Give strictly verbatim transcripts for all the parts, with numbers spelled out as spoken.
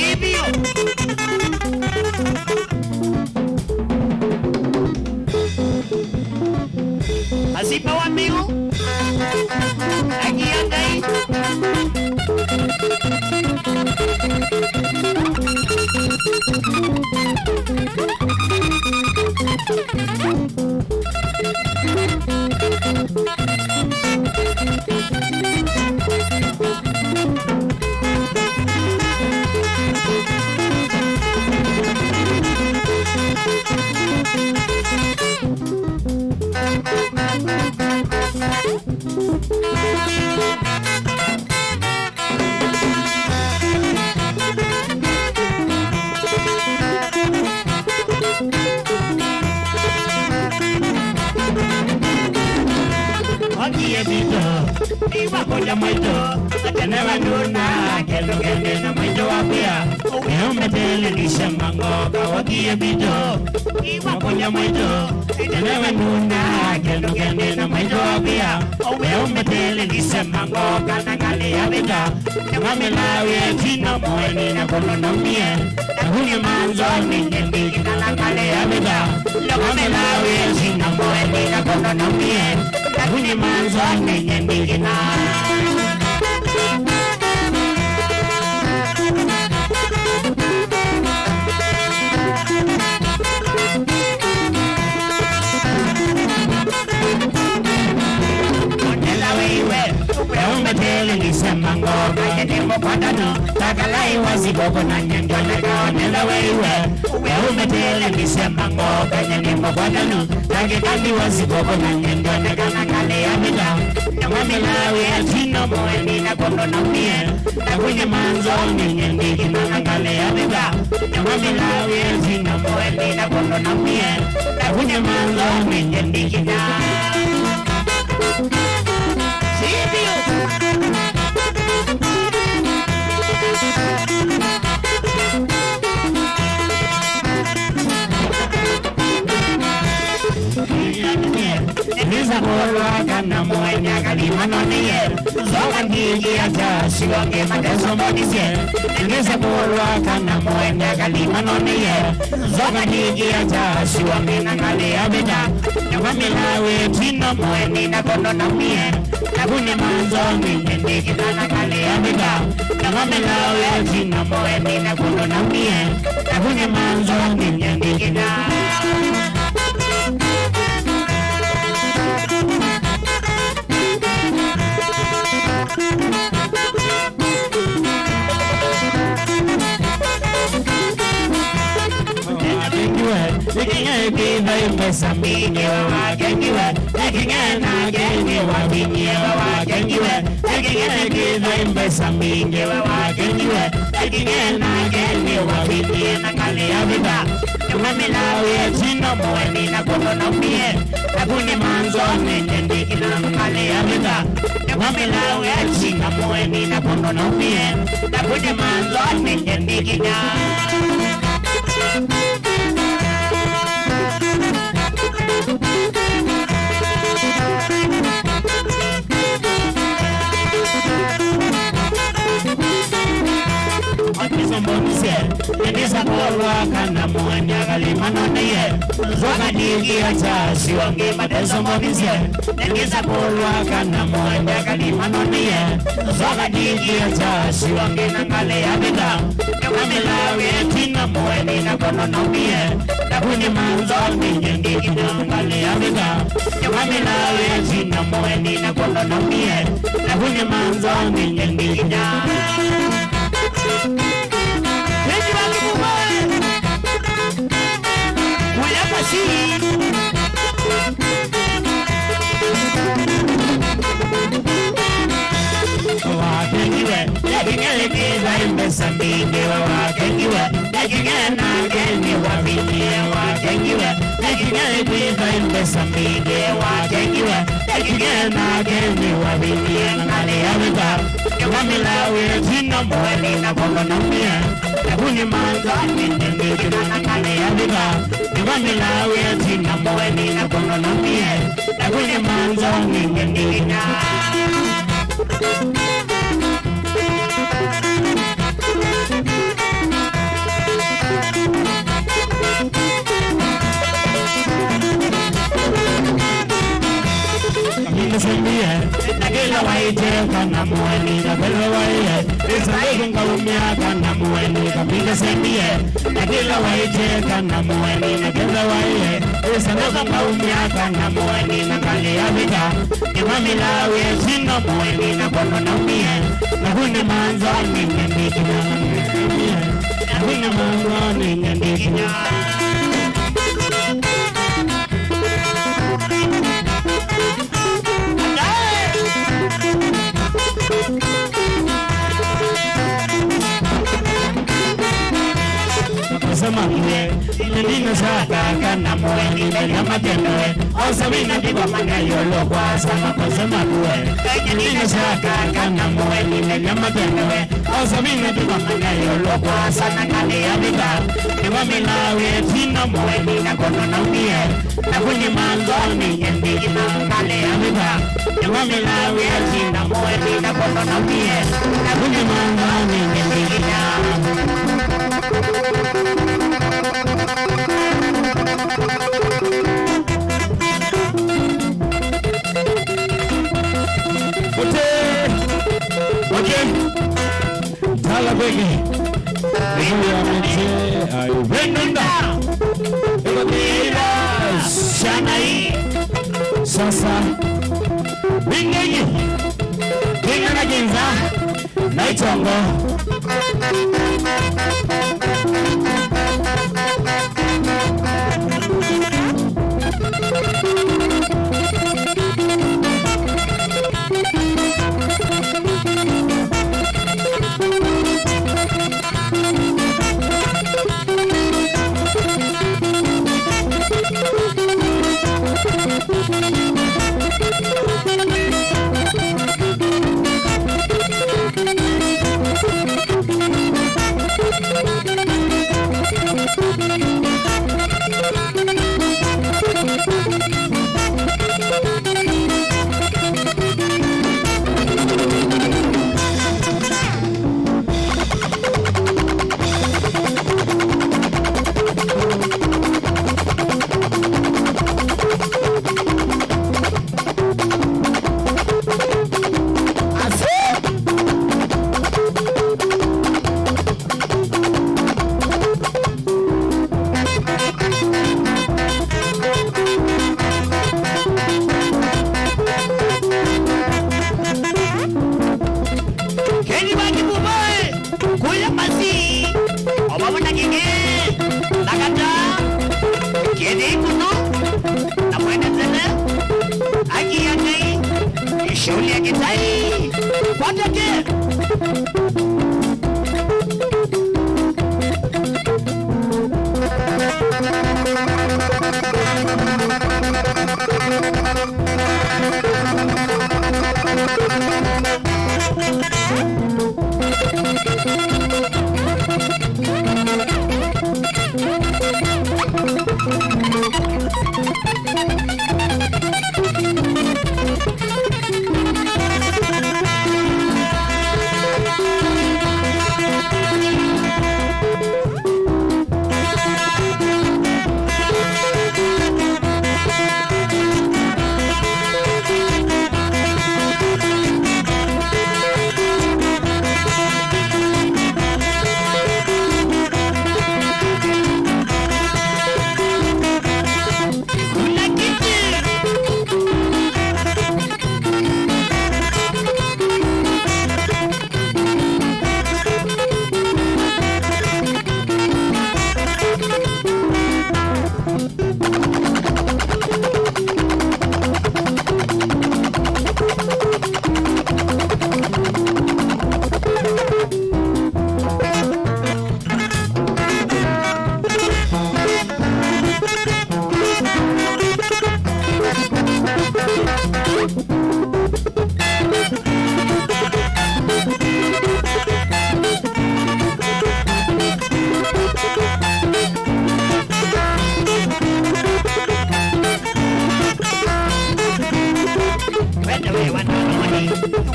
Ĩĩ vyũ. Asimba wa mĩu. Akia Ngai. Wakie mbito, iwakũlya mwaitũ, atene vandũ na kĩndũ kĩngĩ na mwaitũ wakwĩa, ũwĩa ũmbetele ndisema ngoka. Wakie mbito, iwakũlya mwaitũ, atene vandũ na kĩndũ kĩngĩ na mwaitũ wakwĩa, ũwĩa ũmbetele ndisema ngoka na ngalĩ ya vĩta. Nĩwamĩlaa wĩatinda mũeni na kũnũnaumie, na kunĩ manzoni nyendikina na ngalĩ ya vĩta. Nĩwamĩlaa wĩatinda mũeni na kũnũnaumie, na kunĩ manzoni nyendikina. Onela weiwe, we ũmbetele ndisema ngoka, ye nĩ mũkwatano, takalai wa sikoko na nyendoneka. Onela weiwe, we ũmbetele ndisema ngoka, ye nĩ mũkwatano, takikandi wa sikoko na nyendoneka na ngalĩ ya vĩta. Nĩwamĩlaa wĩatinda mũeni na kũnũnaumie, na kunĩ manzoni nyendikina na ngalĩ ya vĩta. Nĩwamĩlaa wĩatinda mũeni na kũnũnaumie, na kunĩ manzoni nyendikina. Nĩnĩsa kũlwa kana mũeni akalima nonĩye. Nzoka ndĩngĩata siwonge mateso monisye. Nĩnĩsa kũlwa kana mũeni akalima nonĩye. Nzoka ndĩngĩata siwonge na ngalĩ ya vĩta. Nĩwamĩlaa wĩatinda mũeni na kũnũnaumie. Na kunĩ manzoni nyendikina na ngalĩ ya vĩta. Nĩwamĩlaa wĩatinda mũeni na kũnũnaumie. Na kunĩ manzoni nyendikina. Wakengiwe, nĩkĩng'e kĩthai mbesa mbingĩ we wakengiwe, nĩkĩng'e nake nĩwavinyie we wakengiwe, nĩkĩng'e kĩthai mbesa mbingĩ we wakengiwe, nĩkĩng'e nake nĩwavinyie na ngalĩ ya vĩta. Nĩwamĩlaa wĩatinda mũeni na kũnũnaumie, na kunĩ manzoni nyendikina na ngalĩ ya vĩta. Nĩwamĩlaa wĩatinda mũeni na kũnũnaumie, na kunĩ manzoni nyendikina. Nĩnĩsa kũlwa kana mũeni Kalima noneye, nzoka ndingia cha siwange mateso monisye. Nengisa kulwa kana mwende kalima noneye, nzoka ndingia cha siwange na ngale ya vita. Nyuma milawe tina mweni na kono naumie. Nakuni manzo ninye ndikina ngale ya vita. Nyuma milawe tina mweni na kono naumie. Nakuni manzo ninye ndikina. Ĩndĩ vandũ kuma kũya Masii. Wakengiwe, lakini alipita mbesa mbingĩ, wakengiwe, lakini nake nĩ wavinie, wakengiwe, lakini alipita mbesa mbingĩ, wakengiwe, lakini nake nĩ wavinie, ngalĩ ya vita. Nĩwamĩlawe tina mweni na kono naumie. Nakuni manzoni nĩndĩkĩna na ngalĩ ya vita. Nĩwamĩlawe tina mweni na kono naumie. Nakuni manzoni nĩndĩkĩna. Kaminda sembie, na kĩla waĩte kana mũeni, na kĩla waĩe, ĩsa nĩkũ ngaumya kana mũeni. Kaminda sembie, na kĩla waĩte kana mũeni, na kĩla waĩe, ĩsa nĩkũ ngaumya kana mũeni, na ngalĩ ya vita. Nĩwamĩlawe tina mũeni na kono naumie. Nakuni manzoni nĩndĩkĩna. Nakuni manzoni nĩndĩkĩna. Kusema kweli, nina shaka kana mũeni menya matendewe. Osa wina ndiwa manya yolo kwa sana kusema kweli. Nina shaka kana mũeni menya matendewe. Osa wina ndiwa manya yolo kwa sana ngalĩ ya vita. Nĩwamĩlawe tina mũeni na kono naumie. Nakuni manzoni nĩndĩkĩna ngalĩ ya vita. Nĩwamĩlawe tina mũeni na kono naumie. Nakuni manzoni nĩndĩkĩna. Ũte, ũte, tala kweke. Ĩkũya mĩtĩ, ayo. Venunda. Ĩkũthĩĩla syana ii. Sasa. Vingenyi. Kĩng'ana kĩnza. Na itongo. Kenyi vangi muvae, kuya masi, ovavona king'e, lakata, kĩthĩi mũno, na mwene tene, akia Ngai, ĩshauli ya kĩtai, kwateke.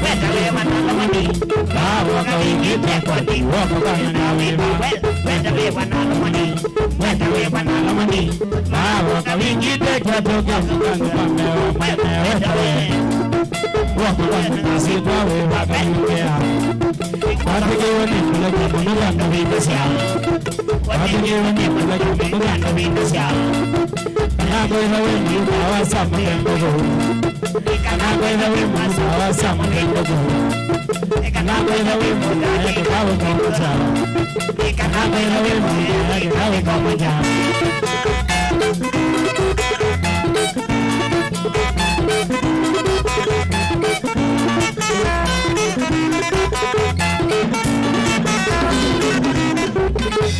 Weta wĩva na lomani, vaa woka wĩkĩte koti, woko kana na wĩva. Weta wĩva na lomani, weta wĩva na lomani, vaa woka wĩkĩte koti, ũkĩoka kana na wĩva. Weta wĩva. Woko kana na syĩtwa wĩva kayũkĩa. Watĩkĩwe nĩ kũlekya mũno kana wĩkasya. Watĩkĩwe nĩ kũlekya mũno kana wĩkasya. Kana kwĩtha wĩ mũluka wa sa mũthemba ũũ. Kana kwĩtha wĩ mũsa wa sa mũthemba ũũ. Kana kwĩtha wĩ mũsa ya kĩkaũ kwa mũsa. Kana kwĩtha wĩ mũsa ya kĩkaũ kwa mũsa.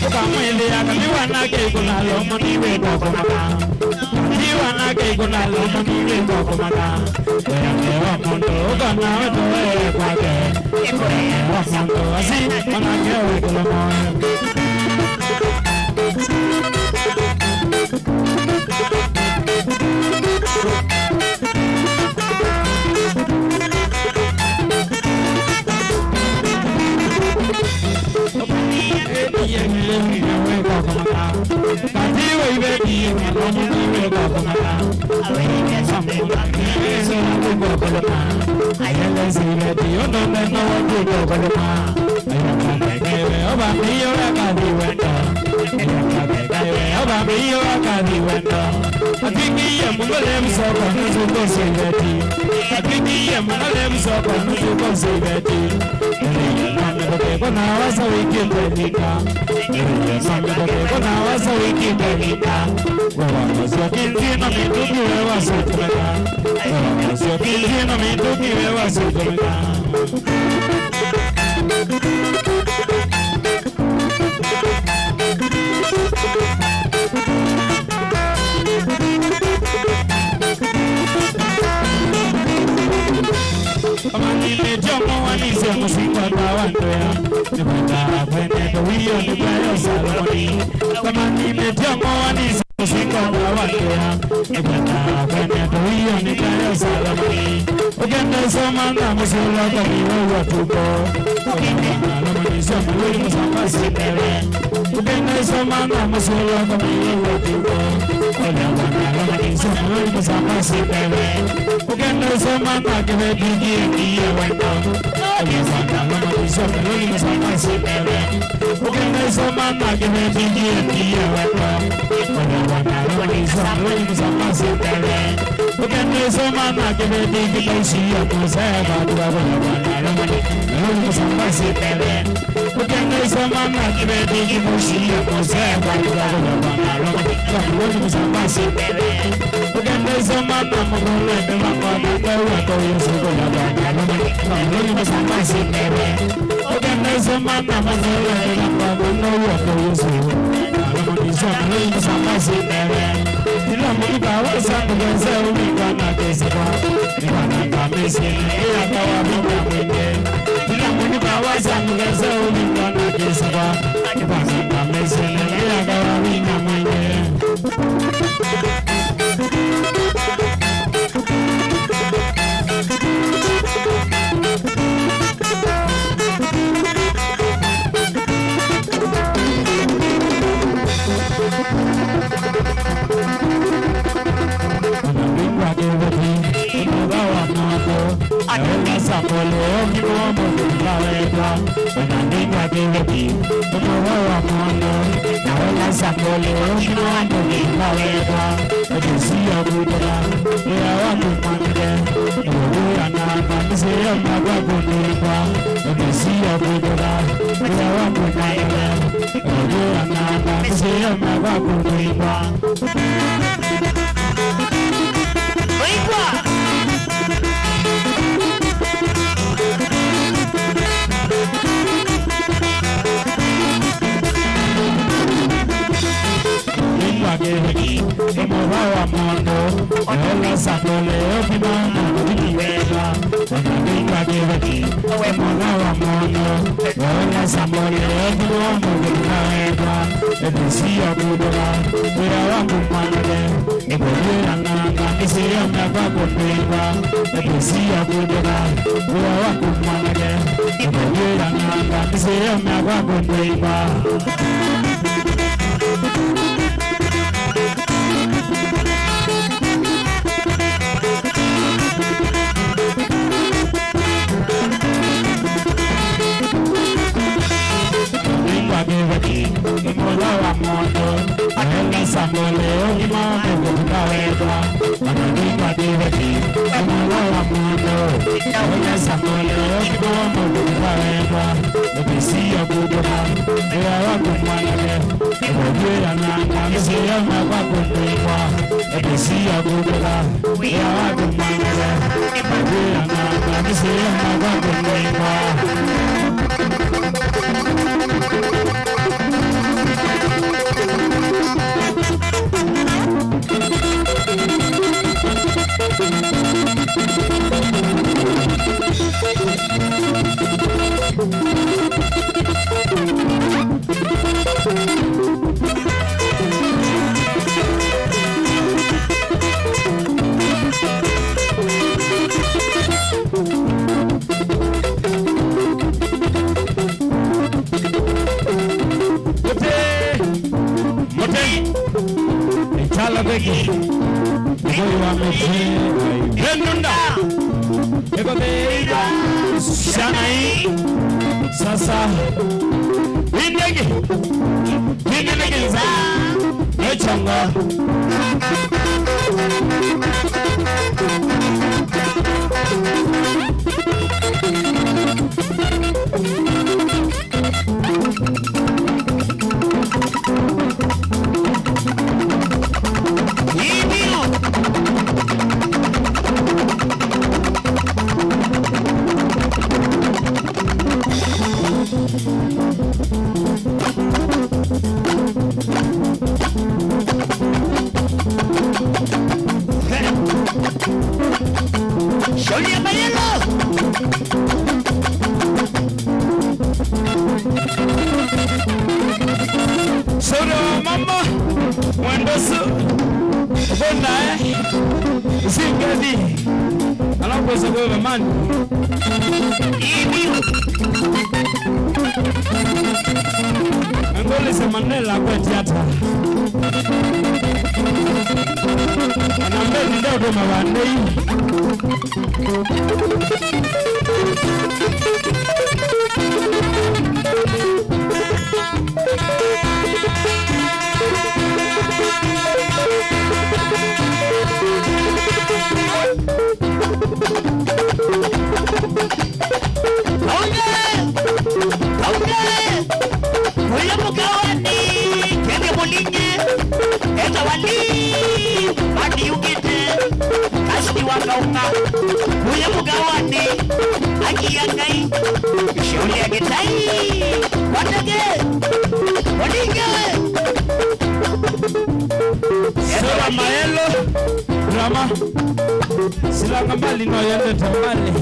Ũkamwĩthĩa kaliwa nake ikũna lomo niwĩtwa kũmaka. Kaliwa nake ikũna lomo niwĩtwa kũmaka. Wĩange wa mũndũ ũkona wĩtowee kwake. Wĩange wa mũndũ asi manake wĩkũlũmo. Atwĩkĩie mũno lemu soko nusu kose iveti. Atwĩkĩie mũno lemu soko nusu kose iveti. Ĩlĩ na mĩtũkĩ kũna wasa wĩkĩte linga. Ĩlĩ na mĩtũkĩ kũna wasa wĩkĩte linga. Wewa nũsyo kĩnzi na mĩtũkĩ wewa sũtũmĩka. Wewa nũsyo kĩnzi na mĩtũkĩ wewa sũtũmĩka. Amanĩnĩtye mũwanisye mũsingo ta wa ndũya, nĩkwenda kwene tũwio nĩ kwayo Salomoni. Amanĩnĩtye mũwanisye mũsingo ta wa ndũya, nĩkwenda kwene tũwio nĩ kwayo Salomoni. Ũkenda ĩsoma na mũsũlo kwa mĩwau wa tuko. Ũkenda na lomani soma lũi mũsamba sindele. Ũkenda ĩsoma na mũsũlo kwa mĩwau wa tuko. Ũkenda na lomani soma lũi mũsamba sindele. Ũkenda ĩsoma na kĩveti kĩengie wendo. Ũkenda na lomani soma lũi mũsamba sindele. Ũkenda ĩsoma na kĩveti kĩengie wendo. Ũkenda na lomani soma lũi mũsamba sindele. Ũkenda ĩsoma na kĩveti kĩtausie mũsee, vandũ va kũlekwa na lomani, na lũni mũsamba sindele. Ũkenda ĩsoma na kĩveti kĩtausie mũsee, vandũ va kũlekwa na lomani, na lũni mũsamba sindele. Ũkenda ĩsoma na mũthũlende vakwa na ndau atauye sukũlekwa na lomani, na lũni mũsamba sindele. Ũkenda ĩsoma na mũthũlende vakwa na ndau atauye sukũlekwa na lomani, na lũni mũsamba sindele. Ĩla mũluka wasa ndũkese ũvinga na kĩsĩkwa. Nĩkwananga mĩsyĩ nĩyakawa vinya mwingĩ. Ĩla mũluka wasa ndũkese ũvinga na kĩsĩkwa. Nĩkwananga mĩsyĩ nĩyakawa vinya mwingĩ. Ona mbingwa kĩveti, mũtha wa moto, na wĩla sambole, ũkima wa mũthemba wetwa. Ona mbingwa kĩveti, mũtha wa moto, na wĩla sambole, ũkima wa mũthemba wetwa. Ũtĩsio kutũla, wĩa wa kũmwanĩke, ũkũya na mamisĩyo makwa kũndĩkwa. Ũtĩsio kutũla, wĩa wa kũmwanĩke, ũkũya na mamisĩyo makwa kũndĩkwa. Ũikwa. Nĩngwa kĩveti, nĩ mũva wa mũndũ, ũla sambole ũkima na mũthiki wega. Ona nĩngwa kĩveti, we mũva wa mũndũ. Wewe Samũlĩ, ũthimo mũthũku wendwa, ĩtĩsio kũndũka, wĩa waku mwanake, ĩkũyĩra ng'anga, mĩsĩ ya myakwa kũndwĩkwa, ĩtĩsio kũndũka, wĩa waku mwanake, ĩkũyĩra ng'anga, mĩsĩ ya myakwa kũndwĩkwa. Nĩngwa kĩveti, nĩ mũtho wa mũndũ, aelesa mũlĩ ũgima wa mũndũ ndawendwa. Ona nĩngwa kĩveti, nĩ mũtho wa mũndũ, aelesa mũlĩ ũgima wa mũndũ ndawendwa. Ũtĩsio kũndũka, wĩa waku mwanake, ĩkũyĩra ng'anga, mĩsĩ ya myakwa kũndwĩkwa. Ĩtĩsio kũndũka, wĩa waku mwanake, ĩkũyĩra ng'anga, mĩsĩ ya myakwa kũndwĩkwa. Mũtĩ, mũtĩ, ĩkyalo veki, mũvũi wa mũtĩ, venunda, ĩkũthĩĩithya syana ii, sasa, ĩndĩ ĩngĩ, ĩndĩ nĩ kĩnza, nĩ kyongo. Shauri ya Mayelo. Soro mama, mwendosu, bondae, singeni, alakwesa kwa mamani. Angolese manela kwa tiata. Anambeni ndio ndo mabandei. Kaunde! Kaunde! Ũya mũkawanĩ, kethya mũlinge, etawa Lee, mati yũkĩte, kasini wa kaunga. Ũya mũkawanĩ, akia Ngai, shauri ya Gĩtai, watege, mũlinge. Sura Mayelo, drama. Silanga mbali no yendete mbali.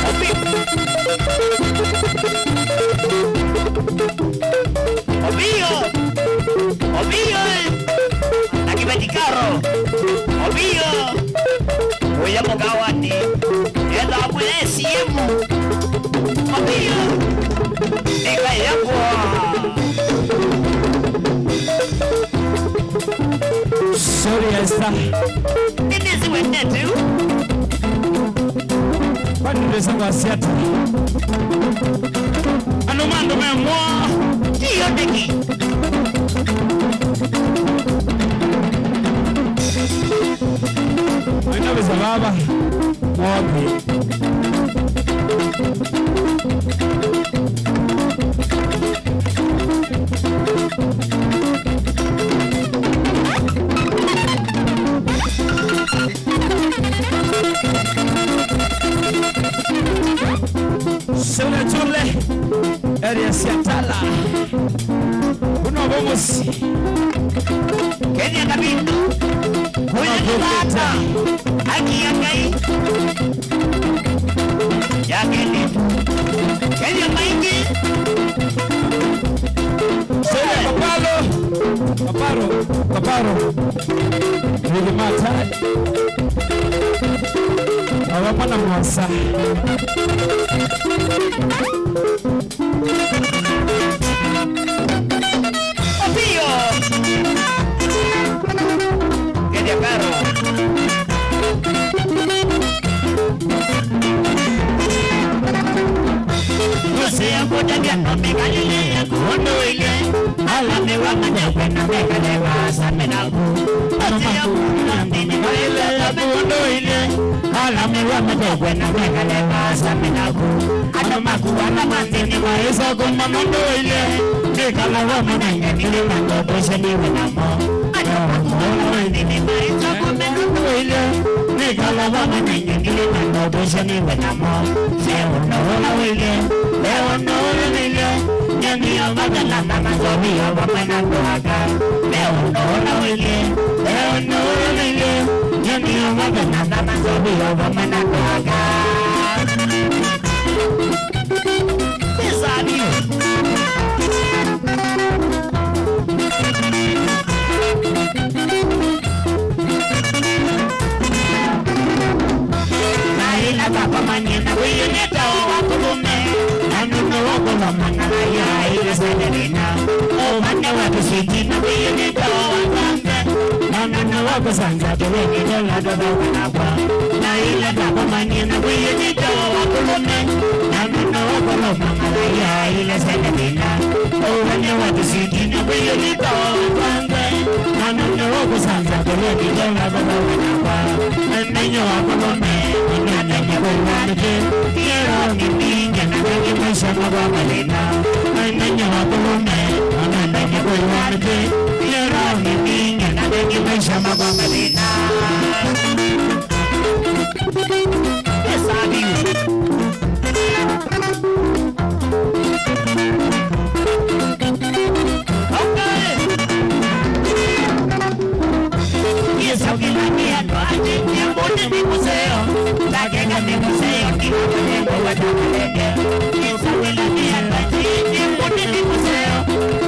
Obi-, Obio! Obio! Na kĩveti karo! Obio! Ũya mũkawanĩ, etha mwĩ A C M. Mavia. Ĩka yakwa. Sorry, Esther. Nĩnĩsĩ wendete ũ. Kwani ndesa kwasya ata? Andũ ma andũ memwa. Tiyo nĩkĩ? Aina visa vava. Mwoke. Sele Chule, area sya Tala. Ũno vo mũsyĩ. Kethya kavindu. Kũya nĩ vata. Haki ya Ngai. Yake nĩ. Kethya maingĩ. Sele kapalo. Kaparo. Kaparo. Rĩthĩ mata. Awa mwana mwasa. Opio. Kethya karo. Ose ya kũtavya no mĩkalĩle yaku ũndũ ũilye. Ala mĩw'a mathew'e na mekale vaasa mĩnaku. Ose ya kũtavya nthĩ mĩkalĩle yaku ũndũ ũilye. Ala mĩw'a mathew'e na mekale vaasa mĩnaku. Andũ maku ala ma nthĩ nĩmaĩsa kũmana ũndũ ũilye. Nĩkala vamwe na inyie nĩlĩ na ndoto icio nĩw'e namo. Andũ maku ala ma nthĩ nĩmaĩsa kũmana ũndũ ũilye. Nĩkala vamwe na inyie nĩlĩ na ndoto icio nĩw'e namo. Ve ũndũ ũla ũilye, ve ũndũ ũla ũilye. Nyeni ya mathalama na nzovi yo vamwe na ndũaka. Ve ũndũ ũla ũilye, ve ũndũ ũla ũilye. Nyeni ya mathalama na nzovi yo vamwe na ndũaka. Pesa ndio. Na ĩla vakomanie na wĩyũnĩte o wa kũlũme, na nũndũ wa kũlomana na yaĩle sele thĩna. Ũvande wa tũswiti na wĩyũnĩte o wa nzanza, na nũndũ wa kũsanza tũveni tũla tũthũkanakwa. Na ĩla vakomanie na wĩyũnĩte o wa kũlũme, na nũndũ wa kũlomana na yaĩle sele thĩna. Ũvande wa tũswiti na wĩyũnĩte o wa nzanza. Na nũndũ wa kũsanza tũlũki tũla tũthũkanakwa. Nainyie wa kũlũme, nĩnanenye kwĩw'a mĩtĩ. Yero nĩ mbinge na nengĩ maisha makwa mathĩna. Nainyie wa kũlũme, nĩnanenye kwĩw'a mĩtĩ. Yero nĩ mbinge na nengĩ maisha makwa mathĩna. Yes, I do. Yĩsokĩla nĩ andũ angĩ, nĩ mbũti nĩ mũseo, ndakeka nĩ mũseo, nginya mũnengo watũkũlenge. Yĩsokĩla nĩ andũ angĩ, nĩ mbũti nĩ mũseo,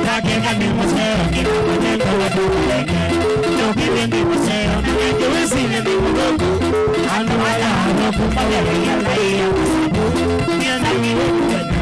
ndakeka nĩ mũseo, nginya mũnengo watũkũlenge. Ndũkĩlye nĩ mũseo, na nengĩ wĩsile nĩ mũthũku, andũ ala athũku mavelaia laia masaku, nĩenda nĩ wĩkũkena.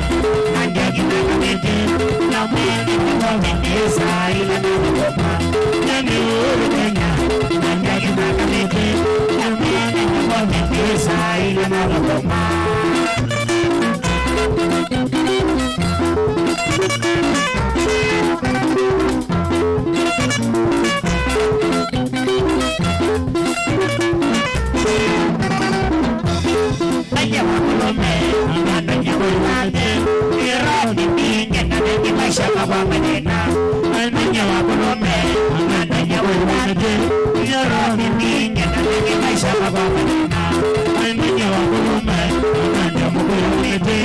Nainyie wa kũlũme, nĩnanenye kwĩw'a mĩtĩ. Yero nĩ mbinge na nengĩ maisha makwa mathĩna. Nainyie wa kũlũme, nĩnanenye kwĩw'a mĩtĩ. Yero nĩ mbinge na nengĩ maisha makwa mathĩna. Nainyie wa kũlũme, nĩnanenye kwĩw'a mĩtĩ.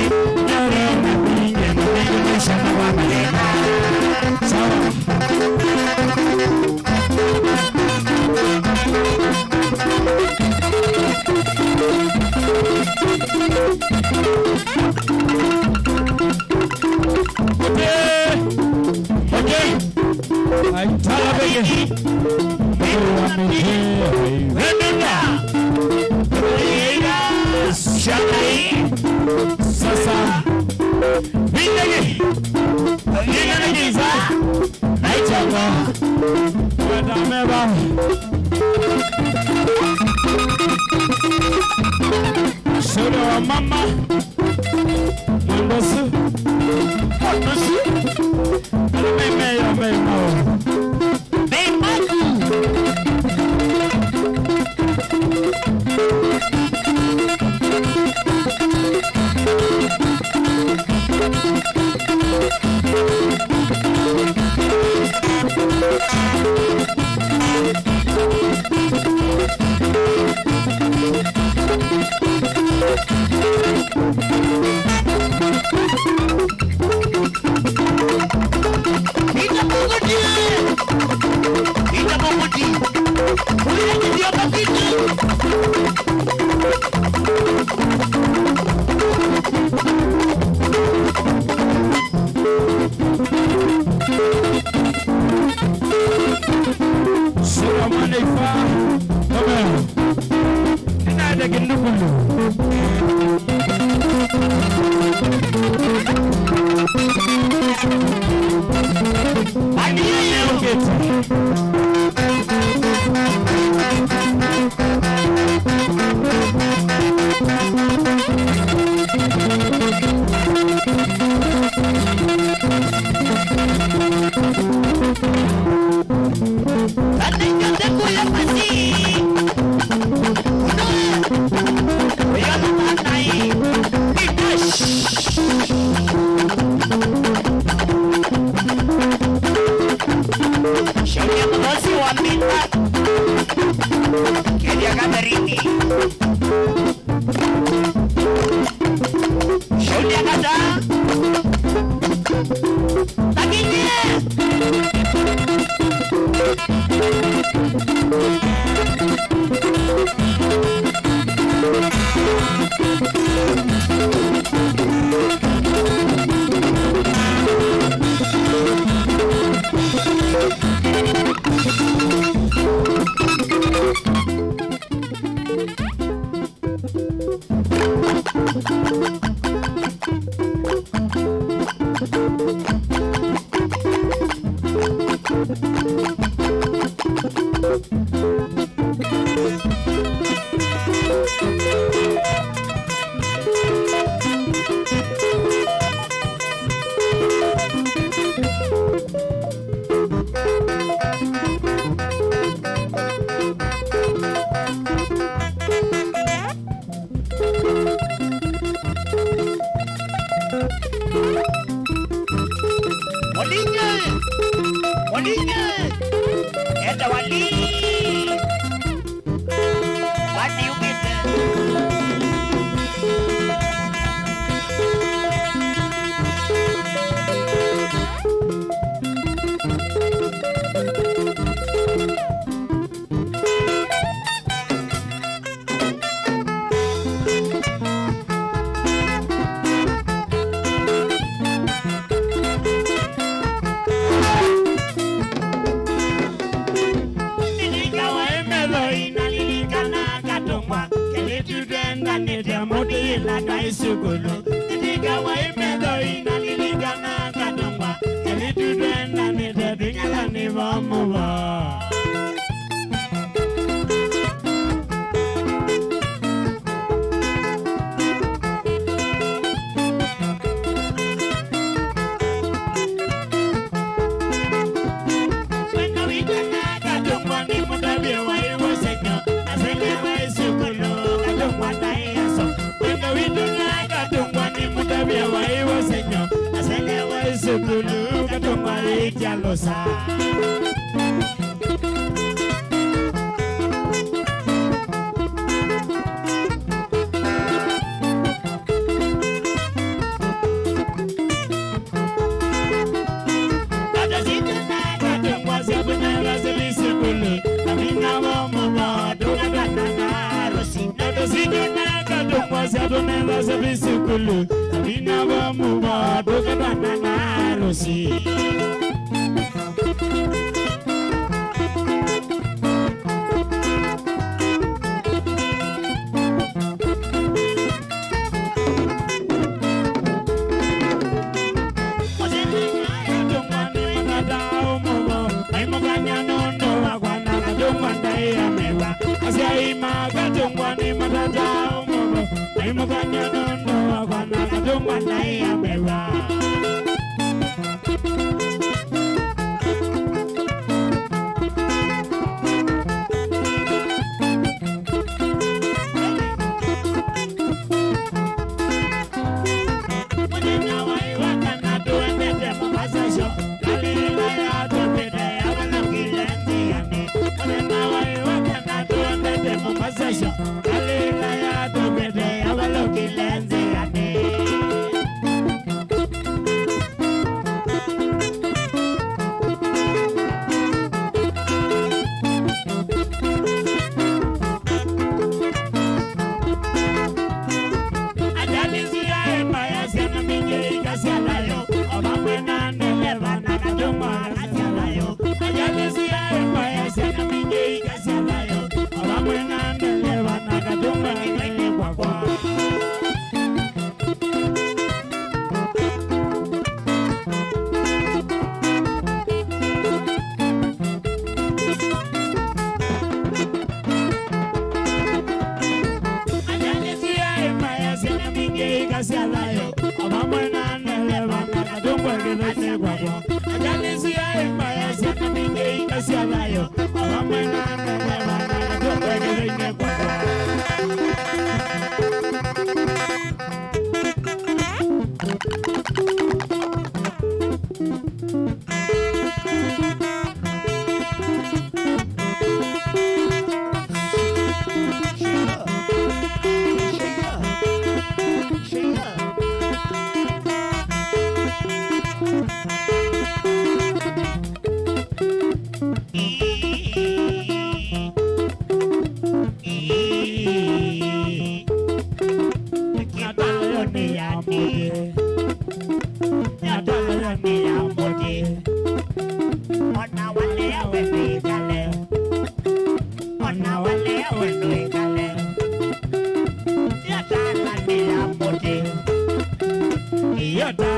Yero nĩ mbinge na nengĩ maisha makwa mathĩna. Sawa. Sasa, vindege, vindege, Naitongo. Wenda meva. Shauri wa mama. Mwandosu. Mwandosu. Ana meme ya mema. Mema. Shaunia mũthosi wa mbimba. Kelia Katherini. Shaunia kata. Takinyie. Molinye! Molinye! Etawa Lee! Wathi umĩte? Nilikawa ĩmethoi nalilikana katongwa, kelĩtu twendanĩte mũtĩĩla twaĩ sukulu. Nilikawa ĩmethoi nalilikana katongwa, kelĩtu twendanĩte tũnyalani va mũvo. Mwenga witũ na katongwa nĩ mũtavye wa ĩvosenyo, aselewa ĩsukulu, katongwa ndaĩ aso. Mwenga witũ na katongwa nĩ mũtavye wa ĩvosenyo, aselewa ĩsukulu, katongwa ĩkya losa. Ndoto sitũ na katongwa sya kũnyala sili sukulu, na mina vomo vo tũkatwana na arosi. Ndoto sitũ na katongwa sya kũnyala sili sukulu, na mina vomo vo tũkatwana na arosi. Asyai makatongwa nĩ matata ũmũvo, maimũkany'a nũndũ wakwa na katongwa ndaĩ ya mbeva. Mũthenya wa ĩwa kana tũendete Mombasa show, ngalĩ ĩla yatũmbĩte yavalũkile nzĩanĩ. Mũthenya wa ĩwa kana tũendete Mombasa show, ngalĩ ĩla yatũmbĩte yavalũkile nzĩanĩ.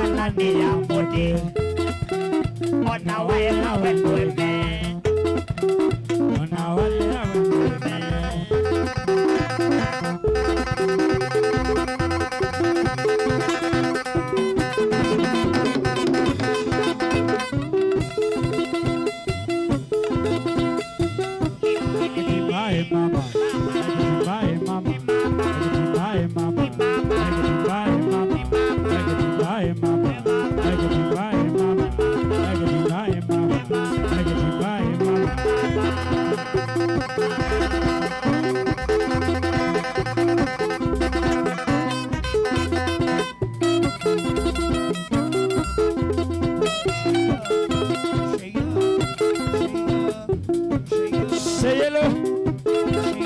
Ala nĩ ya mũtĩ, o na waela we ndwene. O na waela we ndwene. Bye, mama. Bye, mama. Bye, mama. Bye, mama. Say hello.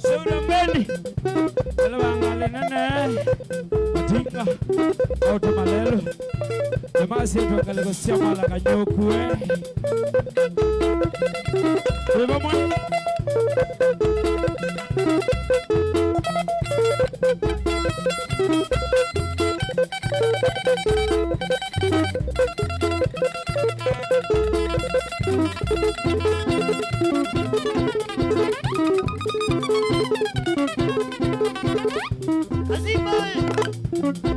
Saura Mbendi, ala wa ngalĩ nene, Matinga, Auta Malelu, nĩmasyĩtwe ngalĩko sya Mwala Kanyũkue. Twĩ vamwe. Kazimba we!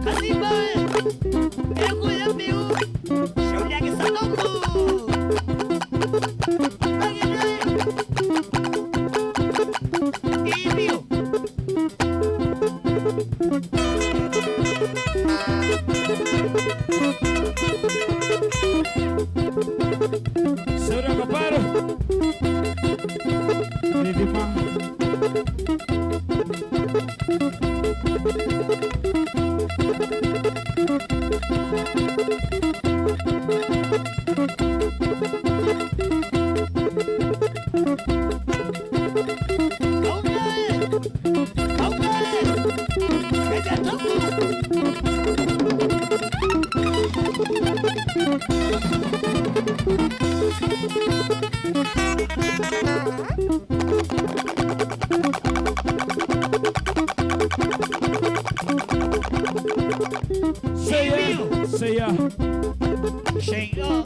Kazimba we! Ekuya mbiu! Shauri ya kisanduku! Agile! Ivyo! Sura Kaparo. Rithima. Say yeah, say yeah. Say yeah.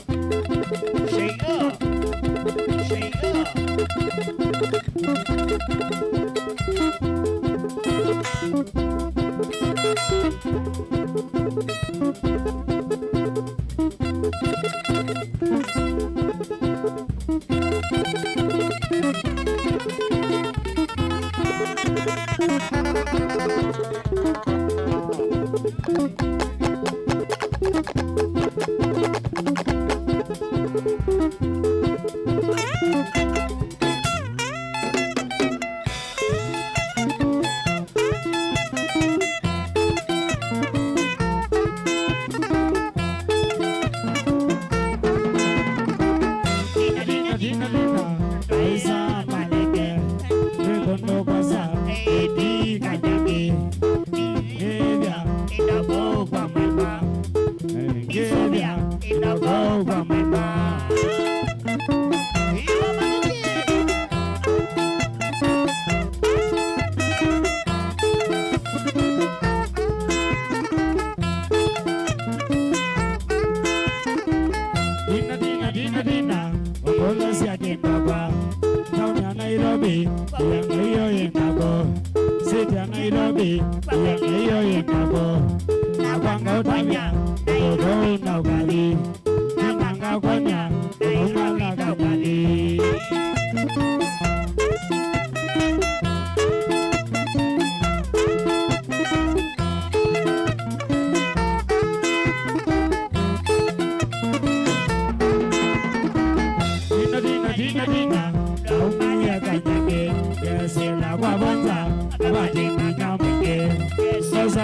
Say yeah. Say yeah.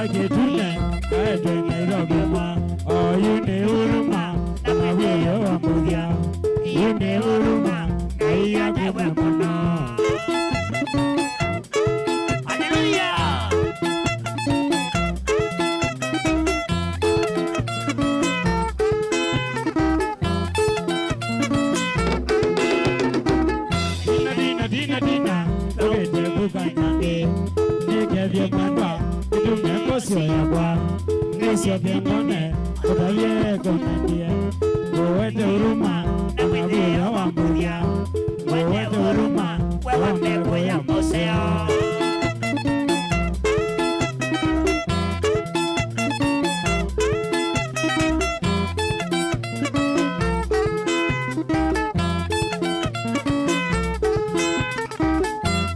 Kĩtune aetwe na ithokema, oyu nĩ Huruma na Mawĩe wa Mũthya. Yu nĩ Huruma, Ngai akwĩwe mũno. Haleluya! Dina, dina, dina, dina, ndũkĩte kũkanyangĩ. Nĩkethye mwendwa, ĩtume ngosyo yakwa. Nĩsyoke ngone, ũtavye kũnendie. Ngũwete Huruma na Mawĩe wa Mũthya. Ngũwete Huruma, we wa mbekũ ya mũseo.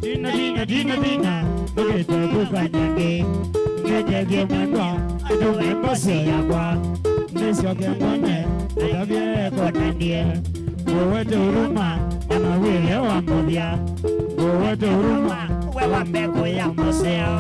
Dina, dina, dina, dina, ndũkĩte kũkanyangĩ. Nĩkethye mwendwa, ĩtume ngosyo yakwa. Nĩsyoke ngone, ũtavye kũnendie. Ngũwete Huruma na Mawĩe wa Mũthya. Ngũwete Huruma, we wa mbekũ ya mũseo.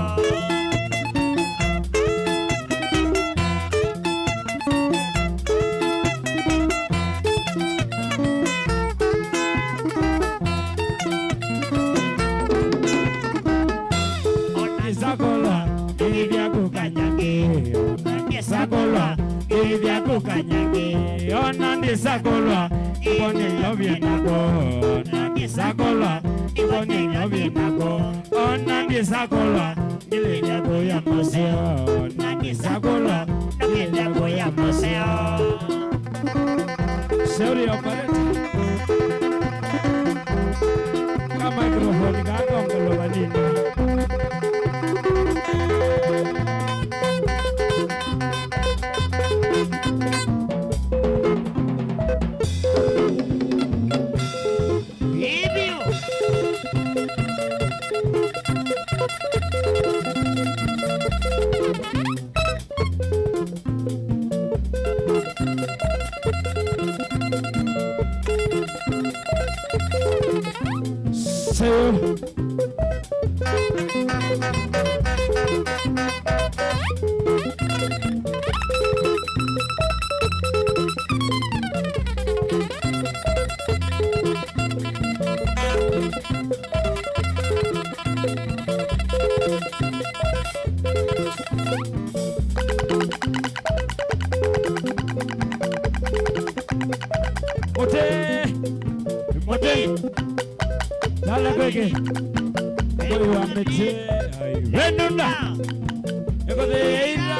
Ona ndisakolwa, ĩvya kũkanyangĩ. Ona ndisakolwa, ĩvya kũkanyangĩ. Ona ndisakolwa, ivone ilovye nako. Ona ndisakolwa, ivone ilovye nako. Ona ndisakolwa, ndĩlĩte kũya mũseo. Ona ndisakolwa, ndĩlĩte kũya mũseo. Shauri ya operator. Ka microphone kakongelo vanini. Hivyo. Sayo. Mũtĩ, mũtĩ, tala kwĩkĩ, mũtĩ wa mĩtĩ, ai, venũna, ĩkũthĩ ĩitha,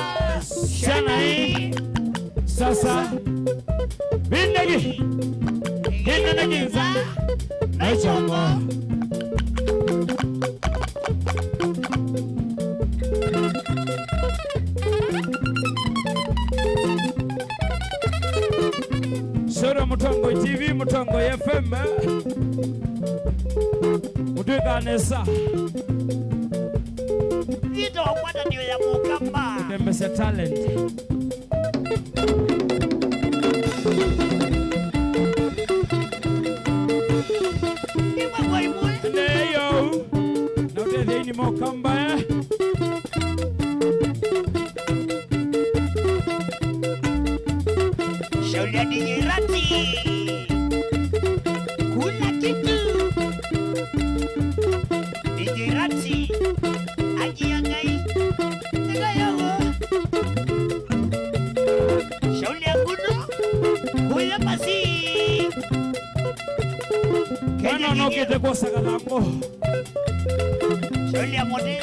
syana ii, sasa, vindegi, kĩnene kĩnza, na ichongo. Sura Mũtongoi T V, Mũtongoi F M, eh? Mũtwĩkaa nesa. Vita wa ngwatanĩo ya Mũkamba. Kũtembesya talent. Ĩmwe kwa ĩmwe. Ndeyo. Na ũtetheini Mũkamba, eh? Shauri ya D J Rati. Kula kitu. D J Rati. Akia Ngai. Ĩka yogo. Shauri ya ngunu. Kuya masi. Mwana ũnokĩte kwosa kalango. Shauri ya mũtĩ.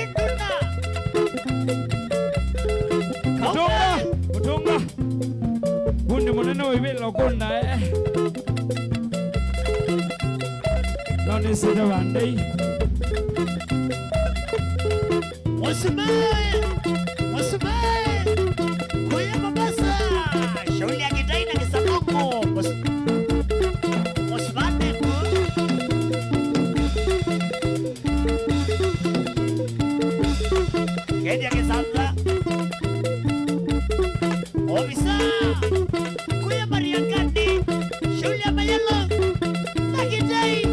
Ĩtuna. Mũtũnga, mũtũnga. Vundi mũnene wa ivĩla ũkũnda, eh. No nĩsĩte vandei. Mũsumee! Mũsumee! Kuya Mombasa! Shauri ya Kitai na Kisamongo! Mũs-, mũsumane! Kethya Kisanza! Ovisa! Kuya Mariangani! Shauri ya Mayelo na Kitai!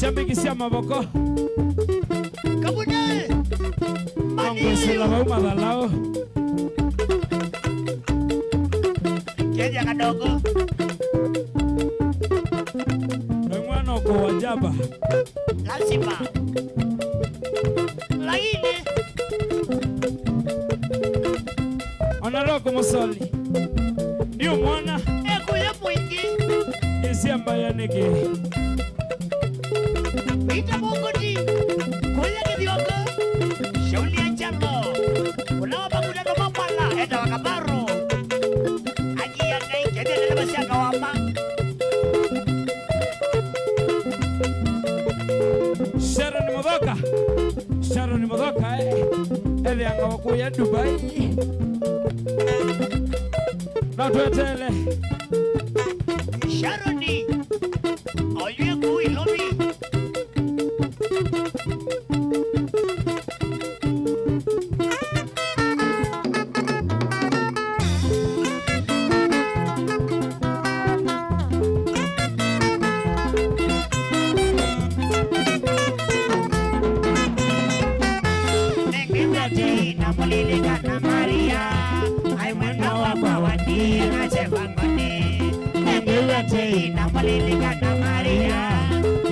Jambikisya mavoko. Kabune. Mangwesela vau mathalaũ. Keja kadogo. Wĩ mwana ũkũwa jaba. Lazima. Laini. Ona roko mũsoli. Ndio mwana. Ekuya mwingi. Isia mbaya nĩkĩ? Ita mũngũti. Kuya kĩthiongo. Shauli ya njano. Ũla wa makutano ma mwala. Etawa Kabaru. Agia Ngai, kethia ndeleva sya kawama. Sharon Muthoka. Sharon Muthoka, eh. Ethĩanga wakuya Dubai. No tweteele. Sharon, oyu kũu Ilovi. Nĩngĩw'a tei namũlilikana Maria, aĩ mwendwa wakwa wa ndie na kyevangoni. Nĩngĩw'a tei namũlilikana Maria,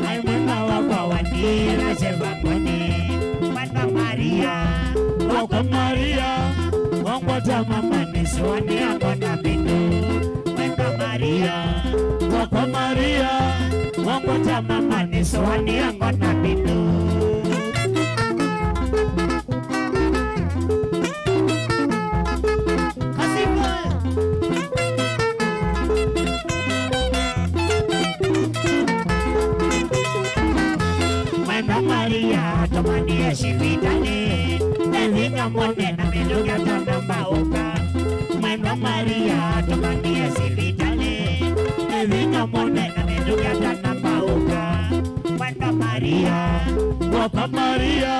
aĩ mwendwa wakwa wa ndie na kyevangoni. Mwendwa Maria, wakwa Maria, wangwata mama nĩsũanĩa ngona mbindu. Mwendwa Maria, wakwa Maria, wangwata mama nĩsũanĩa ngona mbindu. Kasimu. Mwendwa Maria, tũmanie sivitalĩ, nĩ vinya mũne na mĩtũkĩ atanamba ũka. Mwendwa Maria, tũmanie sivitalĩ, nĩ vinya mũne na mĩtũkĩ atanamba ũka. Mwendwa Maria, wakwa Maria,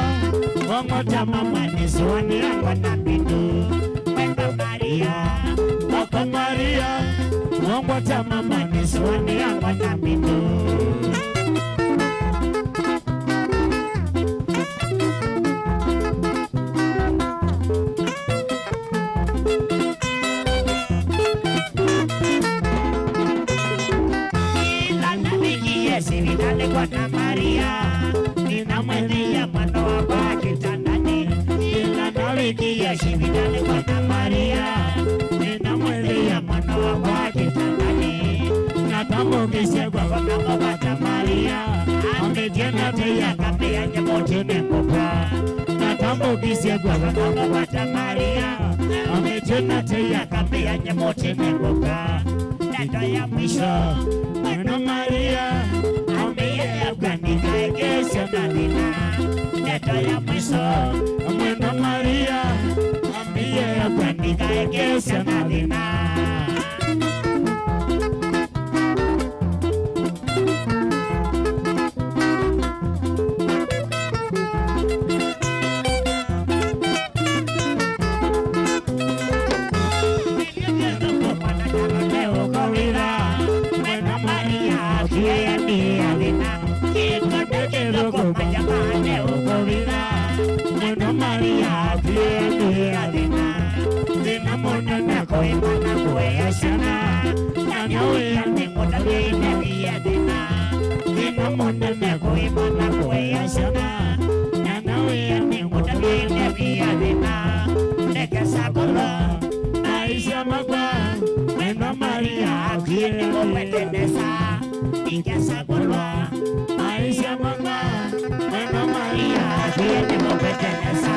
wangwata mama nĩsũanĩa ngona mbindu. Mwendwa Maria, wakwa Maria, wangwata mama nĩsũanĩa ngona mbindu. Ĩla navikie sivitalĩ kwona Maria, nĩnamwĩthĩa mwana wakwa kĩtandanĩ. Ĩla navikie sivitalĩ kwona Maria, nĩnamwĩthĩa mwana wakwa kĩtandanĩ. Natambũkisye kwakwa namũkwata Maria, ambĩtie na tei akambĩa nyie mũtĩ nĩngũka. Natambũkisye kwakwa namũkwata Maria, ambĩtie na tei akambĩa nyie mũtĩ nĩngũka. Ndeto ya mwisho, mwendwa Maria, ambĩie yakwa ndikaekesya na thĩna. Ndeto ya mwisho, mwendwa Maria, ambĩie yakwa ndikaekesya na thĩna. Mwendwa Maria, kĩe nĩ ya thĩna, thĩna mũnene kũĩmana kũea syana, na nĩwĩa nĩ mũtavĩte wĩa thĩna, thĩna mũnene kũĩmana kũea syana, na nĩwĩa nĩ mũtavĩte wĩa thĩna, ndekesa kũlwa, aisya makwa, mwendwa Maria, kĩe nĩ mũkwete nesa. Ndikesa kũlwa, aisya makwa, mwendwa Maria, kĩe nĩ mũkwete nesa.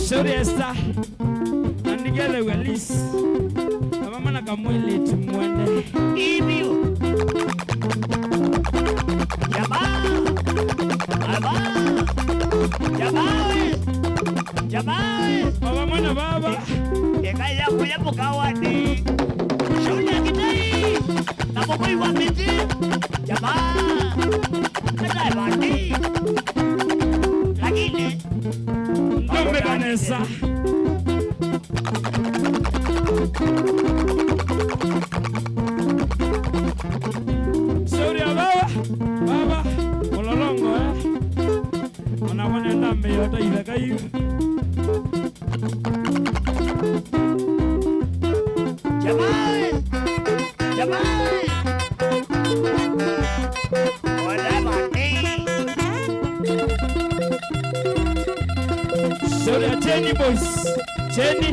Shauri Esther. Na ndikethew'a Liz. Na vamwe na kamwĩlĩtu mwene. Ivyu. Jamaa. Baba. Jamaa we. Jamaa we. O vamwe na vava. Eka yaku ya mũkawani. Shauri ya Kitai. Na mũkoi wa mĩtĩ. Jamaa. Kata vandi. Nesa. Shauri ya baba, baba, Mlolongo, eh? Ona wana ndambe yota ithaka yu. Jamani! Jamani! Whatever, eh? Shauri ya Cheni boys. Cheni.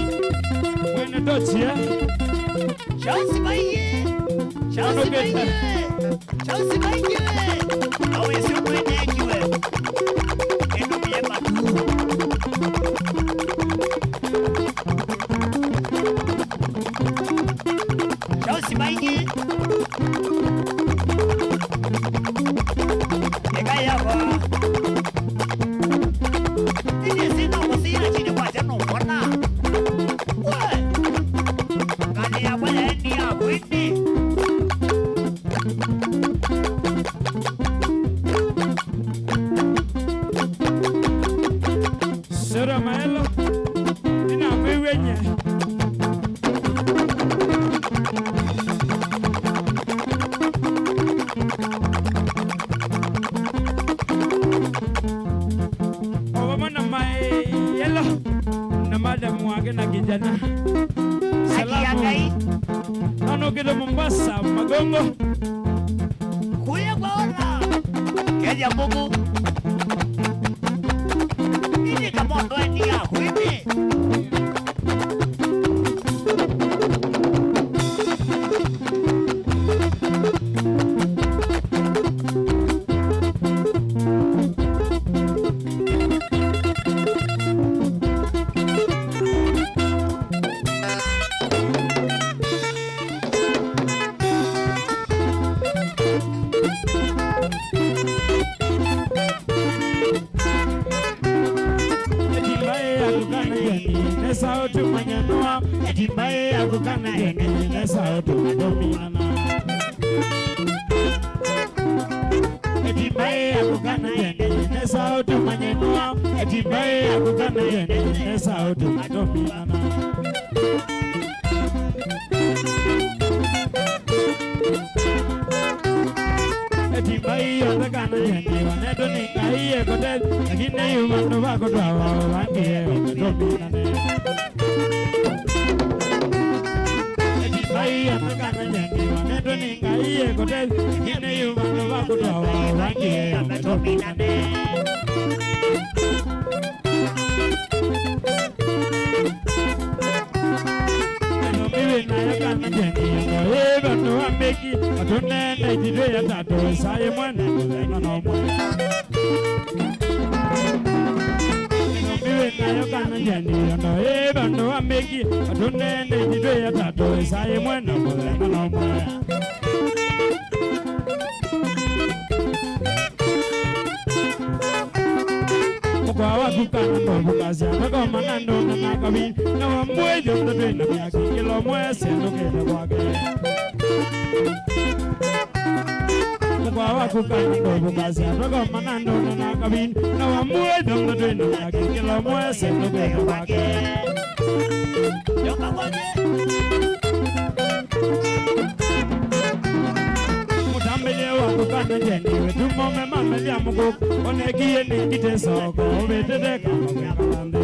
Mwene tochi, eh? Chausi maiye. Chausi maiye. Chausi maiye. Awe sio mwene kiwe. Eno mie matu. Chausi maiye. Eka yakwa. Ĩndĩ sina mũsira chini kwa jano mwana. We. Ngalĩ yakwa yaeni ya kwini. Sera maelo. Ninakwĩw'e nye. O vamwe na Maelo na madamu wake na kijana. Salamu. Nũkĩte Mombasa, Magongo. Kuya kwa ona. Kenya Mungu. Ini kama ndo ni ya kwini. Eti mbaĩ ya kũkana yeni, nesa ũtũmanye nũa. Eti mbaĩ ya kũkana yeni, nesa ũtũmanye nũa. Eti mbaĩ ya kũkana yeni, nesa ũtũmanye nũa. Eti mbaĩ ya kũkana yeni, nesa ũtũmanye nũa. Eti mbaĩ yonthe kana yeni, wanetwe nĩ Ngai ekote, lakini yu vandũ va kũtwawa ũvangie, ũmĩtũminane. Eti mbaĩ yonthe kana yeni, wanetwe nĩ Ngai ekote, lakini yu vandũ va kũtwawa ũvangie, ũmĩtũminane. Ĩno mĩwĩ nayo kana jeni, ĩno ĩ vandũ wa mbĩki, atũnene ititũ ya tatũ, ĩsa ĩmwe na mũthenya no mwe. Ĩno mĩwĩ nayo kana jeni, ĩno ĩ vandũ wa mbĩki, atũnene ititũ ya tatũ, ĩsa ĩmwe na mũthenya no mwe. Mũkoa waku kana ndũvukasya, ndũkomana ndũna na kavi, na wambũĩthyo ndũtwĩ na myaki, kĩla ũmwe syendũkĩte kwake. Mũkoa waku kana ndũvukasya, ndũkomana ndũna na kavi, na wambũĩthyo ndũtwĩ na myaki, kĩla ũmwe syendũkĩte kwake. Yoka kwake. Mũtambĩlĩe wa kũkana jeni, wĩtumo mema melya mũkũkũ, onekie nĩ ngite soko, ũvĩtĩte kama mwĩkalande.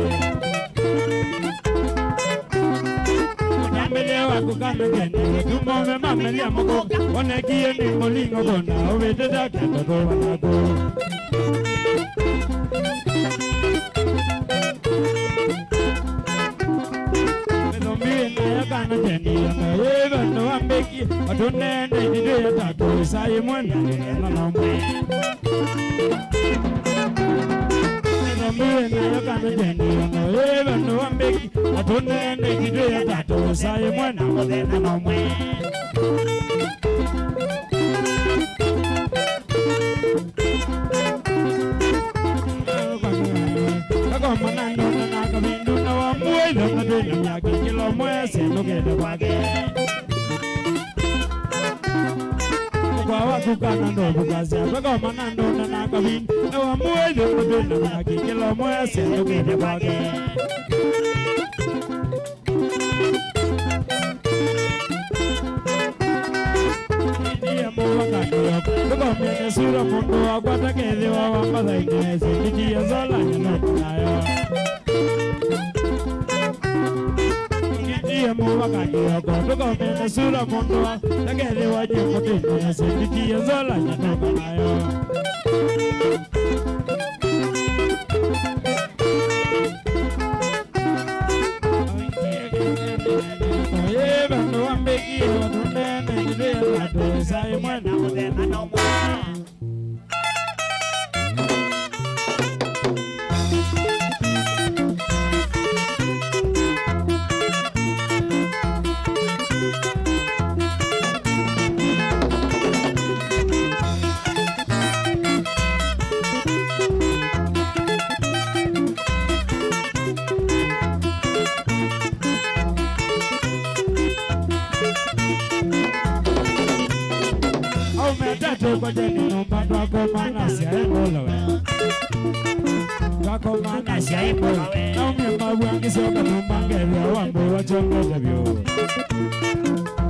Mũtambĩlĩe wa kũkana jeni, wĩtumo mema melya mũkũkũ, onekie nĩ mũlingo kũna, ũvĩtĩte kendo kũva naku. Mĩthombi nayo kana jeni, ĩyo ĩvendo wa mbĩki, atũnene ititũ ya tatũ, ĩsa ĩmwe na mũthenya no mwe. Mĩthombi nayo kana jeni, ĩyo ĩvendo wa mbĩki, atũnene ititũ ya tatũ, ĩsa ĩmwe na mũthenya no mwe. Kakomana ndona na kavindu na wambua itho matwina myaki kĩla ũmwe syendũkĩte kwake. Mũkoa wa Kana ndũthukasya, tũkaũmana ndũna na kavinda. Ewa mũĩthĩ mũtwĩna na kĩkĩlo mweasya tũkĩte kwake. Ndiye mũvaka kĩoko, ndũkaumĩe nĩ sura mũndũ wakwa takethĩwa wa mathainĩ, ĩsĩ ndikie nzola nyanoka nayo. Ndiye mũvaka kĩoko, ndũkaumĩe nĩ sura mũndũ wa, takethĩwa nyie mũtĩnĩ, ĩsĩ ndikie nzola nyanoka nayo. Aume atatũ kwateni nyũmba, twakomana syaĩ mbũlowe. Twakomana syaĩ mbũlowe. Naumie mavua ngĩsyoka nyũmba, ngethĩa wambũwa kyongete vyũ.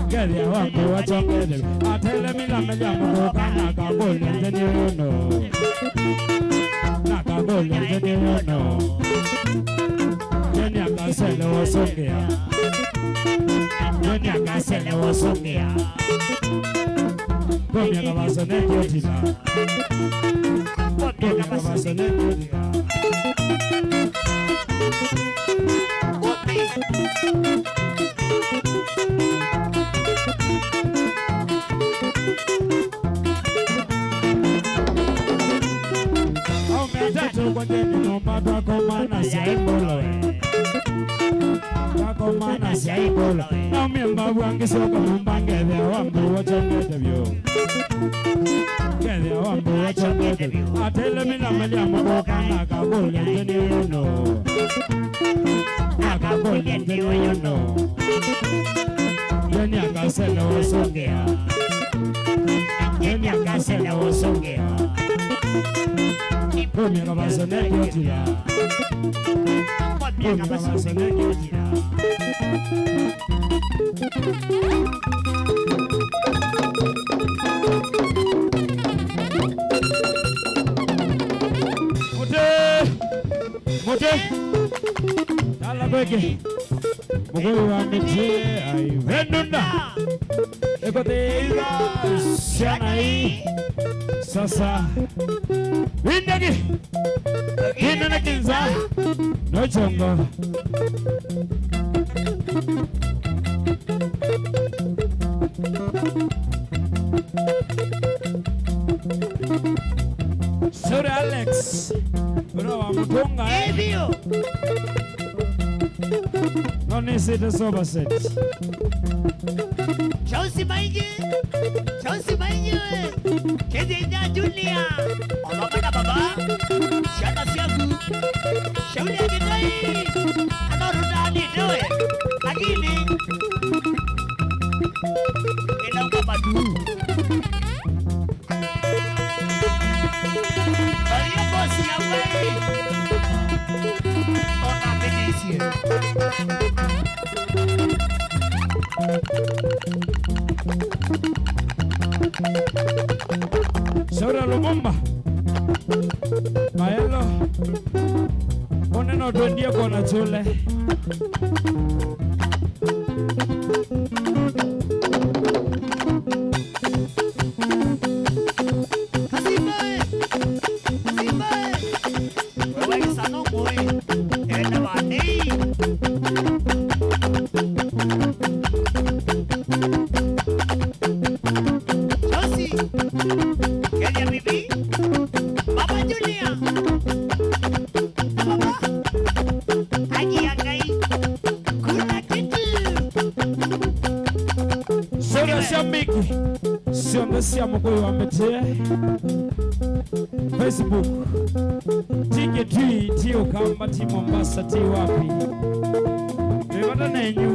Ngethĩa wambũwa kyongete vyũ. Atele mila melya mũtũka, nakakũlya nthĩnĩ ũyũ no. Nakakũlya nthĩnĩ ũyũ no. Nthĩnĩ akaselewa sũngĩa. Nthĩnĩ akaselewa sũngĩa. Komya kavaso nengĩ ũtina. Komya kavaso nengĩ ũtina. Aume atatũ kwateni nyũmba, twakomana syaĩ mbũlowe. Twakomana syaĩ mbũlowe. Naumie mavua ngĩsyoka nyũmba, ngethĩa wambũwa kyongete vyũ. Ngethĩa wambũwa kyongete vyũ. Atele mila melya mũtũka, nakakũlya nthĩnĩ ũyũ no. Nakakũlya nthĩnĩ ũyũ no. Nthĩnĩ akaselewa sũngĩa. Nthĩnĩ akaselewa sũngĩa. Komya kavaso nengĩ ũtina. Komya kavaso nengĩ ũtina. Mũtĩ, mũtĩ. Tala kweke. Mũkũyũ wa mĩtĩ, ai, vendunda. Ĩkũthĩĩtha syana ii. Sasa. Vindegi. Kĩnene kĩnza. No chongo. Sorry, Alex. Ũla wa mũtũnga, eh? Ĩthio. No nĩsĩte sofa set. Chausi maingi, chausi maingi we. Kĩthĩnja Junior. Omama na baba. Syana syaku. Shauri ya kitai. Anorutani we. Lakini. Ĩnauka matu. Maria boss ya kweli. Ona mbidisie. Shauri ya Lumumba. Maelo. One no twendie kona chule. Kasimba, eh! Kasimba, eh! Wewe ni Sanomo, eh! Enda vanei. Josi, Kenya bibi, Baba Junior. Baba, haki ya Ngai. Kuna kitu. Sura sya Miki. Syonthe sya Mũkũyũ wa Mĩtĩ. Facebook. Ti Kitui, ti Ũkamba, ti Mombasa, ti wapi. Twĩ vata nenyu.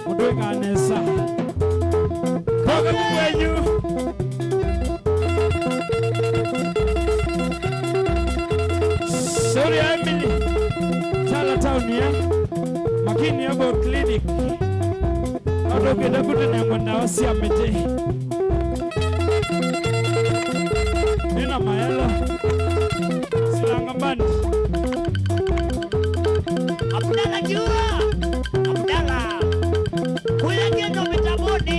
Mũtwĩkaa nesa. Come Kwenyu. Sorry, Emily. Tala town, eh? Makini yako clinic. Atokete kũtũnengwa ndawa sya mĩtĩ. Nĩna maelo. Silanga band. Abdala Kiua. Abdala. Kuya kĩndũ mĩtamboni.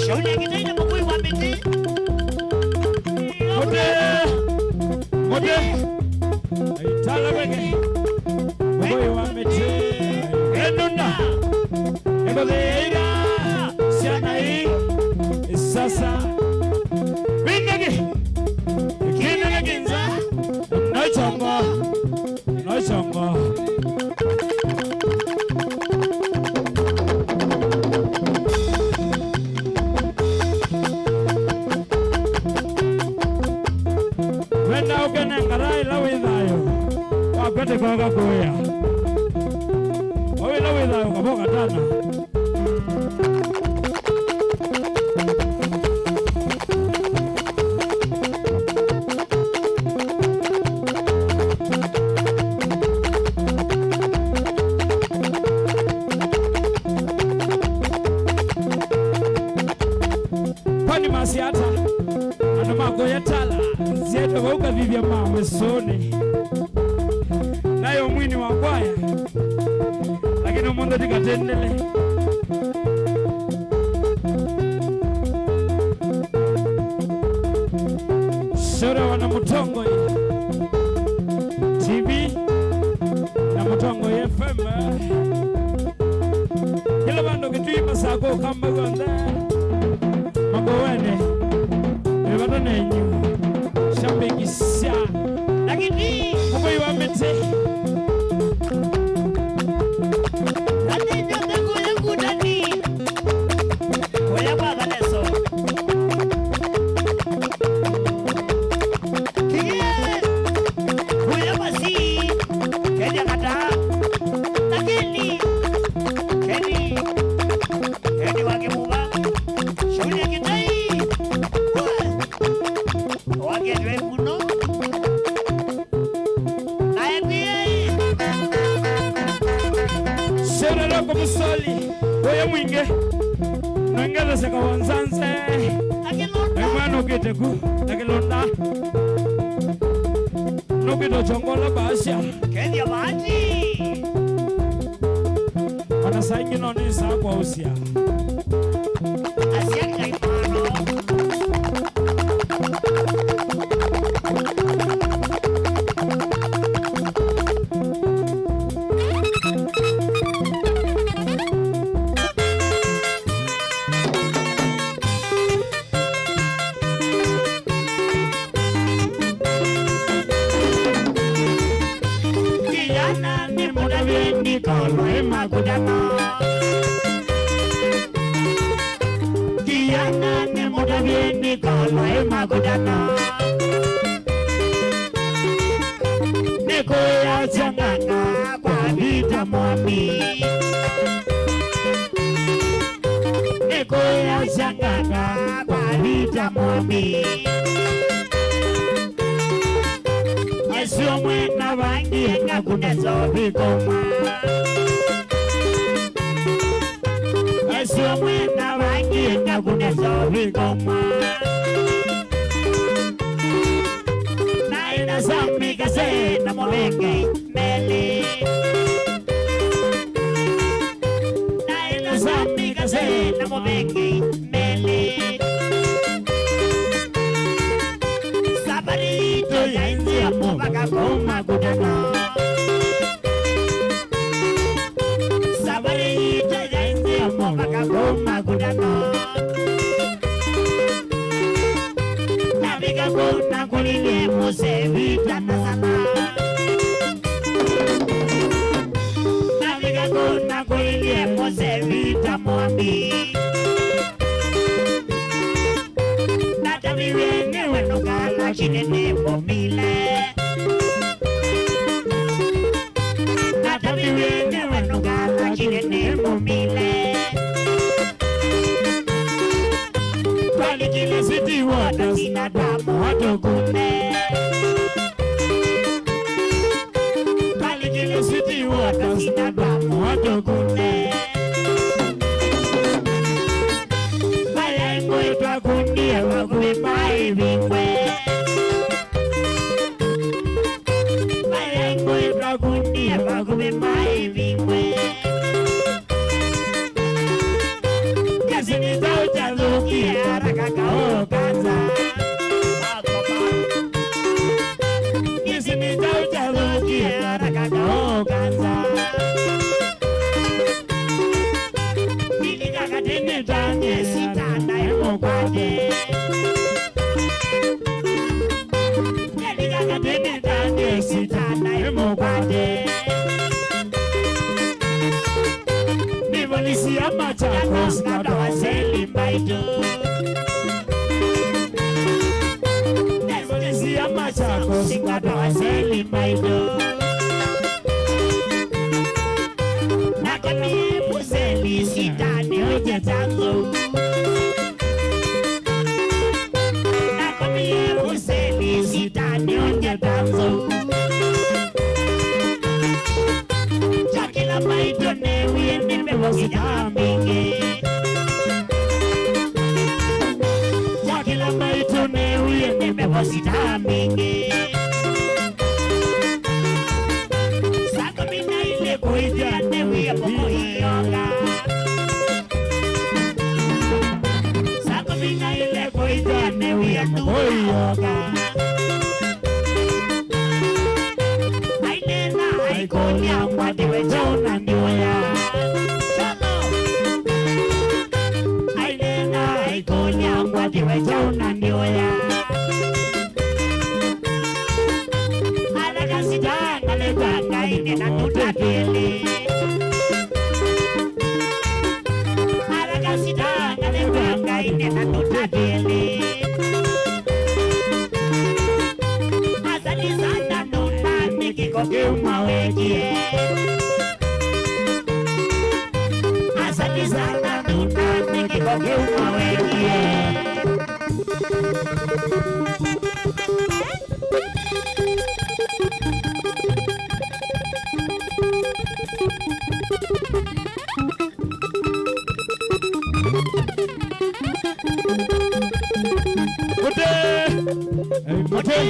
Shauri ya Kĩtaina mũkũi wa mĩtĩ. Mũtĩ. Mũtĩ. Aitala weke. Mũkũi wa mĩtĩ. Enuna. Ekũthĩĩra. Syana ii. Sasa. Vindegi. Kĩndũ gĩkĩ nza. No chongo. No chongo. Wenda ũkene ngara ĩla wĩ thayũ, wakwete koka kũĩa. O ĩla wĩ thayũ kavoka tana. Kwani masiata andũ ma kũya tala nziete vau kavivya ma mĩsũnĩ. Nayo mwini wa kwaya, lakini ũmũnthĩ tikatendele. Sura wana Mũtongoi T V na Mũtongoi F M. Kĩla vandũ Kĩtui, Masakũ, Kamau onthe, Makueni, nĩ vata nenyu. Shabiki sya. Lakini mũkũi wa mĩtĩ. Ati nyote kũya kutani. Kũya kwa Vaneso. Kiye. Kũya basi. Kenya kata. Lakini. Keni. Keni wa Kimuva. Shauri ya Kitai. Wa. Wa Kitai kuno. Naye kwiyai. Serera kwa Musoli, ũya mwingĩ. Nongetheseka wanzanze. Akĩlonda. Nĩ mwana ũkĩte ku, na kĩlonda. Nũkĩte ũchongola baasya. Kethia bahati. Ona saa ingĩ no nĩsaa kwaũsya. Asya Ngai mano. Kijana nĩmũtavye ndikolo ĩ makutano. Kijana nĩmũtavye ndikolo ĩ makutano. Nĩkũyasya ng'ang'a kwa Vita Mwami. Nĩkũyasya ng'ang'a kwa Vita Mwami. Asu amwe na vangi ngakunesa ũvikoma. Asu amwe na vangi ngakunesa ũvikoma. Naĩ na Sami Kase na Mũvenge. Meli. Naĩ na Sami Kase na Mũvenge meli. Savarĩ yitũ yaĩ nzĩa mũvaka kũu Makutano. Savarĩ yitũ yaĩ nzĩa mũvaka kũu Makutano. Navika kũu nakũlilye mũsee Vita na sana. Navika kũu nakũlilye mũsee Vita Mwami. Nataviw'e nĩwe nũkala kinene mũmile. Nataviw'e nĩwe nũkala kinene mũmile. tũkune. Twalikile City Waters na twamũa tũkune. Vayaĩ ngũĩ twakunie vakuvĩ ma ĩvingwe. Vayaĩ ngũĩ twakunie vakuvĩ ma ĩvingwe. Kĩsini kyaũ kyathũkie haraka kaũ kanza. Kĩsini kyaũ kyathũkie haraka kaũ kanza. Nĩlika katĩ nĩtangĩe sitana ĩmũkwate. Nĩlika katĩ nĩtangĩe sitana ĩmũkwate. Nĩ volisi ya Machakos na tawaseli mbaitũ. Nĩ volisi ya Machakos na tawaseli mbaitũ. Nakomie Vuseli sitani ũnjeta nzou. Nakomie Vuseli sitani ũnjeta nzou. Kya kĩla mbaitũ newie nĩ mbevo sitambingĩ. Kya kĩla mbaitũ newie nĩ mbevo sitambingĩ. Saa kũmi na ilĩ kũithya nĩwie mũkũi oka. Saa kũmi na ilĩ kũithya nĩwie mũkũi oka. Ainena aikũlya ngwatiwe kyaũ na ndioya. Ainena aikũlya ngwatiwe kyaũ na ndioya. Athaka sitanga nĩtwa Ngai nĩ na tũtakĩlĩ. Athaka sitanga nĩtwa Ngai nĩ na tũtakĩlĩ. Asante sana nũna nĩ kĩko kĩu mawekie. Asante sana nũna nĩ kĩko kĩu mawekie. Mũtĩ! Mũtĩ!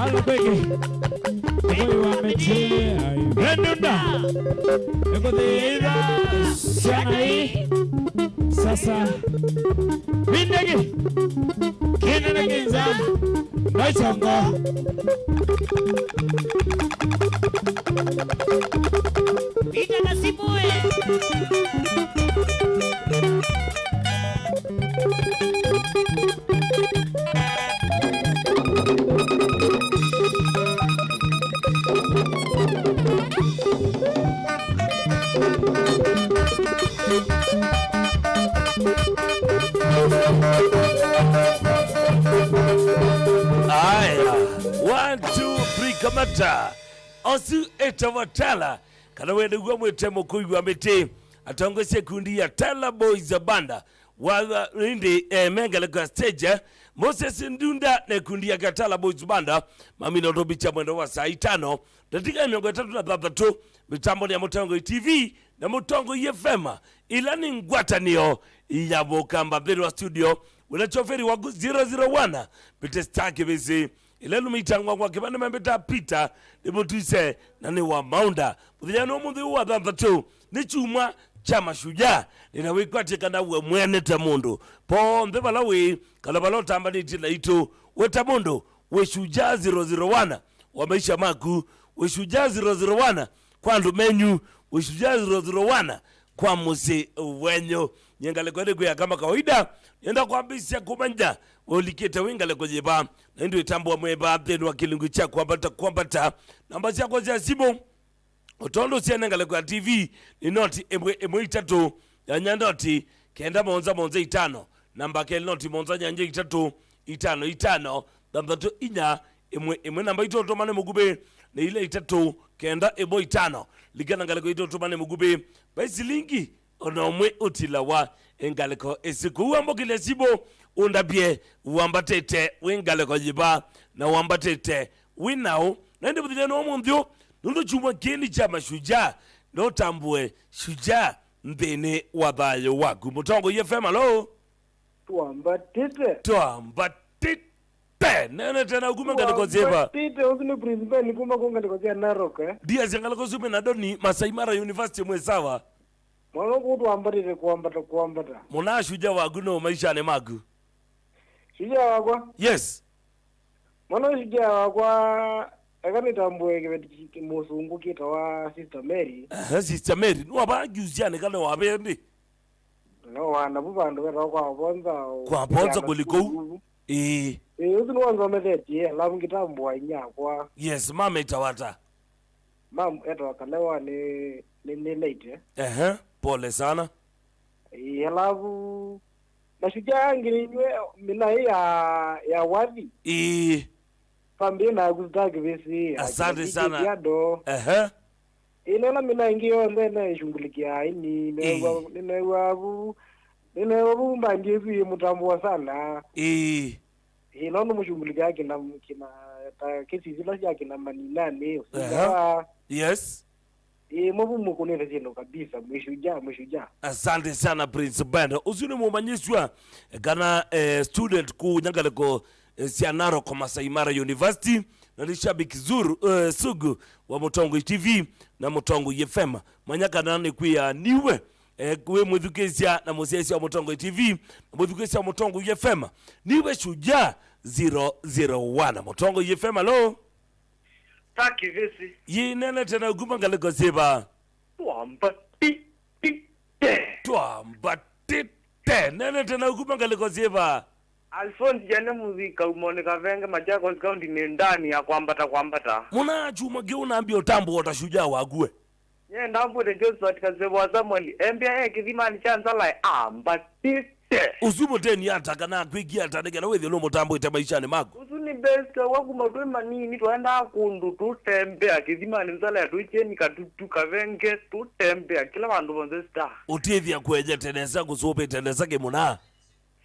Ala kwĩkĩ. Ũkũi wa mĩtĩ. Vendunda. Ĩkũthĩĩtha syana ii. Sasa. Vindegi. Kinene kinza. Noisongo. Vita na simue. Aya, one, two, three, kamata. Osu etawa Tala, kana wende gwa mwĩte mũkũi wa mĩtĩ. Atongoesya ikundi ya Tala Boys Banda. Wa, wa, ĩndĩ, eh, me ngalĩko ya stage, eh, Moses Ndunda na ikundi yake Tala Boys Banda, mamina ũtũmbikya mwendo wa saa itano, ndatĩka ya mĩongo ĩtatũ na thanthatũ, mĩtambonĩ ya Mũtongoi T V na Mũtongoi F M, ĩla nĩ ngwatanĩo ya Mũkamba nthĩnĩ wa studio, wĩna choferi waku zero zero one, Peter Star Kĩvĩsĩ, ĩla ĩlũmĩtangwa kwa kĩvande mambĩta Peter, nĩ mũtwise na nĩ wa Maunda. Mũthenya nĩ ũmũnthĩ wa thanthatũ, nĩ kyumwa kya Mashujaa. Nĩna wĩkwatye kana we mwene ta mũndũ, ponthe vala wĩ, kana vala ũtambanĩtye naitũ, we ta mũndũ, wĩ Shujaa zero zero one wa maisha maku, wĩ Shujaa zero zero one kwa andũ menyu, wĩ Shujaa zero zero one kwa mũsyĩ wenyu. Nyie ngalĩko ĩno kwĩa kama kawaida, nĩenda kwambĩĩsya kũmanya we ũlikĩte wĩ ngalĩko yĩva, na ĩndĩ wĩtambũa mwĩva nthĩnĩ wa kĩlungu kya kwambata kwambata. Namba syakwa sya simũ, o tondũ syene ngalĩko ya T V, nĩ noti ĩmwe ĩmwe itatũ, nyanya noti kenda mũonza mũonza itano, namba kelĩ noti mũonza nyanya itatũ, itano itano, thanthatũ inya, ĩmwe ĩmwe. Namba itũ ũtũmane mũkuvĩ nĩ ila itatũ kenda ĩmwe itano. Likana ngalĩko itũ ũtũmane mũkuvĩ, vai silingi o na ũmwe ũtilawa. ĩ ngalĩko ĩsu. Kũu ambũkĩlya simũ, ũndavye, wambatĩte wĩ ngalĩko yĩva, na wambatĩte wĩ naũ? Na ĩndĩ mũthenya wa ũmũnthĩ ũũ, nũndũ kyumwa kĩĩ nĩ kya mashujaa, no ũtambũe shujaa nthĩnĩ wa thayũ waku. Mũtongoi F M, alo? Twambatĩte. Twambatĩte. Nene tena kuma ngalĩko syĩva? Twambatĩte, ũsu nĩ Prince Ben kuma kũ ngalĩko sya Narok, eh? Ndia sya ngalĩko syume na Doni, Masai Mara University, mwĩ sawa? Mwana ũkũ twambatĩte kwambata, kwambata. Mũna shujaa waku no maishanĩ maku? Shujaa wakwa? Yes. Mwana shujaa wakwa, eka nĩtambũe kĩveti kĩ-, mũsũngũ kĩtawa Sister Mary. Aha, Sister Mary. Nĩwavaa kiusianĩ kana wavea ĩndĩ? No, wana vu vandũ vetawa kwa Vonza, o-, Kwa Vonza kũli kũu? Ĩĩ. Ĩĩ, ũsu nĩwanzomethetye, alafu ngĩtambũa inyakwa. Yes, mama etawa ata? Mam etawa Kalewa, nĩ, nĩ, nĩ late. Ehe, pole sana. Ĩĩ, alafu, mashujaa angĩ nĩnywe mĩnaĩ ya, ya wathi. Ĩĩ. Pambĩ na Gusta Kĩvĩsĩ, Asante sana. Ando. Ehe. Ĩĩ, nona mĩnaĩ ĩngĩ yonthe naĩshungulikia aini, Ĩĩ. Nĩneew'a, nĩneew'a vu, nĩneew'a vu mbandi ĩsu ĩ mũtambo wa sana. Ĩĩ. Ĩĩ, no nĩmũshungulikia kina, kina, ta kesi zila sya kina maninani, Ehe. Ũsinga wa Yes. Ĩĩ, mwavu mũkũnĩte syĩndũ kabisa, mwĩ shujaa, mwĩ shujaa. Asante sana, Prince Ben. Ũsu nĩ mũmanyĩsw'a kana, eh, student kũu nyangalĩko, eh, sya Narok Masai Mara University, na nĩ shabiki zuru, eh, sugu wa Mũtongoi T V na Mũtongoi F M. Manya kana nĩ kwĩa niwe, eh, wĩ mwĩthukĩĩsya na mũsyaĩĩsya wa Mũtongoi T V na mwĩthukĩĩsya wa Mũtongoi F M. Niwe shujaa zero zero one. Mũtongoi F M, alo? Ta Kĩvĩsĩ. Yĩnenete na kuma ngalĩko syĩva? Twambatĩte. Twambatĩte. Nenete na kuma ngalĩko syĩva? Alphonse Jane Mũthika, Umoni Kavenge, Machakos County, nĩ ndani ya kwambata, kwambata. Mũna chuma kĩu nambia ũtambũa ta shujaa waku we. Nyie ndambwĩte Josephat Kasevwa Samuel, embĩa e kĩthimanĩ kya Nzalae, ambatĩte. Ũsu mũteni ata kana akwĩkie ata nĩ kana wĩthĩe nũmũtambwĩte maishanĩ maku? Ũsu nĩ best wa kuma twĩ manini, twaendaa kũndũ tũtembea kĩthimanĩ Nzalae, tũikyeni Katutu, Kavenge, tũtembea kĩla vandũ vonthe star. Ũtĩthya kwenjete nesa, kũsũvĩte nesa kĩmũna.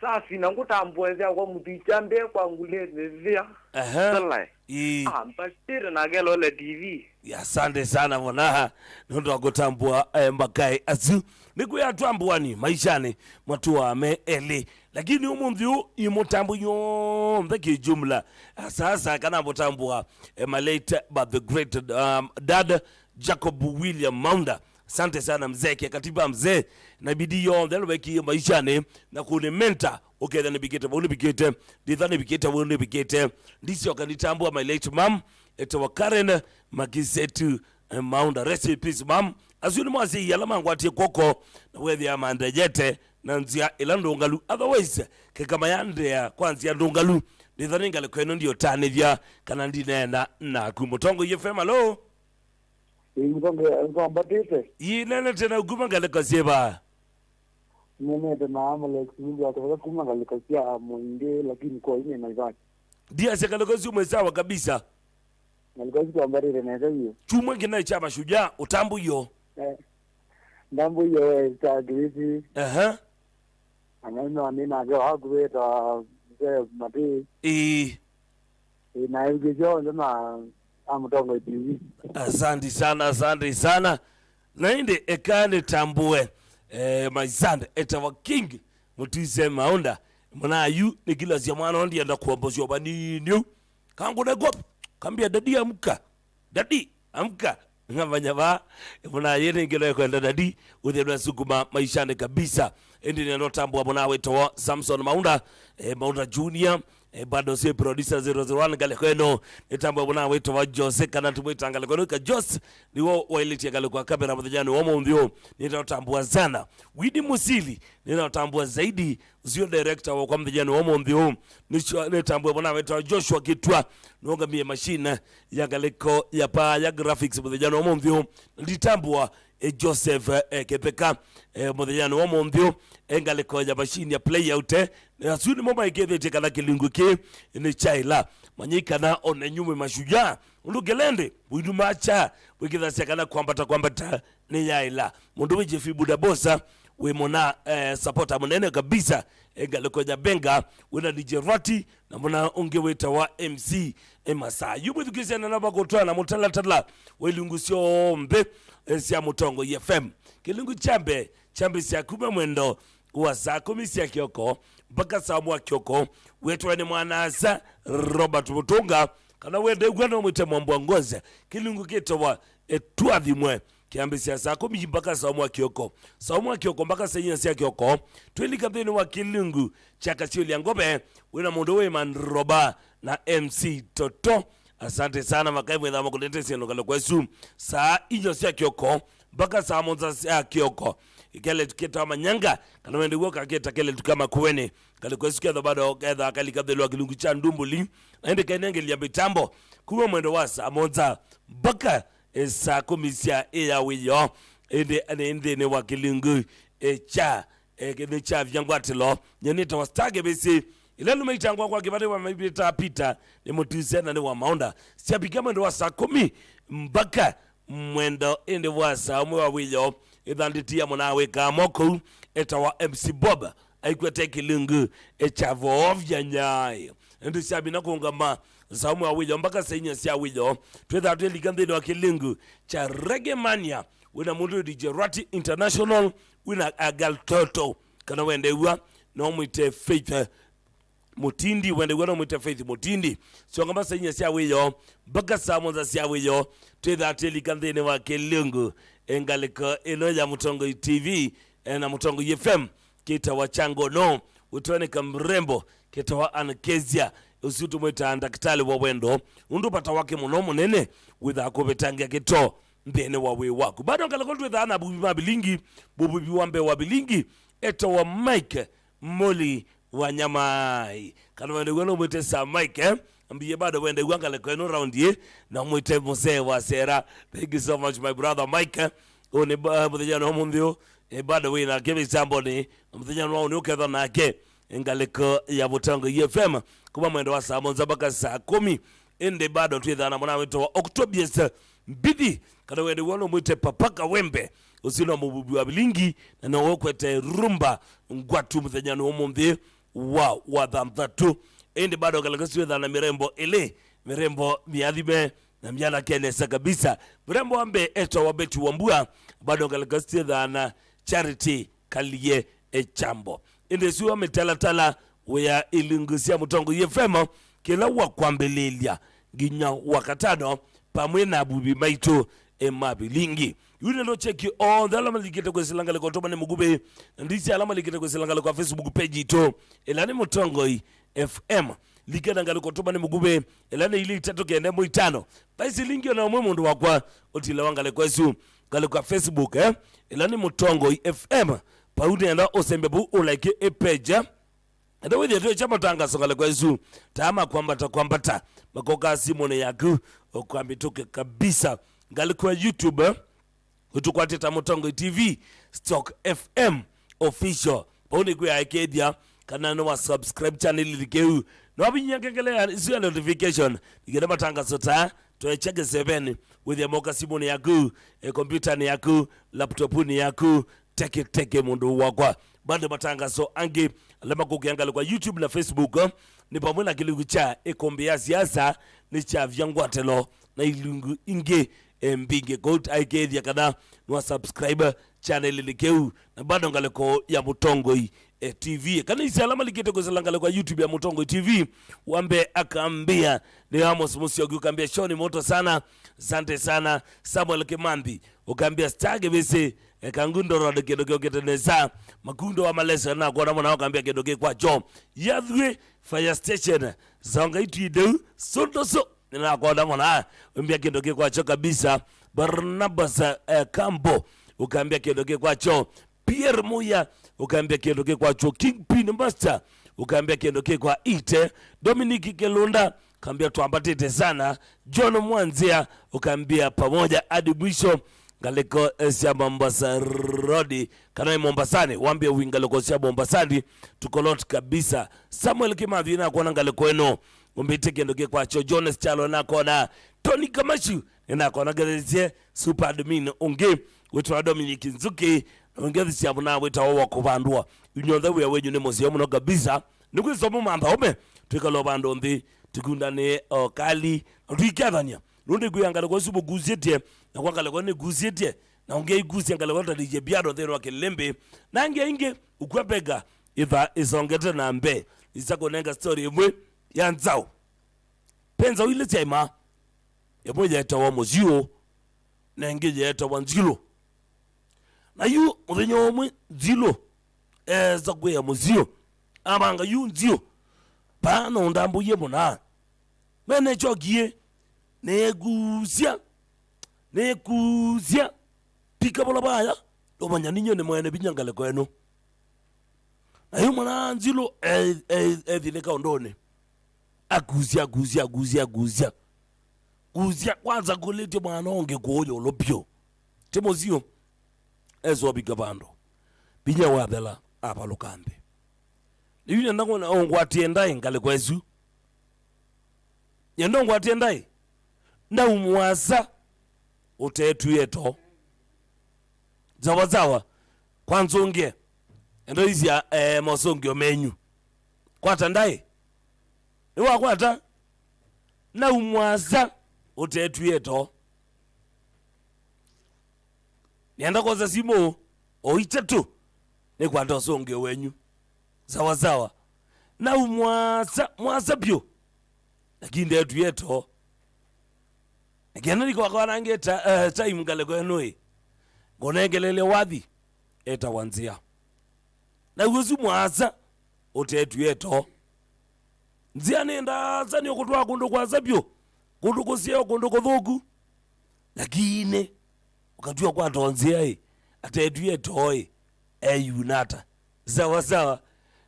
Safi, na ngũtambũa ĩthe akwa mũthikya mbee kwa ngulĩnĩ thĩa. Ehe. Salai. Ii. Ah, mbasĩte na akelole T V. Asante sana mwana, nũndũ wa kũtambũa, eh, mbakai asu. Nĩkwĩa twambũani maishanĩ matũaa me elĩ. Lakini ũmũnthĩ ũũ imũtambo yonthe kĩjumla. Sasa kana mũtambũa, eh, my late but the great, um, dad Jacob William Maunda. Asante sana mzee, kia katiba mzee, na bidii yonthe nũvekie maishani na kũnĩ mentor, ũketha nĩvikĩte vau nĩvikĩte, nditha nĩvikĩte vau nĩvikĩte, ndisyoka nitambua my late mom, etawa Karen Makisetu, eh, Maunda. Rest in peace mom. Asu nĩ mwasei ala mangwatie kwoko na wethĩa mandejete na nzĩa ĩla ndũngalu. Otherwise, keka mayandea kwa nzĩa ndũngalu. Nditha nĩ ngalĩko ĩno ndiotanĩthya kana ndineena naku. Mũtongoi F M, alo? Ĩĩ, Mũtongoi, nĩkwambatĩte. Ĩĩ, nenete na kuma ngalĩko syĩva? Nenete na Amolex Mumbi wa Kavaka kuma ngalĩko sya Mwingĩ, lakini kwa ine Naivasha. Ndiasya ngalĩko isu mwĩ sawa kabisa. Ngalĩko isu twambatĩte nesa vyũ. Chumwa kĩna kya mashujaa, ũtambũio. Eh, ndambũio, eh, ta Kĩvĩsĩ. Aha. Ana ino nĩ nake waku wĩtawa Mzee Matĩ. Ĩĩ. Ĩĩ, na ĩngĩ syonthe ma, ma Mũtongoi T V. Asante sana, asante sana. Na ĩndĩ eka nĩtambũe, eh, my son, etawa King Mũtise Maunda. Mwana yu nĩ kila cia mwana ndienda kuombosya vanini ũu. Kangũne kop, kambia, "Daddy, amka. Daddy, amka." Ngavanya va, mwana yene ngelo kwenda daddy, ũthĩe nwa sukuma maishani kabisa. Ĩndĩ nĩenda ũtambũa mwana wĩtawa Samson Maunda, eh, Maunda Junior, eh, bado si producer zero zero one ngalĩko ĩno. Nĩtambũa mwana wĩtawa Jose, kana tũmwĩta ngalĩko ĩno ka Jose, nĩwo wailĩtie ngalĩko ya kamera mũthenyanĩ wa ũmũnthĩ ũũ. Nĩenda ũtambũa sana. Widi Musili, nĩenda ũtambũa zaidi. Ũsio director wakwa mũthenyanĩ wa ũmũnthĩ ũũ. Nĩsyo, nĩtambũe mwana wĩtawa Joshua Kĩtwa, nũngamie machine ya ngalĩko ya paa ya graphics mũthenyanĩ wa ũmũnthĩ ũũ. Nditambũa, eh, Joseph, eh, Kĩtheka, eh, mũthenyanĩ wa ũmũnthĩ ũũ. Eh, ngalĩko ya machine ya playout, eh. Asu nĩmo maĩkĩthĩtye kana kĩlungu kĩĩ nĩ kyaĩla. Manyai kana o nenyu mwĩ mashujaa. Ũndũ kĩlende, wĩnuma kya, wĩkĩthasya kana kwambata, kwambata nĩ yaĩla. Mũndũ wĩ Jeff Budabosa, Wĩ mũna, eh, supporter mũnene kabisa, eh, ngalĩko ya Benga, wĩna D J Rwati, na mũna ũngĩ wĩtawa M C, eh, Masaa. Yu mwĩthukĩĩsya na nava kũtwaa na mũtalatala wa ilungu syonthe, eh, sya Mũtongoi F M. Kĩlungu kya mbee kyambĩsya kuma mwendo wa saa kũmi sya kĩoko mpaka saa ũmwe wa kĩoko, wĩtwe nĩ mwana-a-asa Robert Mũtũnga, kana wende w'a no mwĩte Mwambwa Ngoza. Kĩlungu kĩtawa, eh, Twathimwe. Kĩambĩsya saa kũmi mpaka saa ũmwe wa kĩoko. Saa ũmwe wa kĩoko mpaka saa inya sya kĩoko, twĩlika nthĩnĩ wa kĩlungu kya Kasyũlya Ngove, wĩna mũndũ wĩ Mandroba na M C Toto. Asante sana, makai mwĩthama kũlete syĩndũ ngalĩko ĩsu. Saa inya sya kĩoko mpaka saa mũonza sya kĩoko, kele tukĩtawa Manyanga, kana wende w'o kakĩta kele tuka Makueni. Ngalĩko ĩsu ketha bado ketha kalika nthĩnĩ wa kĩlungu kya Ndumbuli, na ĩndĩ kainengelya mĩtambo kuma mwendo wa saa mũonza mpaka e, saa kũmi sya ĩa wĩoo, ĩndĩ nĩ nthĩnĩ wa kĩlungu, e, kya, e, nĩ kyavya ngwatĩlo. Nyie nĩtawa Star Kĩvĩsĩ. Ĩla nũmaitangwa kwa kĩvatĩ wa maivĩta Peter nĩ mũtuse na nĩ wa maũnda. Syavika mwendo wa saa kũmi mpaka mwendo ĩndĩ wa saa ũmwe wa wĩoo, ĩthandĩtia mũnaa wĩkaa mo kũu etawa M C Bob. Aikwete kĩlungu, e, kya voovya nyai. Ĩndĩ syamina kũngama saa ũmwe wa wĩoo mpaka saa inya sya wĩoo, twĩthaa twĩlika nthĩnĩ wa kĩlungu kya Reggae Mania, wĩna mũndũ D J Rwati International, wĩna a gal Toto, kana wende w'a no mwĩte Faith, eh, Mũtindi, wende w'a no mwĩte Faith Mũtindi. Syongama saa inya sya wĩoo mpaka saa mũonza sya wĩoo, twĩthaa twĩlika nthĩnĩ wa kĩlungu, e, ngalĩko ĩno ya Mũtongoi T V, e, na Mũtongoi F M. Kĩtawa kya ngono, ũtweneka mrembo, kĩtawa Ankezia, ũsu tũmwĩtaa ndakĩtalĩ wa wendo, nũndũ vata wake mũno mũnene wĩthaa kũvetangĩa kĩtoo nthĩnĩ wa wĩĩ waku. Bado ngalĩko twĩthaa na avuvi ma vilingi, mũvuvi wa mbee wa vilingi etawa Mike Moli wa Nyamai. Kana wende w'a no mwĩte Sir Mike, eh? Ambie bado wende w'a ngalĩko ĩno round ĩ, na mwĩte mũsee wa sera. Thank you so much, my brother Mike, eh? Ũũ nĩ ba-, mũthenya no mũnthĩ ũ, eh, bado wĩ nake mĩtambonĩ, na mũthenya no nĩ ũketha nake ngalĩko ya Mũtongoi F M kuma mwendo wa saa mũonza mpaka saa kũmi. Ĩndĩ bado twĩthaa na mwana wĩtawa Octobius Mbithi, kana wende w'a no mwĩte Papa Kawembe. Ũsu no mũvuvi wa vilingi, na no ũkwete rumba ngwatu mũthenya nĩ ũmũnthĩ wa wathanthatũ. Ĩndĩ bado ngalĩko ĩsu twĩthaa na mĩrembo ĩlĩ, mĩrembo mĩathime na myanake nesa kabisa. Mrembo wa mbee etawa Betty Wambua, bado ngalĩko ĩsu twĩthaa na Charity Kalie Echambo. Ĩndĩ ĩsu wa mĩtalatala wĩa ilungu sya Mũtongoi F M, kĩla wa kwambĩlĩlya nginya wa katano, pamwe na avuvi maitũ, e, ma vilingi. Yu nĩ no cheki onthe ala malikĩte kwĩsĩla ngalĩko tũmane mũkuvĩ, na ndisi ala malikĩte kwĩsĩla ngalĩko ya Facebook page itũ, ĩla nĩ Mũtongoi F M. Likana ngalĩko tũmane mũkuvĩ, ĩla nĩ ilĩ itatũ kenda ĩmwe itano. Vai silingi ona ũmwe mũndũ wakwa ũtile wa ngalĩko ĩsu. Ngalĩko ya Facebook, eh? Ĩla nĩ Mũtongoi F M. Pau nenda ũsembe vau ũlike ĩ page, eh? Enda wĩthĩe twĩkya matangaso ngalĩko ĩsu, taa ma kwambata kwambata, makokaa simũnĩ yaku, ũkwambĩtũke kabisa. Ngalĩko ya YouTube, eh? Ũtũkwatĩta Mũtongoi T V, Stock F M Official. Vau nĩkwĩaĩkĩĩthya kana nĩ wa subscribe channel kĩu. Nĩwavinyia ngengele ya, isu ya notification, nĩkenda matangaso taa twekya kĩseveni, wĩthĩa moka simũnĩ yaku, e, kompyutanĩ yaku, laptopnĩ yaku, teke teke mũndũ wakwa. Bado matangaso angĩ ala makũkĩa ngalĩko kwa YouTube na Facebook, eh, nĩ vamwe na kĩlungu kya ĩkũmbĩ ya siasa nĩ kyavya ngwatĩlo na ilungu ingĩ, eh, mbingĩ. Kwoou aikĩĩthya kana nwa subscribe channel kĩu na bado ngalĩko ya Mũtongoi, eh, T V. Kana isi ala malikĩte kwĩsĩla ngalĩko ya YouTube ya Mũtongoi T V, wambe akambia nĩ Amos Musyoki, ũkambia show ni moto sana, asante sana. Samuel Kimanthi, ũkambia Star Kĩvĩsĩ, eh, Kangundo Road, kĩndũ kĩũkĩte nesa. Makundo wa Malesa, nakwona mũno, ũkambia kĩndũ kĩ kwacho. Yathwĩ Fire Station, Zonga Itwideu, Sundusu, nĩnakwona mũno, ũmbia kĩndũ kĩ kwacho kabisa. Barnabas, eh, Kambo, ũkambia kĩndũ kĩ kwacho. Pierre Muya, ũkambia kĩndũ kĩ kwacho. Kingpin Master, ũkambia kĩndũ kĩ kwa Ite. Dominic Kelunda, kambia twambatĩte sana. John Mwanzia, ũkambia pamoja hadi mwisho. Ngalĩko, eh, sya Mombasa Road, kana ĩ Mombasani, wambia wi ngalĩko sya Mombasani, tuko locked kabisa. Samuel Kimathi, nĩnakwona ngalĩko ĩno, ũmbĩte kĩndũ kĩ kwacho. Jones Chalo, nĩnakwona. Tony Kamashu, nĩnakwona ngethesie. Super admin ũngĩ wĩtwa Dominic Nzuki, Na ũngethĩsya mũnaa wĩtawa wa kũvandũa. Inyw'onthe wĩa wenyu nĩ mũseo mũno kabisa. Nĩkwĩsoma mantha ũme, twĩkala o vandũ nthĩ, tũkundanĩe o kali, na tũikethany'a. Nũndũ ĩkwĩa ngalĩko ĩsu mũkusĩtye, na kwa ngalĩko nĩkusĩtye, na ũngĩ aikusya ngalĩko ta D J Piano nthĩnĩ wa kĩlĩmbĩ. Na angĩ aingĩ, ũkw'a mbeka, ĩtha ĩsongete na mbee, nĩsa kũnenga story ĩmwe ya nzaũ. Ve nzaũ ilĩ syaĩmaa, ĩmwe yeetawa Mũsyũ, na ĩngĩ yeetawa Nzilũ. Na yu mũthenya ũmwe Nzilũ eesa kwĩa Mũsyũ, avanga yu Nzilũ, vaa no ndambũie mũnaa. Mene kyokie, nĩkusya, nĩkusya, pika vola vaya, ndũmanya ninyie nĩ mwene vinya ngalĩko ĩno. Na yu mũnaa Nzilũ e-, e-, ethinĩka ũndũnĩ. Akusya, akusya, akusya, akusya. Kusya, kwanza kũlĩtye mwana ũngĩ kũũ ĩũlũ vyũ. Ti Mũsyũ. Esovika vandũ. Vinya wathela, avalũka nthĩ. Rĩu nenda kwona ũngwatie ndaĩ ngalĩko ĩsu. Nenda ũngwatie ndaĩ. Ndaumwasa ũtetwie too. Sawa sawa. Kwa nzũngĩe. Enda isya, eh, mosũngĩo menyu. Kwata ndaĩ. Nĩwakwata? Naumwasa ũtetwie too. Nĩenda kwosa simũ o itatũ nĩkwata ũsũngĩo wenyu. Sawa sawa. Naumwasa, mwasa vyũ. Lakini ndetwie too. Na kĩana nĩkwakwanangĩte, eh, time ngalĩko ĩno ĩ. Ngũnengelelya wathi. Etawa nzĩa. Na ũsu mwasa ũtetwie too. Nzĩa nĩ ndaasa, nĩ ũkũtwaa kũndũ kwasa vyũ, kũndũ kũseo, kũndũ kũthũku. Lakini ũkatw'a kwata o nzĩa ĩ, atetwie too ĩ, eyuna ata? Sawa sawa.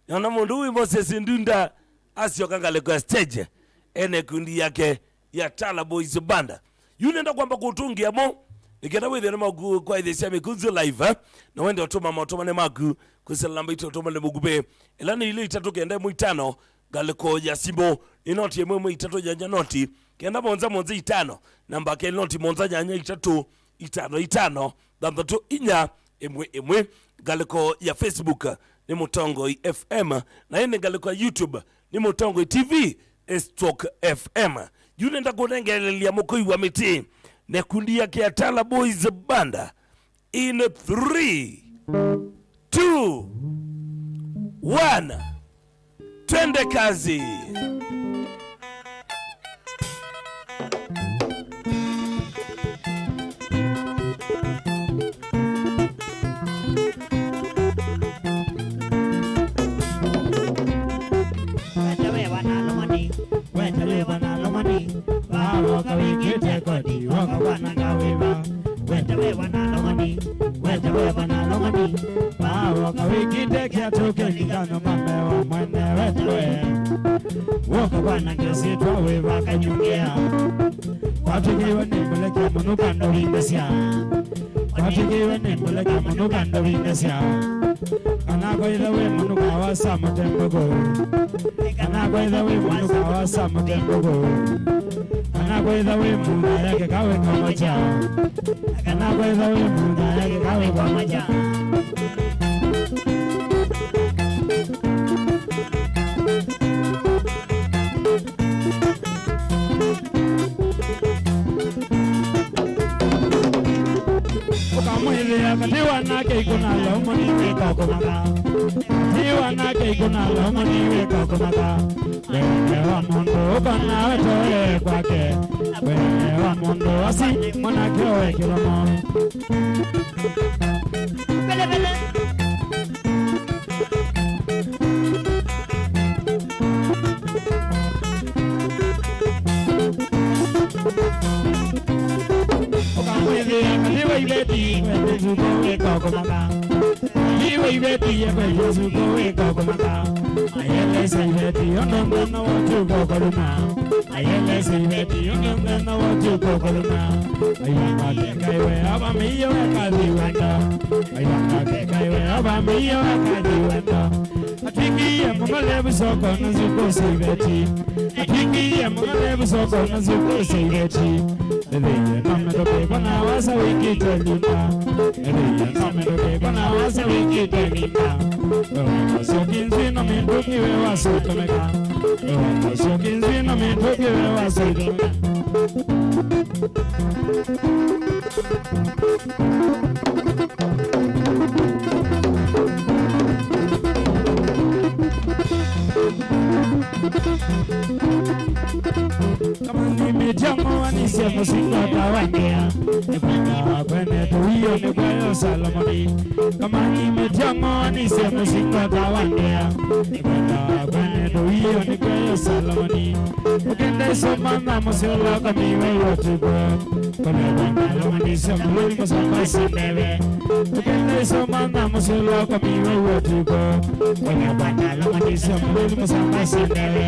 Nĩona mũndũ wĩ Moses Ndunda asyoka ngalĩko ya stage, ene kundi yake ya Tala Boys Banda. Yu nenda kwamba kũtũngĩa mo, nĩkenda wĩthĩe nĩ maku kwaĩthĩsya mĩkũnzĩ live, eh? Na wende ũtũma maũtũmane maku kwĩsĩla namba itũ ũtũmane mũkuvĩ. Ĩla nĩ ilĩ itatũ kenda ĩmwe itano, ngalĩko ya simũ, nĩ noti ĩmwe ĩmwe itatũ nyanya noti, kenda mũonza mũonza itano, namba ke noti mũonza nyanya itatũ, itano itano, thanthatũ inya, ĩmwe ĩmwe. Ngalĩko ya Facebook nĩ Mũtongoi F M, na ĩndĩ ngalĩko ya YouTube nĩ Mũtongoi T V, Stock F M. Yu nenda kũnengelelya mũkũi wa mĩtĩ na ĩkundi yake ya Tala Boys Banda in three, two, one. Twende kazi. Wete wewa na lomani, wete wewa na lomani, vaa woka wĩkĩte koti, woka kwananga wĩva. Wete wewa na lomani, wete wewa na lomani, vaa woka wĩkĩte kĩatũ kĩlikano mame wa mwene. Wete we, woka kwananga syĩtwa wĩva kanyungĩa. Kwatw'ĩkĩiwe nĩ mbũlekya mũno kandavindasya. Kwatw'ĩkĩiwe nĩ mbũlekya mũno kandavindasya. Kana kwaitha wĩ mũnuka wa sa mũtembũkũ. Kana kwaitha wĩ mũnuka wa sa mũtembũkũ. Kana kwaitha wĩ mũtha yake kawĩ kamoja. Kana kwaitha wĩ mũtha yake kawĩ kamoja. Ũkamwĩthĩa katĩ wa nake ikũna lomoni wĩka kũmaka. Katĩ wa nake ikũna lomoni wĩka kũmaka. Wene wa mũndũ ũkona wetoe kwake. Wene wa mũndũ asi mwanake oe kĩlomo. Vele, vele. Ũkamwĩthĩa katĩ wa iveti, kwete nzuko wĩka kũmaka. Katĩ wa iveti, kwete nzuko wĩka kũmaka. Ayelesa iveti, ũndũ nthĩna wa ũtukũ kũluma. Ayelesa iveti, ũndũ nthĩna wa ũtukũ kũluma. Aivanga keka iwe, ava mĩio ekathi wenda. Aivanga keka iwe, ava mĩio ekathi wenda. Atwingie mũno levu soko na zuko seiveti. Atwingie mũno levu soko na zuko seiveti. Ĩthĩie no mĩtũkĩ kona wasa wĩkĩte lima. Ĩthĩie no mĩtũkĩ kona wasa wĩkĩte lima. Wewe ũsyoki nzwino mĩtũkĩ we wasũtũmĩka. Wewe ũsyoki nzwino mĩtũkĩ we wasũtũmĩka. Kamani mĩtya moanisye mũsingo ta wa ndĩa, nĩkwenda kwene tũwio nĩkwayo Salomoni. Kamani mĩtya moanisye mũsingo ta wa ndĩa, nĩkwenda kwene tũwio nĩkwayo Salomoni. Ũkenda ĩsoma na mũsyola kamiwe yotuko. Kolebwa na lomanisya mluni mũsamba sindeve. Ũkenda ĩsoma na mũsyola kamiwe yotuko. Kolebwa na lomanisya mluni mũsamba sindeve.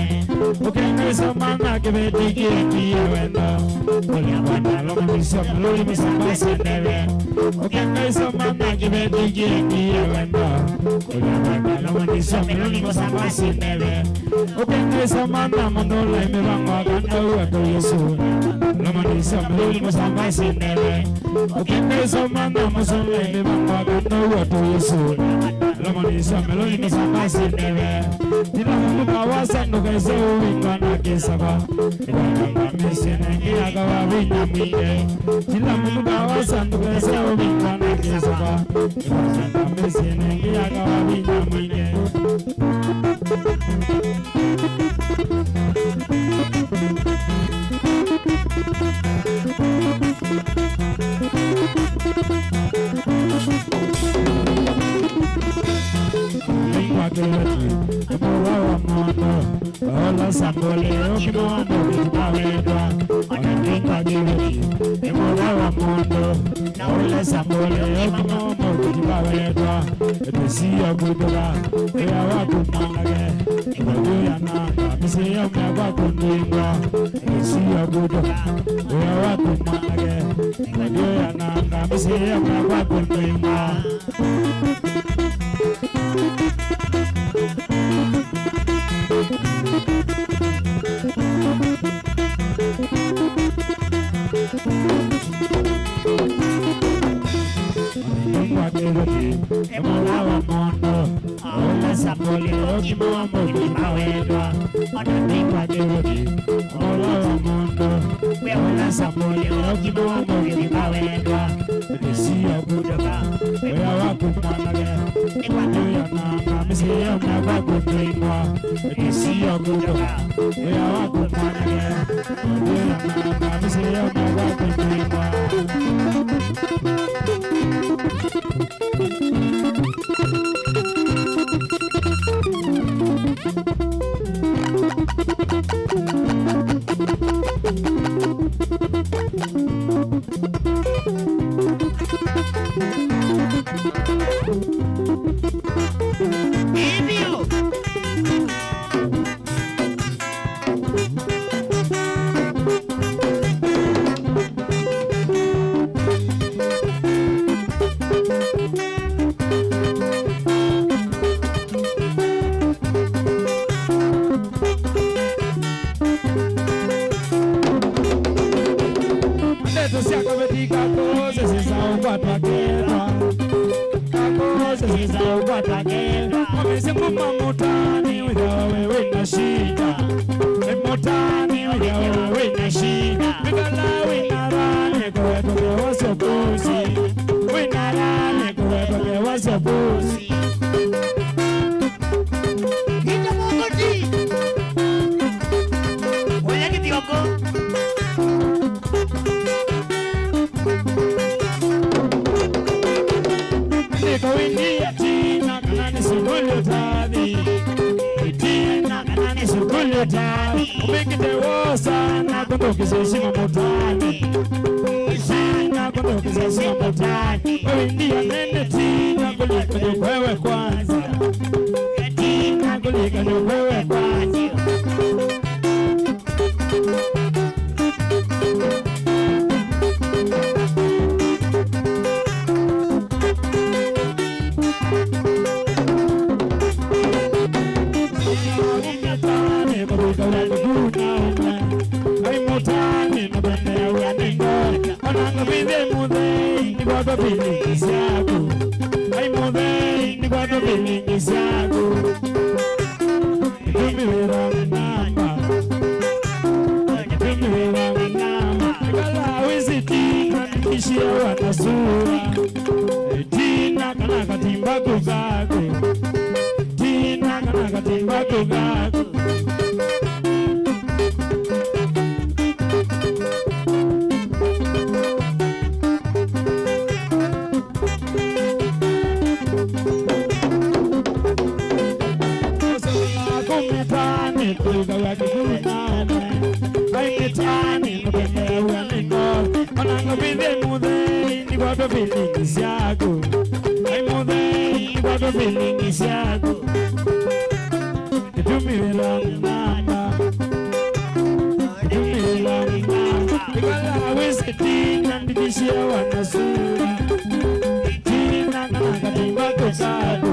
Ũkenda ĩsoma na kĩveti kĩengie wendo. Kolebwa na lomanisya mluni mũsamba sindeve. Ũkenda ĩsoma na kĩveti kĩengie wendo. Kolebwa na lomanisya mluni mũsamba sindeve. Ũkenda ĩsoma na mũndũ ũla ĩ mĩvango akanda ũwa tũ Yesũ. Lomanisya mluni mũsamba sindeve. Ũkenda ĩsoma na mũsũla ĩ mĩvango akanda ũwa tũ Yesũ. Lomanisya mluni mũsamba sindeve. Tila mũndũ kawasa ndũkaise ũvingwa na kĩsava. Ĩkwatanga mĩsyĩ nengĩ akawa vinya mwingĩ. Tila mũndũ kawasa ndũkaise ũvingwa na kĩsava. Ĩkwatanga mĩsyĩ nengĩ akawa vinya mwingĩ. Nĩngwakĩlĩtye, nĩ mũvwa wa mũndũ, ola sambũlĩ ũkĩmũndũ kĩtimawendwa, ona nĩngwakĩlĩtye, nĩ mũvwa wa mũndũ, na ũla sambũlĩ ũkĩmũndũ kĩtimawendwa, ĩtĩsio kwĩtũka, wĩa waku mwanake, ĩkũyũya nanga, mĩsyĩ yaumya kwaku ndwingwa, ĩtĩsio kwĩtũka, wĩa waku mwanake, ĩkũyũya nanga, mĩsyĩ yaumya kwaku ndwingwa. Nĩngwakĩlĩtye, nĩ mũvwa wa mũndũ, ola sambũlĩ ũkĩmũndũ kĩtimawendwa, ona nĩngwakĩlĩtye, nĩ mũvwa wa mũndũ, we ola sambũlĩ ũkĩmũndũ kĩtimawendwa. Ĩtĩsio kwĩtũka, wĩa waku mwanake, ĩkũyũya nanga, mĩsyĩ yaumya kwaku ndwingwa. Ĩtĩsio kwĩtũka, wĩa waku mwanake, ĩkũyũya nanga, mĩsyĩ yaumya kwaku ndwingwa. Ndeto sya kaveti kako sisisa ũkwatwa kethwa. Kako sisisa ũkwatwa kethwa. Mavĩsĩ kuma mũtani wĩthĩawa we wĩna shida. Nĩ mũtani wĩthĩawa we wĩna shida. Wĩkala wĩna thayũ kũwetwa kĩwasya kũsi. Wĩna thayũ kũwetwa kĩwasya kũsi. Ita mũkũti. Oya kĩthioko. Ndĩka wĩndĩ ĩtina kana nĩ sukulu tathi. Ĩtina kana nĩ sukulu tathi. Ũmĩkĩte wosa na kũthũkĩsya ĩsima mũtani. Ĩtina kũthũkĩsya ĩsima mũtani. Wĩndĩ ĩtina kũlika nyũmba ĩwe kwanza. Ĩtina kũlika nyũmba ĩwe kwanza. Ai mũtani, na mbere ya wĩa nĩ ngo. Feeling syaku. Ai mũthei, nĩkwatwa feeling syaku. Nĩtũmĩwĩra namba. Nĩtũmĩwĩra namba. Ĩkala wĩsĩ tina nĩkĩshiawa na sua. Tina kana katimba kũkaku. Tina kana katimba kũkaku. Kũmĩtaanĩ kwĩthĩwa kĩkũnanĩ. Ai mĩtaanĩ nũkũmĩw'a nĩ no. Ona ngavĩthĩ mũthei, nĩkwatwa feeling syaku. Ai mũthei, nĩkwatwa feeling syaku. Nĩtũmĩwĩra namba. Nĩtũmĩwĩra namba. Ĩkala wĩsĩ tina nĩkĩshiawa na sua. Tina kana katimba kũkaku.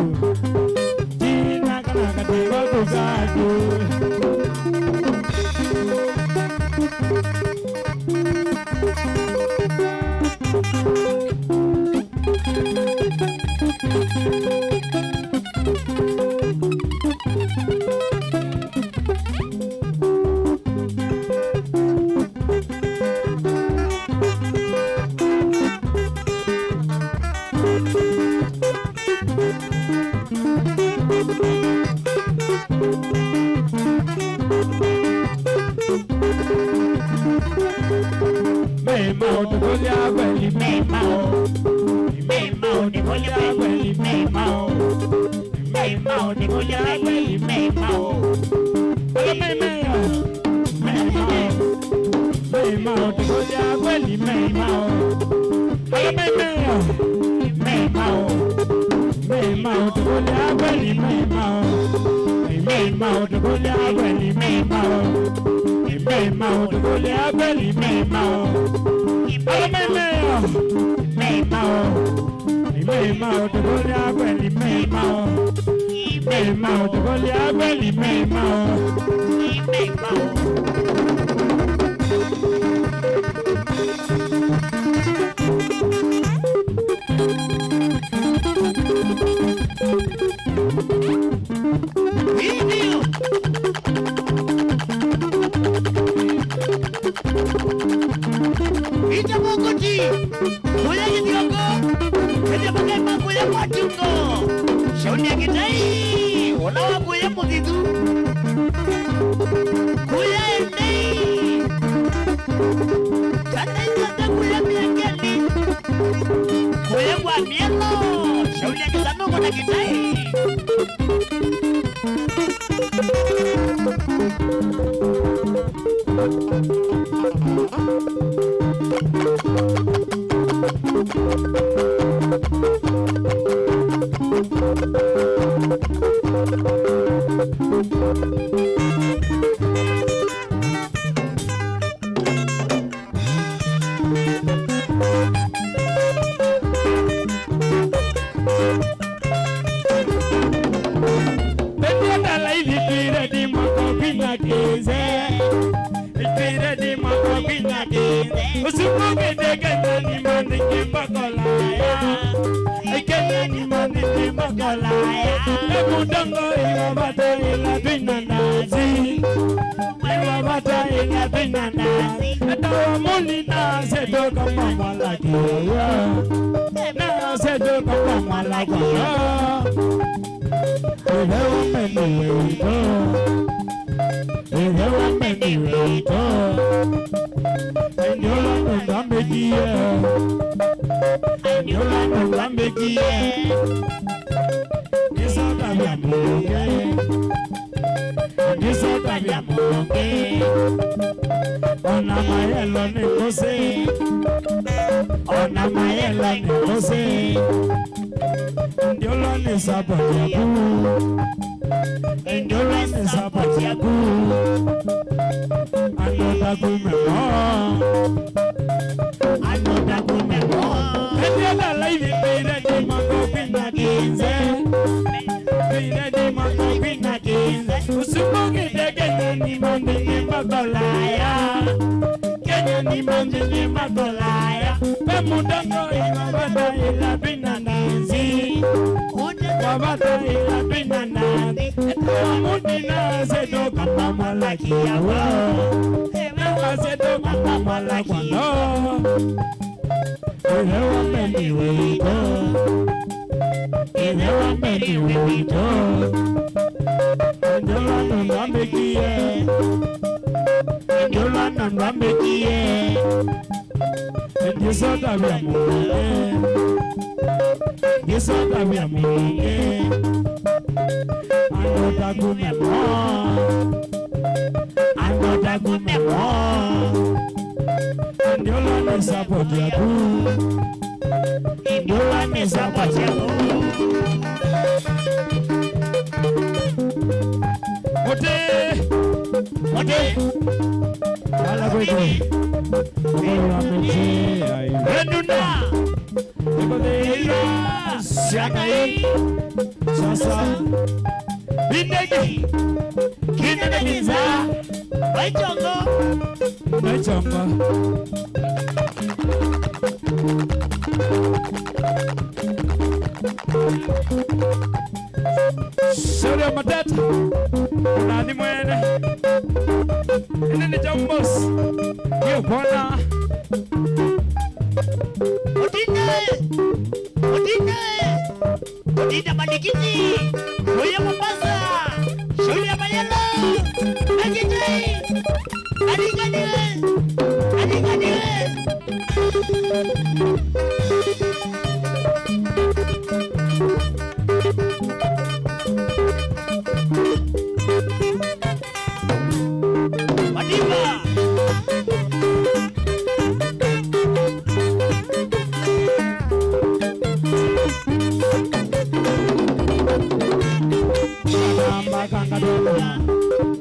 Tina kana katimba kũkaku. Memao, tũkũlya kweli, memao. Memao, tũkũlya kweli, memao. Memao, tũkũlya kweli, memao. Alo, memao. Memao. Memao, tũkũlya kweli, memao. Alo, memao. Memao. Memao, tũkũlya kweli, memao. Memao, tũkũlya kweli, memao. Memao, tũkũlya kweli, memao. Alo, memao. Memao. Memao, tũkũlya kweli, memao. Memao, tũkũlya kweli, memao. Video. Ita mũkũti. Kũya kĩthiongo. Kĩthiongo kema kũya kwa tungo. Shauni ya Kĩtai. Ũla wa kũya mũthithu. Kũya endei. Kana inyota kũya mĩangeni. Kũya kwa mĩelo. Shauni ya kĩsanũko na Kĩtai. Ĩndĩ ndalaithi twĩre nĩ makovi na kĩnze. Twĩre nĩ makovi na kĩnze. Ũsu kũngĩte Kenya nĩ mandĩke mbakolaya. Kenya nĩ mandĩke mbakolaya. Emũtongo ĩwa vata ĩla twĩna ndazi. Ĩwa vata ĩla twĩna ndazi. Etawa mũni na aseto kama mwalakĩwa. Na aseto kama mwalakĩwa. Ĩthe wa mbee nĩ witũ. Ĩthe wa mbee nĩ witũ. Ĩndĩ ũla nũndambĩkie. Ĩndĩ ũla nũndambĩkie. Nĩsatavya mũũnge. Nĩsatavya mũũnge. Ona mayelo nĩ ngũsĩ. Ona mayelo nĩ ngũsĩ. Ndiũlwa nĩ support yaku. Ndiũlwa nĩ support yaku. Andũ taku memo. Andũ taku memo. Ĩndĩ ata laithi mbĩire nĩ makovi na kĩnze. Mbĩire nĩ makovi na kĩnze. Ũsu kũngĩte Kenya nĩ mandĩke mbakolaya. Kenya nĩ mandĩke mbakolaya. Ve Mũtongoi wavataĩla twĩna ndaanzi. Wavataĩla twĩna ndaanzi. Etawa mũndina asyĩtwe kana malakia wao. Etawa asyĩtwe kana malakia wao. Ĩthe wa mbee nĩwe witũ. Ĩthe wa mbee nĩwe witũ. Ndiola nũndũ ambĩkie. Ndiola nũndũ ambĩkie. Ndisotavya mũlũnge. Ndisotavya mũlũnge. Andũ taku nemo. Andũ taku nemo. Ndiola nĩ support yaku. Ndiola nĩ support yaku. Mũtĩ. Mũtĩ. Ala kwĩtũ. Ũkũlwa mĩtĩ ya ĩvenuna. Nĩkũthĩĩla sya Ngai. Sasa. Indeki. Kinene kinza. Waichongo. Waichongo. Shauri ya matata. Nani mwene? Ene ni Jambos. Hiyo bwana. Otine. Otine. Otine manikini. Oye Mombasa. Shauri ya mayelo. Nakitei. Alinganiwe. Alinganiwe. Madiva.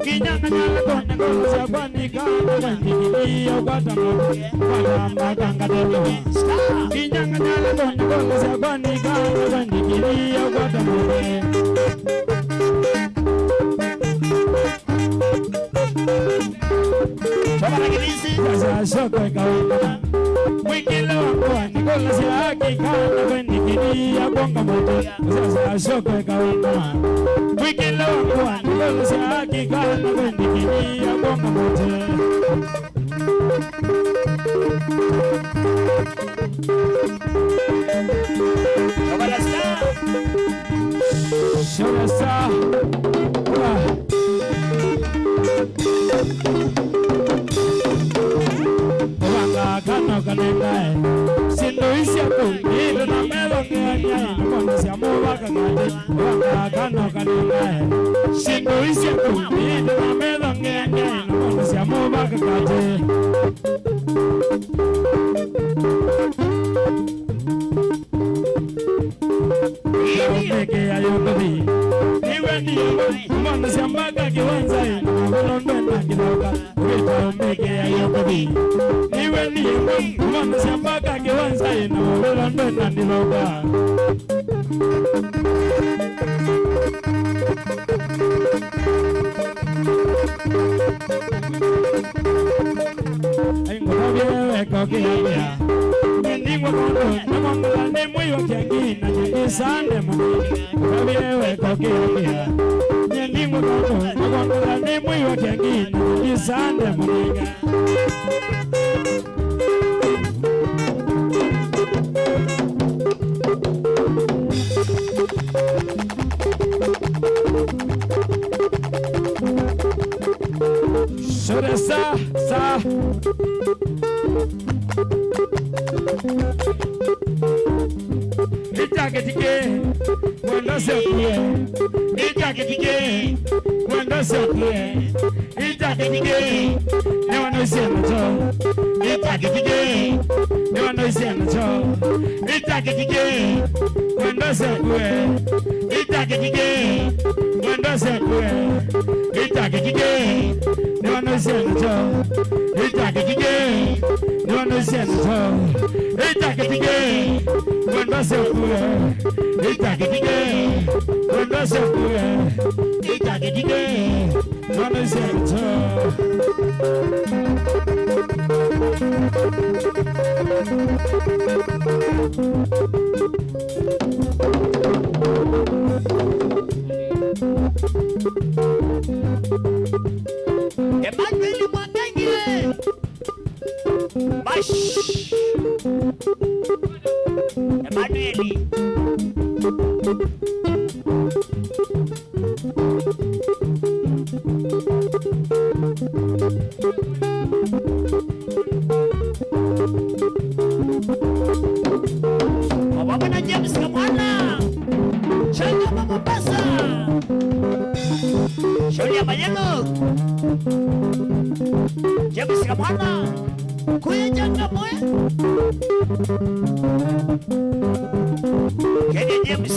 Nginya nganyala kone ngolo syakwa nikana kwendikithia kwata ng'ombe. Kwata mbaka ngatelewa. Nginya nganyala kone ngolo syakwa nikana kwendikithia kwata ng'ombe. Sasa soko ikaonekana. Mwĩkĩle wa ngũa nĩ ngolo sya haki kana kwendikĩlia kwonga mũtĩ. Sasa soko ĩkawenda. Mwĩkĩle wa ngũa nĩ ngolo sya haki kana kwendikĩlia kwonga mũtĩ. Shokala star. Shokala star. Wa. Ũvanga kana ũkanengae syĩndũ isya kũu, ĩndĩ na methongeania ĩndĩ mwana sya mũvaka katĩ. Ũvanga kana ũkanengae syĩndũ isya kũu, ĩndĩ na methongeania ĩndĩ mwana sya mũvaka katĩ. Ũmĩkĩa yũkũthi. Nĩwe niĩ mwa, mwana sya mbaka kĩwanzaĩ, na mavelo ndwenda ngĩthoka. Wĩta ũmĩkĩa yũkũthi. Nĩwe niĩ mwa, mwana sya mbaka kĩwanzaĩ, na mavelo ndwenda ngĩthoka. Ngũtavye weka ũkĩambĩa. Nĩnĩngwa maũndũ namwangala nĩ mwĩw'a kĩangĩ na kĩngĩ sande mũno. Ngũtavye weka ũkĩambĩa. Nĩnĩngwa maũndũ namwangala nĩ mwĩw'a kĩangĩ na kĩngĩ sande mũno. Sore sa, sa. Ita ketike, wendo se kue. Ita ketike, wendo se kue. Ita ketike, nĩwanoisye nacho. Ita ketike, nĩwanoisye nacho. Ita ketike, wendo se kue. Ita ketike, wendo se kue. Ita ketike, nĩwanoisye nacho. Ita ketike, nĩwanoisye nacho. Ita ketike, wendo se kue. Ita ketike, wendo se kue. Ita ketike, nĩwanoisye nacho. Emmanuel Mwangangi we. Bash. Emmanuel. Vamwe na James Kamwana. Changa mama pesa. Shauri ya Mayelo. James Kamwana. Kuya Changa mwe. Kenya James.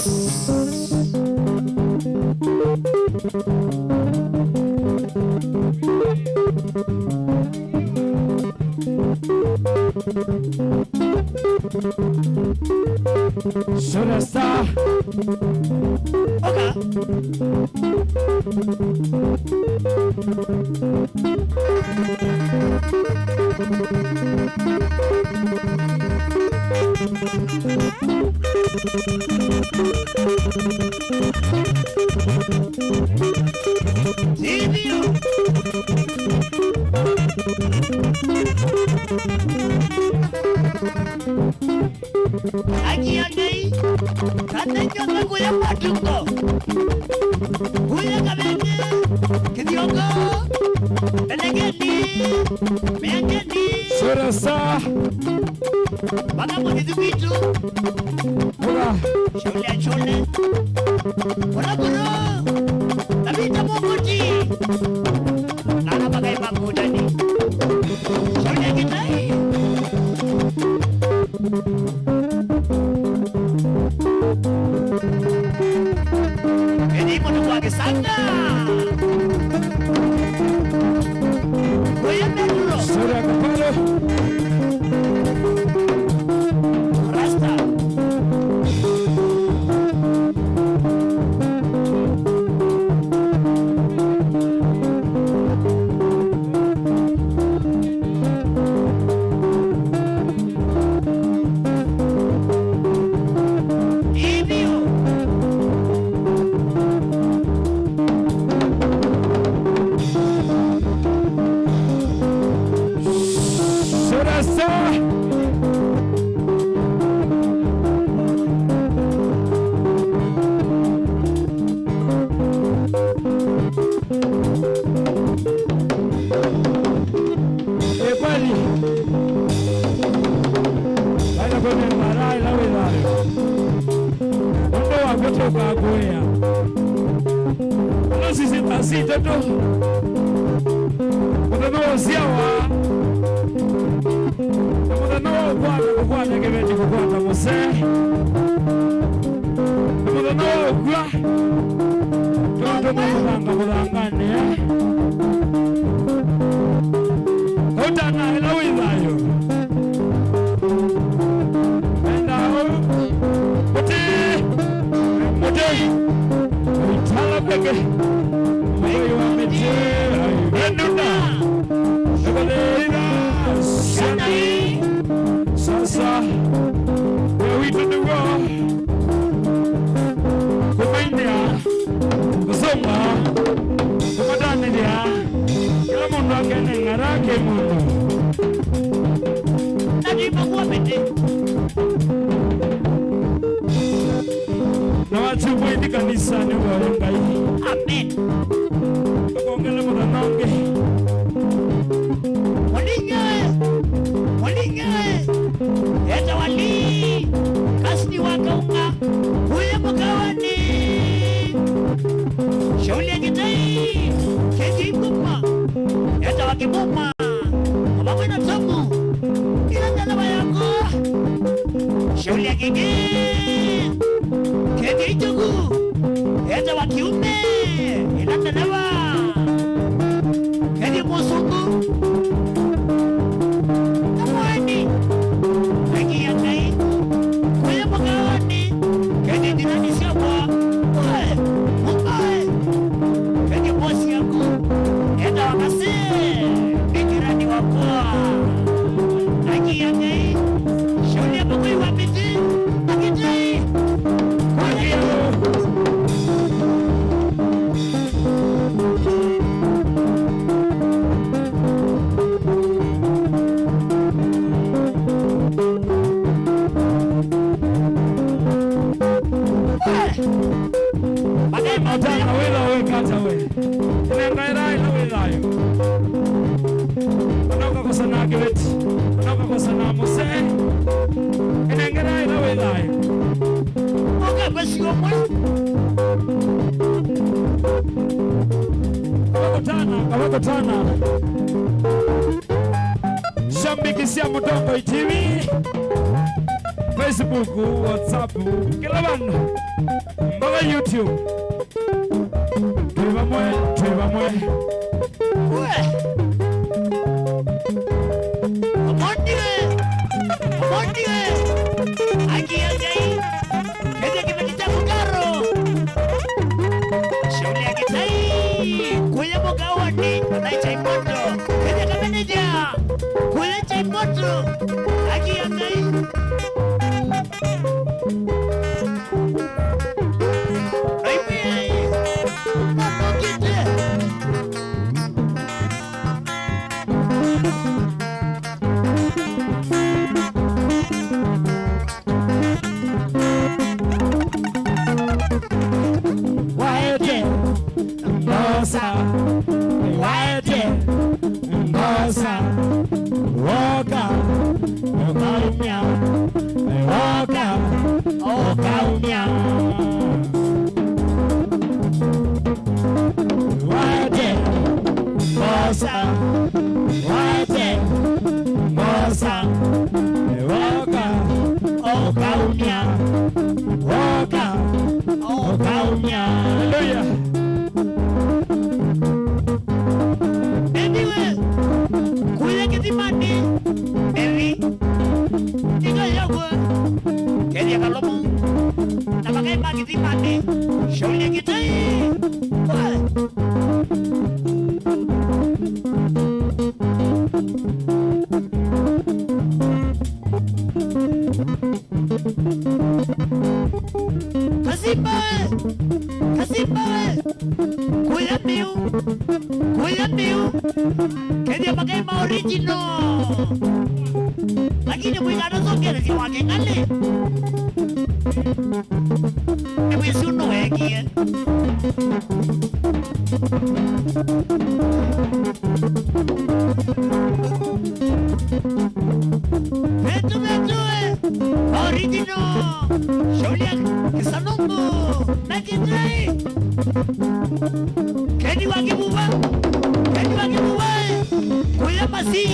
Shooter Star. Oka. Ndivyo. Haki ya Ngai, kana nyoka kuya matungo. Kuya Kavenge, Kithiongo, Belegeni, Miangeni. Shooter Star. Mpaka mũthithu witũ. Kura. Shule ya shule. Kura kura. Tabita Mokoti. Nana makai makutani. Shule ya Kitai. Eni mũndũ wa Kisanga. Kuya Petro. Sura ya Kapalo. Rasta. Ĩĩ vyũ. Sura sa. Ĩ kweli, vaĩla kwĩmemba ala ĩla wĩ thayũ, ũndũ wakw'o tũkakũĩa. Ĩno sisi thaa sitatu, mũthenya wa ũsyawa, na mũthenya wa ũkwata, kũkwata kĩveti, kũkwata mũsee, na mũthenya wa ũkw'a, tũtũmũthanga mũthanganĩ. Ũtana ĩla wĩ thayũ. Enda ũu. Mũtĩ. Mũtĩ. Ũitala kweke. Mũtĩ wa mĩtĩ. Enduna. Ekũthĩĩra. Ciana ii. Sasa. Wĩa witũ nĩw'o. Kũmainĩa, kũsũnga, kũmatanĩthya, kĩla mũndũ akeneng'ara kĩ mũndũ. Na nĩmagua mĩtĩ. Na wakyumwa ithi kanisanĩ wa Ngai. Amen. Tũkongele mũthenya ũngĩ. Mũlinge, mũlinge, etawa Lee, kasini wa Kaunga, kuya mũkawanĩ. Shauli ya Kitai, kĩngĩ ikuma, etawa Kĩmuma, vamwe na Tomu, ila ndeleva yako. Shauli ya kĩngĩ. Kĩthĩ itũku, etawa Kiume, ĩla ndeleva. Kĩthĩ mũsũngũ, na mũeni, na ngia Ngai, kũya mũkaonĩ, kĩthĩ njĩranĩ syakwa, oe, mũkae, kĩthĩ bosi yaku, etawa Kase, nĩ njĩranĩ wakwa, na ngia Ngai, Tana wĩla wĩkata we. Nengaĩra ĩla wĩ thayũ. Ona ũkakosa na kĩveti. Ona ũkakosa na mũsee. Ĩnengera ĩla wĩ thayũ. Oka kwesi omwe. Kavakũtana, kavakũtana. Shambiki sya Mũtongoi T V, Facebook, WhatsApp, kĩla vandũ, mpaka YouTube. Twĩ vamwe, twĩ vamwe. We! Omondi we! Omondi we! Akia Ngai! Kethĩa kĩveti kya mũkaro. Shauli ya Kitai. Kuya mũkawanĩ, na chai moto. Kethĩa kameneja. Kuya chai moto. Akia Ngai. Ai, ai. Nonokite. Waete mbosa, waete mbosa, woka, ũkaumya, woka, ũkaumya. Waete mbosa, waete mbosa, woka, ũkaumya, woka, ũkaumya. Haleluya. Anyway, kuya kĩthimanĩ, Mary, ĩka yakwa, kethĩa kalomu, na makai ma kĩthimanĩ, Shauli ya Kitai. Wa. Kasimba we! Kasimba we! Kuya mĩu! Kuya mĩu! Kethĩa makai ma original! Lakini mũikanasongelesya wa Kĩng'alĩ. Nĩwĩsĩ ũndũ weekie. Vetu, vetu, eh, original. Shauli ya Kisanungu na Kitai. Keni wa Kivuva, Keni wa Kivuva, eh, kuya masi.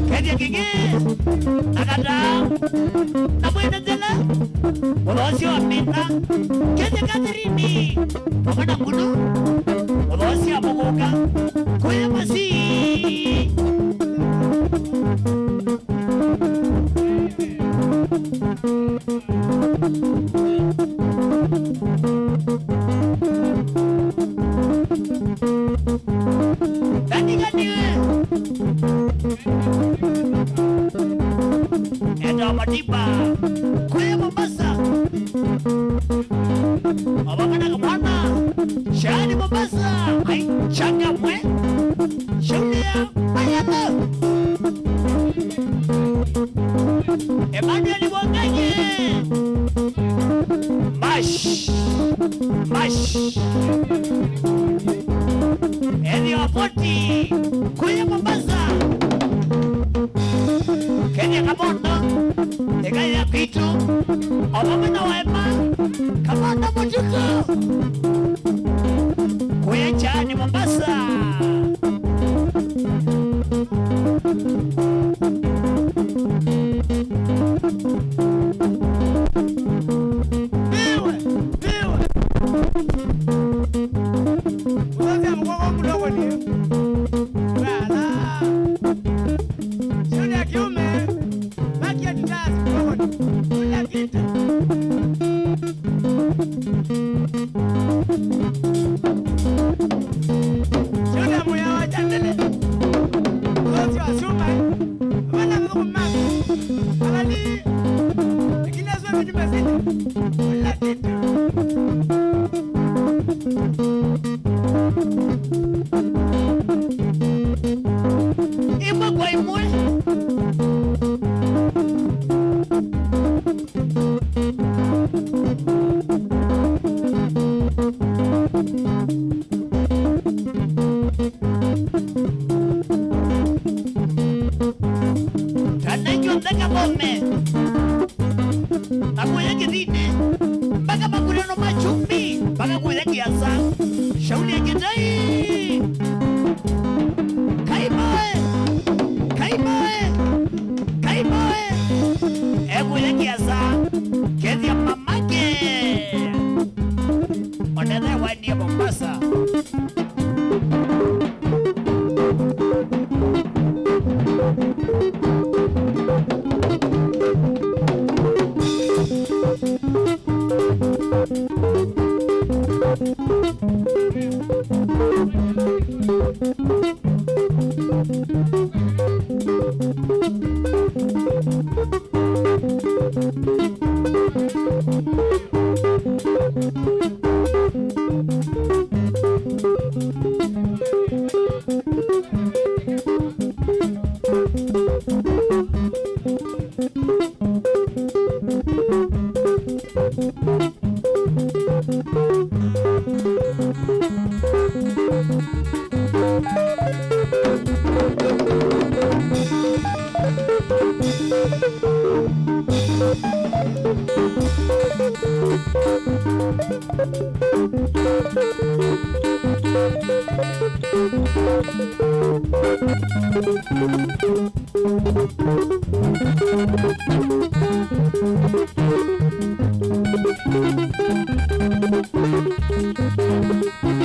Keni ya King'e na Kataa na Mwene Nzela. Mũthoosi wa Mĩta, Kethĩa Kathirini, vamwe na Ngunu, mũthoosi wa Mũkũka, kuya masi. Kani, kani, we. Enda wa Matiba, kuya Mombasa. Ovakana kamwana, shani Mombasa, ai, changamwe, shulia, ayama. Emmanuel Wanganye, mash, mash. Eli Opoti, kuya Mombasa. Kenya Kamondo, ĩka ya kwitũ, o vamwe na Waema, Kamondo Mũtuku, kũya Kyeni Mombasa. Viwe, viwe. Mũthasya mũkoko mũlokoni. Wala. Junior kiume. Bakia titasi mlokoni. Kula kita. Junior muya wa chandele. Ulozi wa suma. Wana mloko mama. Alali. Ikina zwe mjumbe zini. Kula kita. Ĩmwe kwa ĩmwe. Chumbi, mpaka kuya kiasa. Shauli ya kitai. Kaimae. Kaimae. Kaimae. Ekuya kiasa. Kethia mamake. Onethe waendie Mombasa.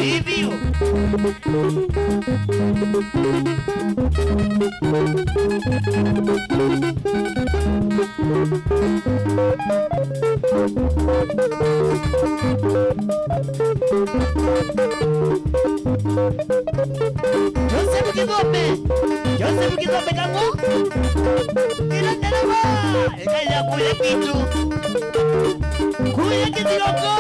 Ĩthĩo. Joseph Kithombe. Joseph Kithombe Kang'o. Ĩla ndereva. Ĩkaĩa kuya kitu. Kuya kĩthĩoko.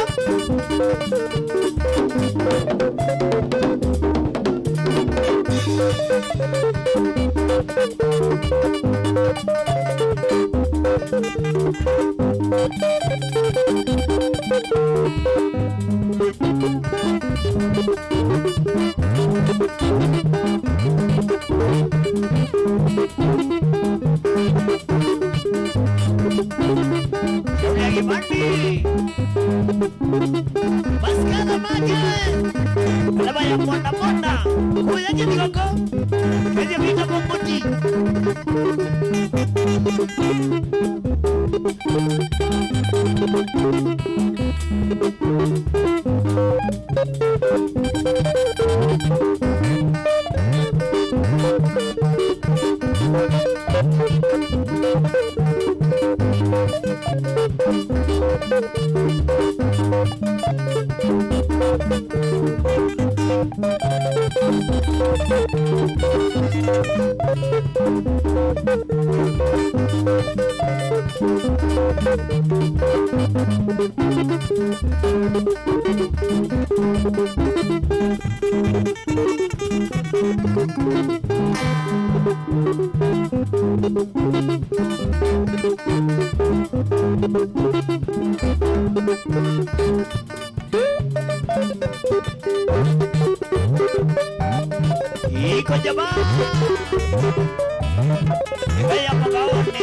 Shauri ya Kĩmani. Masikana make. Ndereva ya bodaboda. Kuya kĩthĩoko. Kĩthĩo vita kũmũti. Iko jamaa. Iko ya makaone.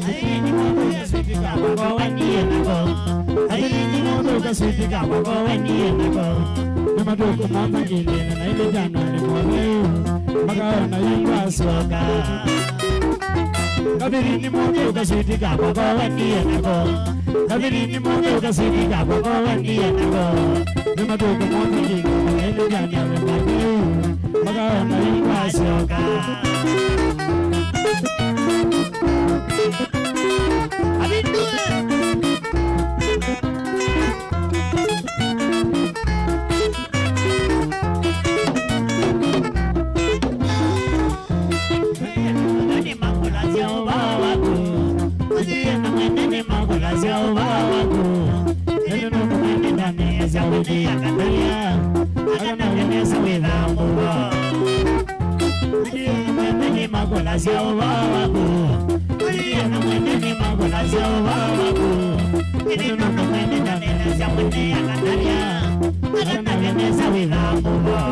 Ai, nĩ mũndũ kaswiti ka kwako wendie nako. Ai, nĩ mũndũ kaswiti ka kwako wendie nako. Nĩ matũkũ mantha ngilĩna na ĩndĩ jana nĩ mothe. Makaona yĩngwa asyoka. Kathiri nĩ mũndũ kaswiti ka kwako wendie nako. Kathiri nĩ mũndũ kaswiti ka kwako wendie nako. Nĩ matũkũ mothe ngilĩna na ĩndĩ jana nĩ mothe. Makaona yĩngwa asyoka. Abindue. Asya ũvoo waku. Kũlilya na mwene nĩmakũlasya ũvoo waku. Ĩndĩ nũndũ mwene ndanenasya mwene akanavya. Akanavya nesa wĩthaa mũvoo.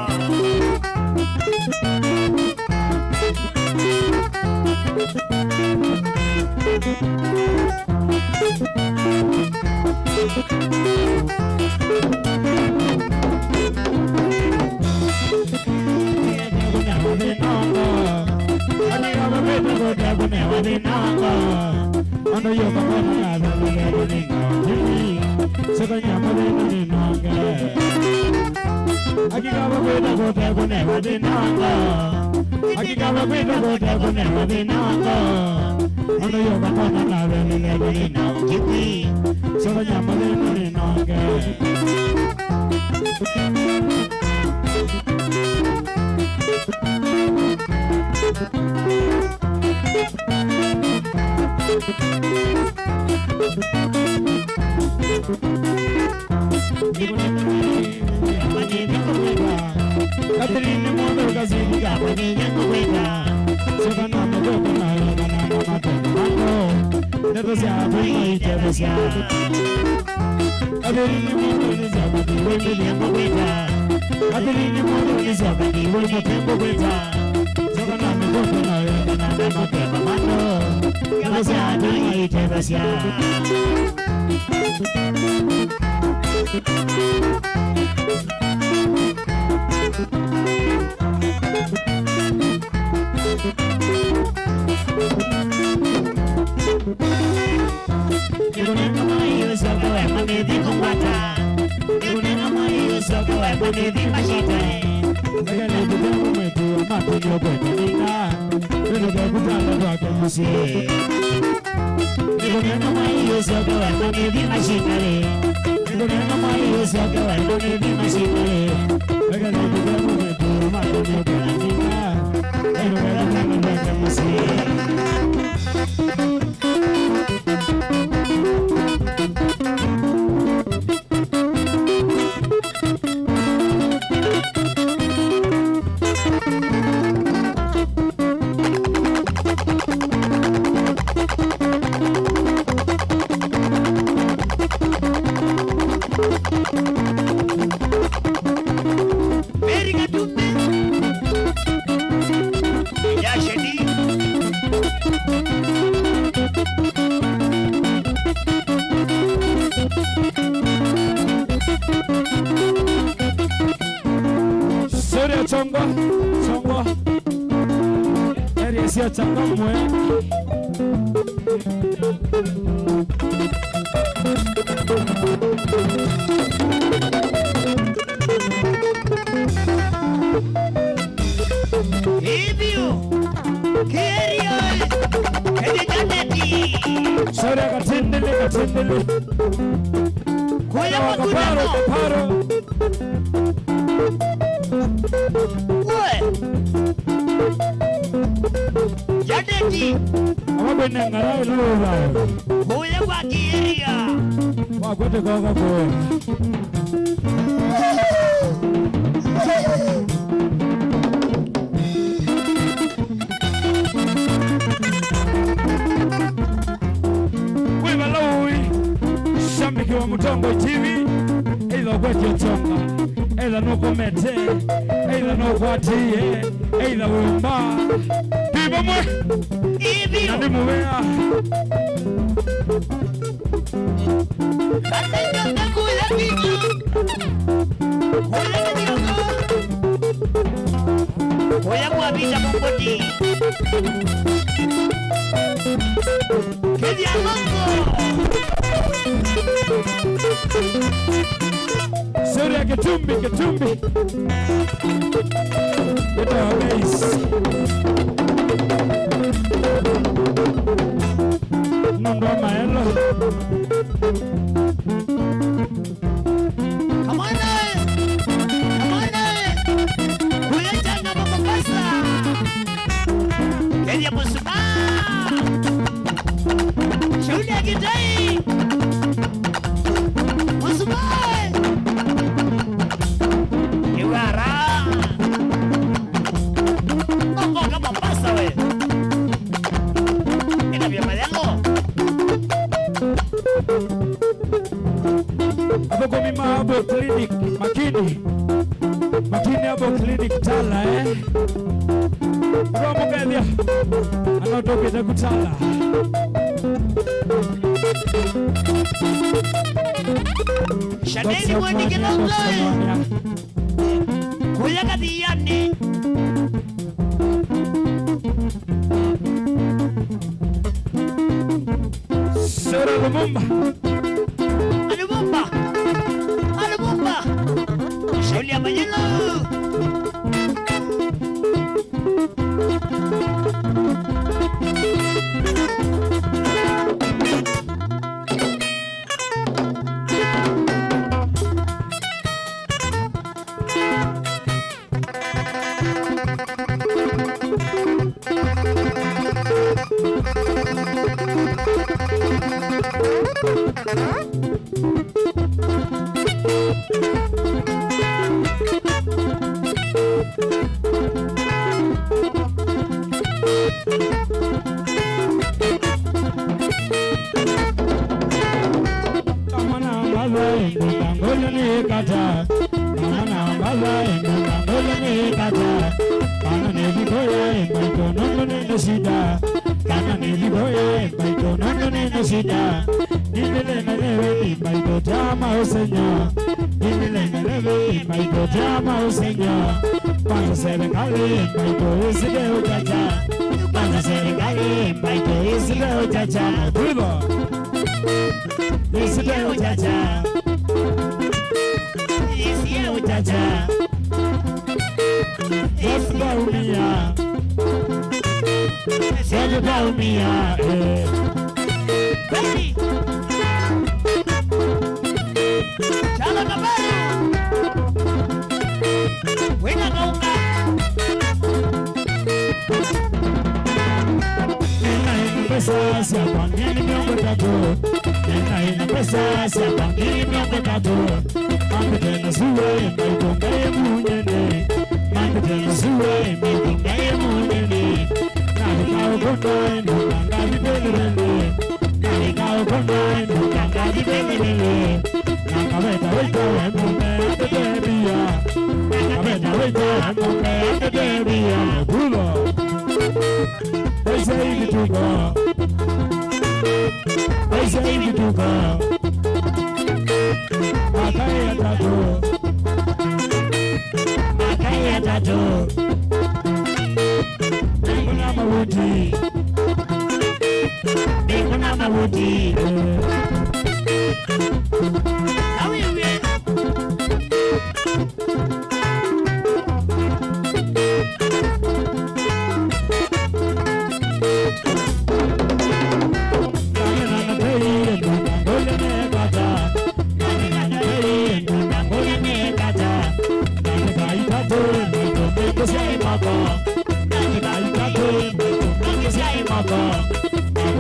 Akika vakwĩta kũte kũnewa thĩna wa ngoo. Akika vakwĩta kũte kũnewa thĩna wa ngoo. Mũndũ yũka kona na velile thĩna ũkĩti. Soko nyama thĩna nĩnonge. Kathirini mũndũ ũkasindika kwenye nyengo kwenda. Syoka na mũthũkũ na yona na matendo mako. Ndeto sya atũi maitethesya. Kathirini mũndũ nĩ syoka ndiwĩ mĩlyengo kwenda. Kathirini mũndũ nĩ syoka ndiwĩ mũtengo kwenda. Syoka na mũthũkũ na yona na matendo mako. Ndeto sya atũi maitethesya. Nĩkũnenga mwai ũsyoke wemba nĩthi kũngwata. Nĩkũnenga mwai ũsyoke wemba nĩthi mashitae. Nzeke nĩkũthengu mwĩtu wa matũlio kwenda nina. Nĩtũkekutana kwake mũsyĩ. Nĩkũnenga mwai ũsyoke wemba nĩthi mashinarĩ. Nĩkũnenga mwai ũsyoke wemba nĩthi mashinarĩ. Eka nĩkũthengu mwĩtu wa matũlio kwenda nina. Nĩtũkekutana kwake mũsyĩ. Mary Katumbi. Yasheni. Sorry, Chongwa, Chongwa. Area cia Chang'omwe. Ĩthĩo, Kĩrĩo, Kĩrĩo Janeti. Sorry, Katindili, Katindili. Kũya Kaparo, Makutano. Kaparo. We. Janeti. Ava kwĩna ng'ara ĩla wĩva. Kũya kwa Kĩrĩo. Wakwete koko kũe. Wĩ vala ũĩ, shabiki wa Mũtongoi T V, either ũkwetye ũtonga, either nũkomete, either nũkwatĩie, either wĩ mba. Twĩ vamwe. Ĩthĩo. Na nĩ mũvea. Kũya Kĩthioko. Kũya kwa Peter Mokoti. Kĩthiangongo. Sorry, Kĩtumbi, Kĩtumbi. Ĩtawa Mace. Nũndũ wa maelo. Kamwana, kamwana, kũya Chang'omwe Mombasa. Kenya Musuma. Shauri ya Kitai. Musuma. Iwara. Tala, eh? Tũramũkethya. Ano tũkĩte kũtala. Shaneni Mwandi Kĩlonzo. Kuya Kathiani. Sera Lumumba. Alubumba. Alubumba. Shauli ya Mayelo. Kamana mbaza ĩndũ kangũlyo nĩ kata. Kamana mbaza ĩndũ kangũlyo nĩ kata. Kana nĩ thikũ ya ĩmbaitũ nũndũ nĩ nĩ shida. Kana nĩ thikũ ya ĩmbaitũ nũndũ nĩ nĩ shida. Nĩnĩlengeleve ĩmbaitũ ta maũsenyo. Nĩnĩlengeleve ĩmbaitũ ta maũsenyo. Kwanza serikali ĩmbaitũ ĩsile ũchacha. Kwanza serikali ĩmbaitũ ĩsile ũchacha. Tuivo. Ĩsile ũchacha. Ĩsile ũchacha. Yesu taumia. Yesu taumia. Eh. Kweli. Chala Kabaru. Wina Kaunga. Nĩnaĩ na mbesa syakwa ngili mĩongo ĩtatũ. Nĩnaĩ na mbesa syakwa ngili mĩongo ĩtatũ. Mambĩte na sua ĩmbaitũ ngaĩ mũnyeni. Mambĩte na sua ĩmbaitũ ngaĩ mũnyeni. Navika ũkũna ĩnũka ngathi vĩlĩvĩlĩ. Navika ũkũna ĩnũka ngathi vĩlĩvĩlĩ. Na kaveta waita we mũme atete mbia. Na kaveta waita we mũme atete mbia. Kulo. Aisei vituko. Aisei vituko. Makai atatũ. Makai atatũ. Mbingũ na mavuti. Mbingũ na mavuti. Awiwie.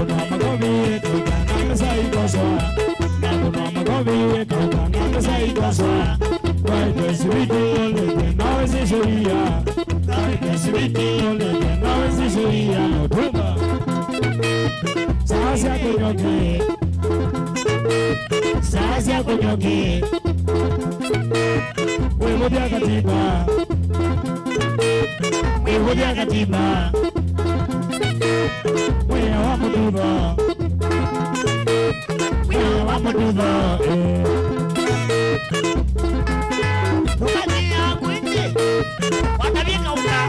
Makofi, kauka na mesa ikoswa. Kauka na mesa ikoswa. Waite sibiti olete nawe sishoia. Waite sibiti olete nawe sishoia. Tumba. Sasa kunyoke. Sasa kunyoke. Wĩvũthya katiba. Wĩvũthya katiba. Wĩa wa mũtutho. Wĩa wa mũtutho. Eh. Tũkanyia kwĩngĩ. Watavika ũka.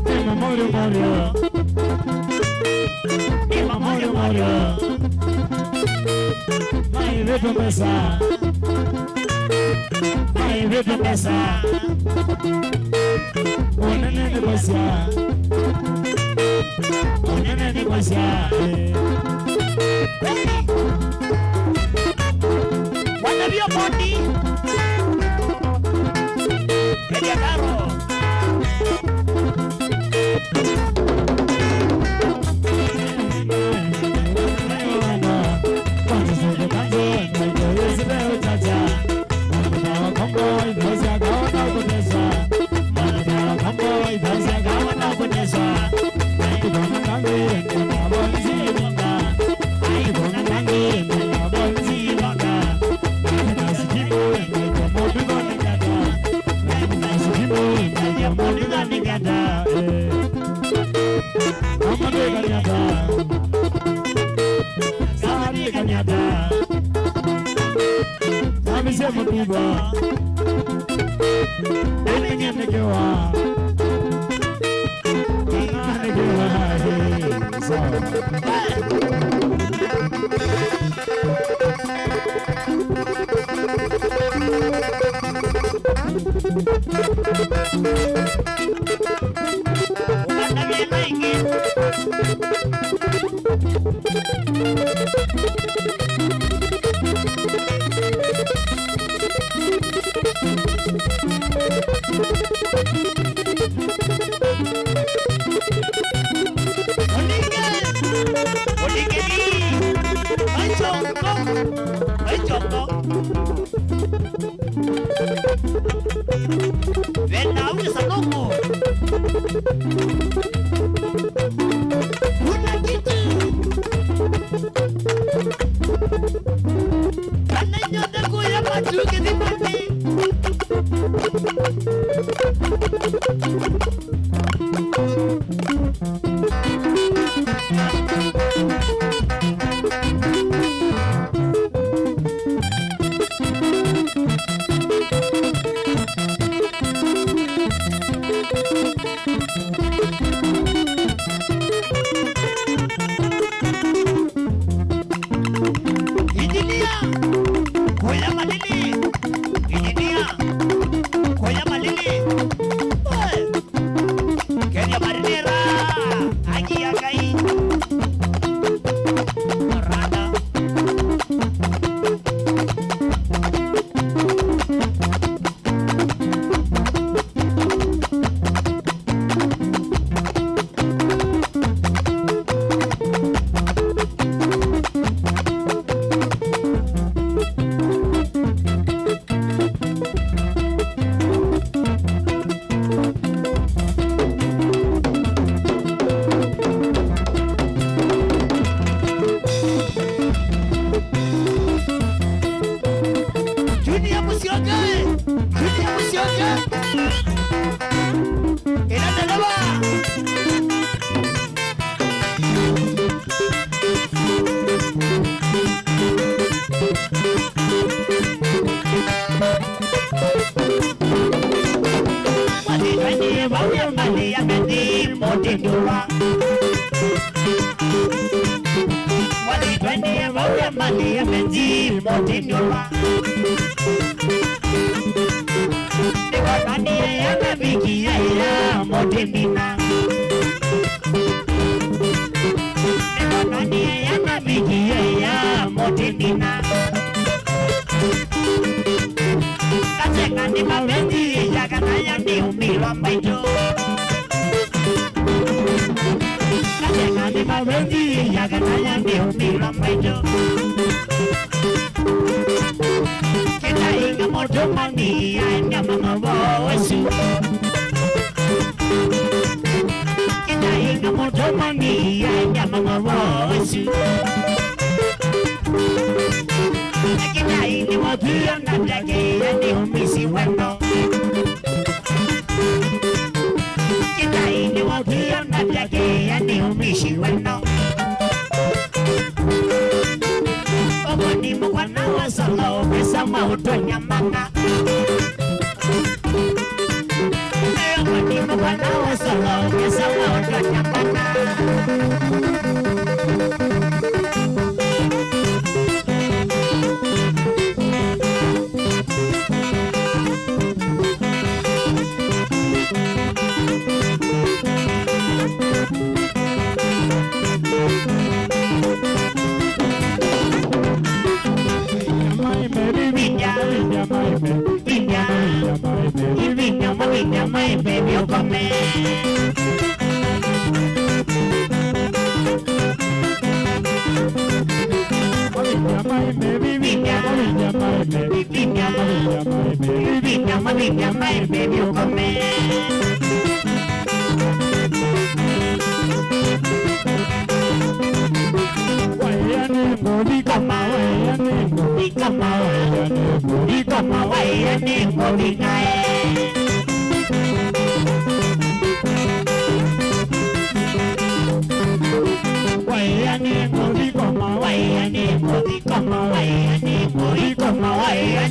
Nĩ mamorĩo morĩo. Nĩ mamorĩo morĩo. Maĩvĩtwe mbesa. Maĩvĩtwe mbesa. Ũnene nĩ kwasya. Ũnene nĩ kwasya. Kweli. Wanavyo bodi. Elia Karo. Kanyata, eh. Mama de Kanyata. Sani Kanyata. Sani se mutuba. Ene ngenekewa. Ngenekewa, eh. So. Ũlinge, ũlinge, aichongo, aichongo. Vena au kĩsanũku. Kuna kitu. Kana inyuothe kũya matu kĩthimani. Injinia, kũya malili. Injinia, kũya malili. Oi. Kethya marinĩra, akia Ngai. Rada. Junior Musyoka, Junior Musyoka. Ĩla ndeleva. Wathĩtwe nĩ vau ya mbalĩ ya Methimo tindũwa. Wathĩtwe nĩ vau ya mbalĩ ya Methimo tindũwa. Nĩwonanie anaviki ya ĩya mũtĩmina. Nĩwonanie anaviki ya ĩya mũtĩmina. Katenga nĩ mavenzi ya kana ya nĩ umilwa mbaitũ. Katenga nĩ mavenzi ya kana ya nĩ umilwa mbaitũ. Kĩtainga mũtũmani aendea mang'ovo ũsu. Kĩtainga mũtũmani aendea mang'ovo ũsu. Kĩtai nĩ wakio na ndakĩa nĩ umisi weno. Kĩtai nĩ wakio na ndakĩa nĩ umisi weno. Ũmwe nĩ mũkwana wa solo, pesa maũtonya mana. Ũmwe nĩ mũkwana wa solo, pesa maũtonya mana. Vinya, vinya, maimbe, vinya, vinya, maimbe, vinya, maimbe, vinya, maimbe, viũkome. Mavinya maĩ mevi, vinya, mavinya maĩ mevi, vinya, mavinya maĩ mevi, vinya, mavinya maĩ mevi ũkome. Waĩa nĩ ngũthi kama, waĩa nĩ ngũthi kama, waĩa nĩ ngũthi kama, waĩa nĩ ngũthi nae.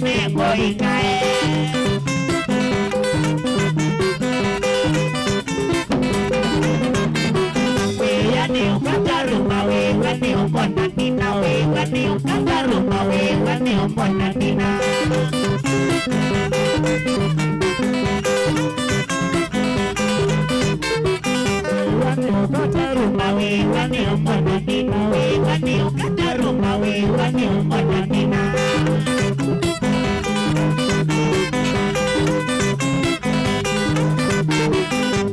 Mengo ikae. Wĩa nĩ ũkata ruma, wĩw'a nĩ ũmbona nina, wĩw'a nĩ ũkata ruma, wĩw'a nĩ ũmbona nina. Wĩw'a nĩ ũkata ruma, wĩw'a nĩ ũmbona nina, wĩw'a nĩ ũkata ruma, wĩw'a nĩ ũmbona nina.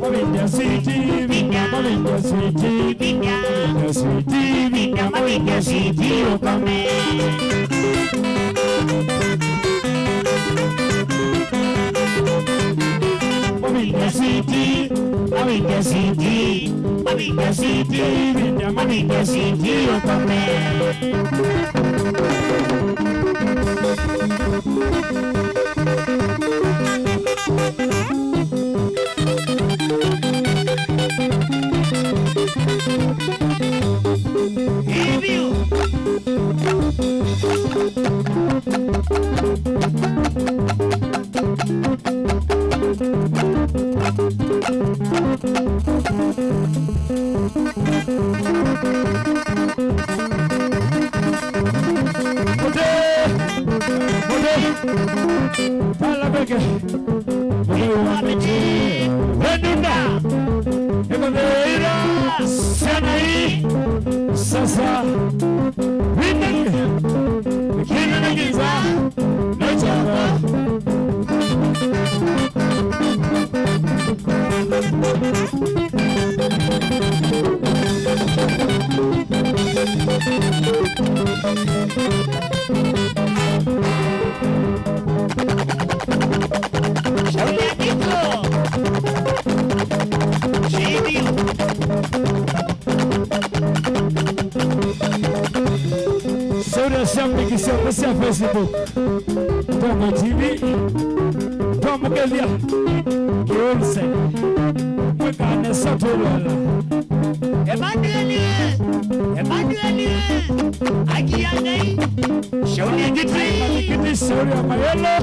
Mavĩndya switi, vinya, mavĩndya switi, vinya, mavĩndya switi, vinya, mavĩndya switi, ũkome. Mavĩndya switi, mavĩndya switi, mavĩndya switi, vinya, mavĩndya switi, ũkome. Mũtĩ! Mũtĩ! Pala peke! Mũtĩ wa mĩtĩ! Wendunda! Nĩkũthĩĩra syana ii sasa. Wĩnene! Wĩnene kĩnza! Nĩkyakwa! Sauti ya shabiki syonthe sya Facebook. Mtongo T V, twamũkethya kĩũnse, mwĩkane satũlwela. Emanueli, Emanueli, akia Ngai, shauri ya Ngai. Kiti, shauri ya mayelo.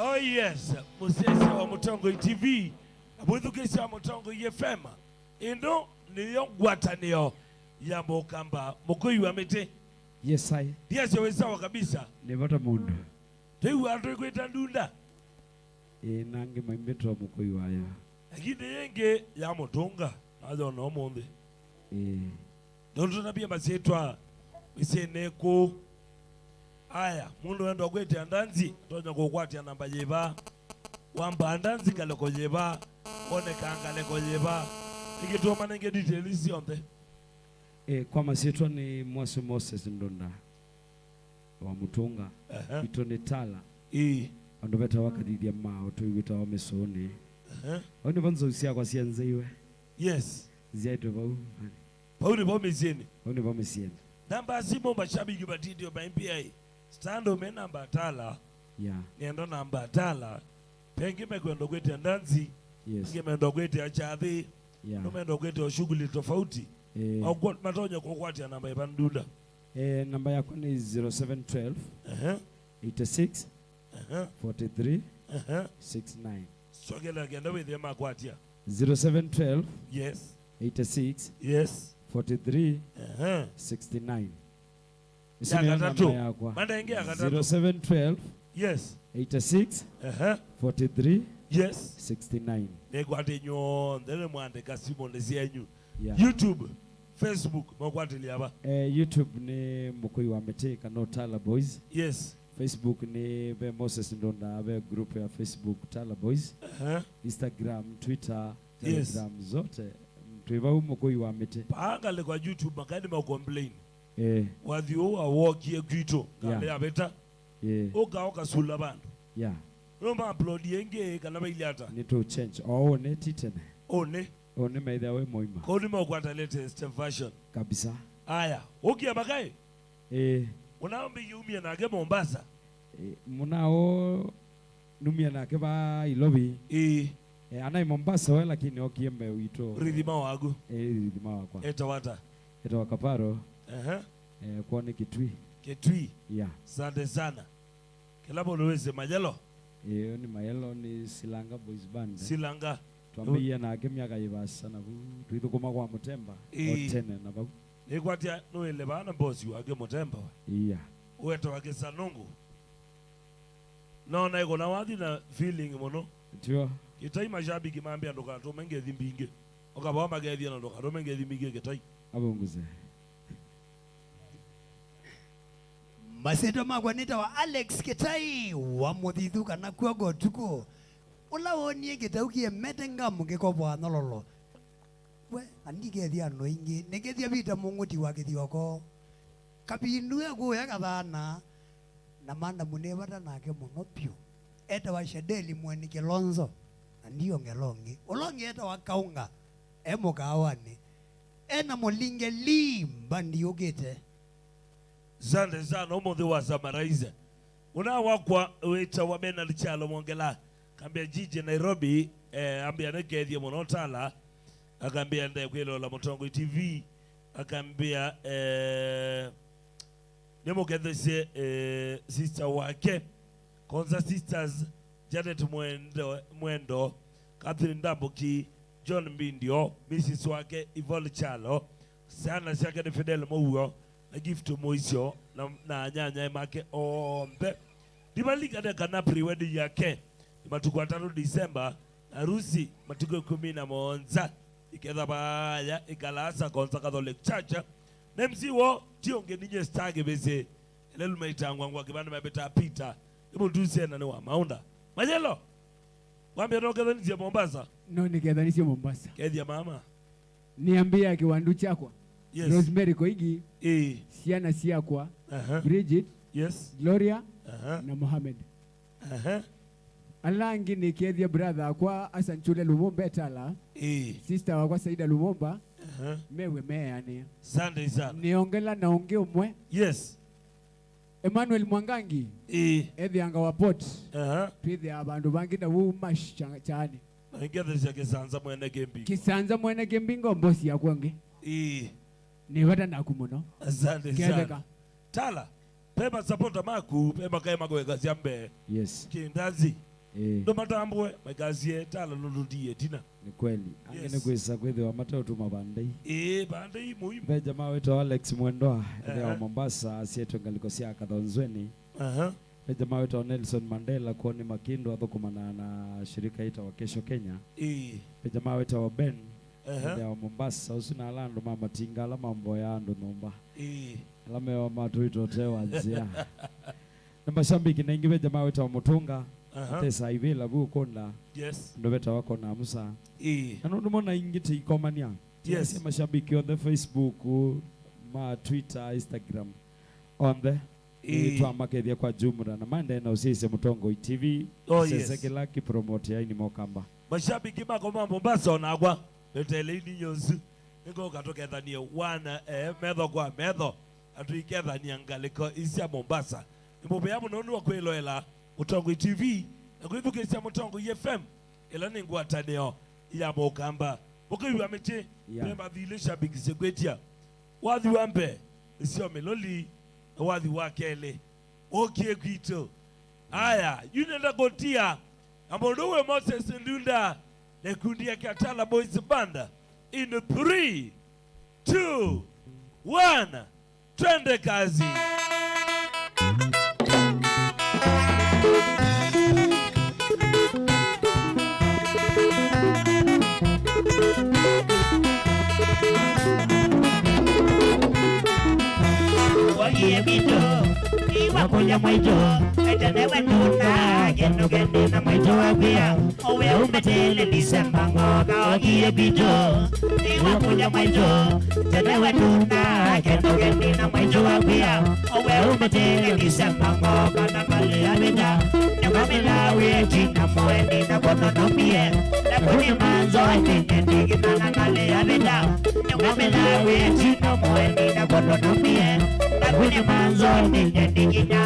Oh yes, mũsyaĩĩsya wa Mũtongoi T V na mwĩthukĩĩsya wa Mũtongoi F M. Ĩno nĩyo ngwatanĩo ya Mũkamba Mũkũi wa Mĩtĩ. Yes, I. Ndiasya wĩ sawa kabisa. Nĩ vata mũndũ. Twĩw'aa twĩkwĩta ndunda. Ĩĩ, na angĩ maimbĩtwa mũkũi waya. Lakini yĩngĩ ya mũtũnga. Ayo no mũnthĩ. Ĩĩ. Nũndũ tũnavie masyĩtwa mĩsyĩnĩ kũu. Aya, mũndũ wenda kwĩtĩa ndanzi, atonya kũkwatya namba yĩva? Wambaa ndanzi ngalĩko yĩva? Wonekaa ngalĩko yĩva? Nĩkĩ tũmanenge details syonthe? Eh, kwa masyĩtwa nĩ Mwasũ Moses Ndunda wa Mũtũnga. Aha. Witũ nĩ Tala. Ĩĩ. Andũ vetawa Kathithya mao tũiwĩtawa Mĩsũnĩ. Aha. Au nĩvo nzou syakwa syenzeĩwe. Yes. Nzyaĩtwe vau. Vau nĩvo mĩsyĩnĩ. Vau nĩvo mĩsyĩnĩ. Namba ya simũ, mashabiki matindĩo maimbĩaĩ. Stand me namba Tala. Yeah. Nĩenda namba Tala. Pengĩ mekwenda kwĩtĩa ndanzi. Yes. Pengĩ menda kwĩtĩa kyathĩ. Yeah. No menda kwĩtĩa shughuli tofauti. Eh. Au kwa- matonya kũkwatya namba ĩva Ndunda? Eh, namba yakwa nĩ zero seven twelve, ehe, eighty six, ehe, forty three, ehe, six nine. Sokela kenda wĩthĩe makwatya. Zero seven twelve, yes, eighty six, yes, forty three, ehe, sixty nine. Ĩsu nĩyo namba yakwa. Manda ĩngĩ ya katatũ. Zero seven twelve, yes, eighty six, ehe, forty three, yes, sixty nine. Nĩkwatĩ nyonthe nĩmwandĩka simũnĩ syenyu. Yeah. YouTube, Facebook, makwatĩlya va? Eh, YouTube nĩ Mũkũi wa Mĩtĩ kana Tala Boys. Yes. Facebook nĩ ve Moses Ndunda, ve group ya Facebook Tala Boys. Ehe. Instagram, Twitter, yes, Telegram, zote. Twĩ vau Mũkũi wa Mĩtĩ. Paangalĩ kwa YouTube, makaĩ nĩmacomplain. Eh. Wathi ũũ wawokie kwitũ, yeah, ngalĩ yavĩta. Yeah. Ũka, ũkasula vandũ. Yeah. No ma upload ĩngĩ kana vailye ata? Nĩ tũ change. O ũnĩ ti tene. Ũnĩ. Ũnĩ maitha wĩ mũima. Kũu nĩmaũkwata latest version. Kabisa. Aya, ũkia makaĩ? Ĩĩ. Ũnaambĩie umie nake Mombasa? Ĩĩ, mũnao numie nake va Ilovi. Ĩĩ. Eh, anaĩ Mombasa we, lakini okie mbee witũ. Rithima waku. Eh, rithima wakwa. Etawa ata? Etawa Kaparo. Ehe. Eh, kwao nĩ Kitui. Kitui. Yeah. Asante sana. Kĩla mũndũ wĩsĩ Mayelo. Ĩĩ, ũyũ nĩ Mayelo, nĩ Silanga Boys Band. Silanga. Twambĩie nake myaka yĩvasa na vu, twĩthũkũma kwa Mũtemba, ĩĩ, o tene na vau. Nĩkwatya nũĩle vaa na boss wake Mũtemba we. Iya. Wetawa Kĩsanũngũ. Nona ĩkũna wathi na feeling mũno. Tio. Kĩtai mashabiki mambĩa ndũkatũme ngethi mbingĩ. Ũkavaa makethia na ndũkatũme ngethi mbingĩ Kĩtai. Avunguze. Masyĩtwa makwa nĩtawa Alex Kĩtai wa Mũthithu kana Kuoga Ũtukũ, ũla woonie kĩtau kĩemete ngamu kĩkovoa nyololo. We, andikethya andũ aingĩ, nĩkethya Vita Mũng'ũti wa Kĩthioko. Kavindu e kũya Kathana, na manamu nĩ vata nake mũno vyũ. Etawa Shadeli Mweni Kĩlonzo, na ndiongela ũngĩ. Ũla ũngĩ etawa Kaunga, e mũkaawanĩ. E na Mũlinge Lee, mbandi yũkĩte. Asante sana, ũmũnthĩ wa summarize. Ũna wakwa wĩtawa Bernard Kyalo Mwongela, akambĩa jiji Nairobi, eh, ambĩa nĩkethie mũno Tala, akambĩa ndekwĩlola Mũtongoi T V, akambĩa, eh, nĩmũkethesye, eh, sister wake, Konza Sisters, Janet Mwendo, Mwendo, Catherine Ndambuki, John Mbindio, Missus wake, Yvonne Kyalo, syana syake nĩ Fidel Mũuo, na Gift Mũisyo, na, na anyanyae make onthe. Ndivalikane kana pre-wedding yake nĩ matukũ atatũ December, na harusi matukũ ĩkũmi na mũonza. Ĩketha vaya ĩkalaasa Konza Catholic Church. Na M C woo ti ũngĩ ninyie Star Kĩvĩsĩ. Ĩla lumaitangwa ngwa kĩvanda mavĩtaa Peter. Nĩ mũtusie na nĩ wa maũnda. Mayelo! Wambĩa no kethanisye Mombasa? No nĩkethanisye Mombasa. Kethya mama. Nĩambĩa kĩwandu kyakwa. Yes. Rosemary Koigi. Ĩĩ. Syana syakwa. Aha. Bridget. Yes. Gloria. Aha. Na Mohamed. Aha. Ala angĩ nĩkethya brother akwa Hassan Chule Lumumba Etala. Ĩĩ. Sister wakwa Saida Lumumba. Aha. Mewe meanĩa. Asante sana. Nĩongela na ũngĩ ũmwe. Yes. Emmanuel Mwangangi, ĩĩ, ethĩanga wa port. Aha. Twĩthĩaa vandũ vangĩ na wuu mash kya-, kyaanĩ. Na ingethesya Kĩsanza mwene Kĩmbingo. Kĩsanza mwene Kĩmbingo, mbosi yakwa ũngĩ. Ĩĩ. Nĩ vata naku mũno. Asante sana. Ketheka. Tala, pe masapota maku, pe makae makwekasya mbee. Yes. Kĩndanzi. Ĩĩ. Ndũmatambũe, maikasie Tala nũndũ ndiĩ ĩtina. Nĩ kweli. Angĩ, yes, nĩ kwĩsa kwĩthĩwa mateũtuma vandei. Ĩĩ, vandei muhimu. Ve jamaa wĩtawa Alex Mwendwa, ethĩawa, aha, Mombasa, asyaĩtwe ngalĩko sya Kathonzweni. Aha. Ve jamaa wĩtawa Nelson Mandela, kwoo nĩ Makindu, athũkũmanaa na shirika yĩtawa Kesho Kenya. Ĩĩ. Ve jamaa wĩtawa Ben, Ehe. Ĩthĩa wa Mombasa, ũsu na ala andũ ma matinga, ala mamboya andũ nyũmba. Ĩĩ. Ala mewa matũĩtwe ũtee wa nzĩa. Nĩ mashabiki na ingĩ ve jamaa wĩtawa Mũtũnga, Aha. Atesa ivĩla vu ũkũnda. Yes. Andũ vetawa Kona Musa. Ĩĩ. Na nũndũ mona ingĩ tĩikomania. Yes. Tĩasya mashabiki onthe Facebook, ma Twitter, Instagram. Onthe. Ĩĩ. Ĩĩ, twamakethya kwa jumla na maendee na ũsyaisya Mũtongoi T V. Oh, yes. Sese kĩla kĩpromote aini mokamba. Mashabiki makwa ma Mombasa onakwa nĩteleini nyonzu. Nĩngũka tũkethanie wana, eh, metho kwa metho. Na tũikethania ngalĩko ii sya Mombasa. Nĩ mũvea mũno nĩ wa kwĩloela Mũtongoi T V na kwĩthukĩĩsya Mũtongoi F M, ĩla nĩ ngwatanĩo ya Mũkamba. Mũkĩw'a mĩtĩ, Yeah. Pemba thilĩ shabiki sikwĩtya. Wathi wa mbee, nĩsyo mĩloli, na wathi wa kelĩ, ũkie kwitũ. Aya, yu nenda kũtia, na mũndũ wĩ Moses Ndunda, na ikundi ya Kiatala Boys Band, in three, two, one, twende kazi. Wakie mito, iwa kũlya mwaitũ, etenewe nduna, kĩndũ kĩndĩ na mwaitũ wakwĩa. Owe umetele Disemba ngoka okie bito. Iwa kũlya mwaitũ. Tenewe nduna kendo kendi na mwaitũ wakwĩa. Owe umetele Disemba ngoka na ngalĩ ya vita. Nĩkwamĩla wĩti na mũeni na kononomie. Na kũnĩ manzo nĩnye ndĩkĩna na ngalĩ ya vita. Nĩkwamĩla wĩti na mũeni na kononomie. Na kũnĩ manzo nĩnye ndĩkĩna.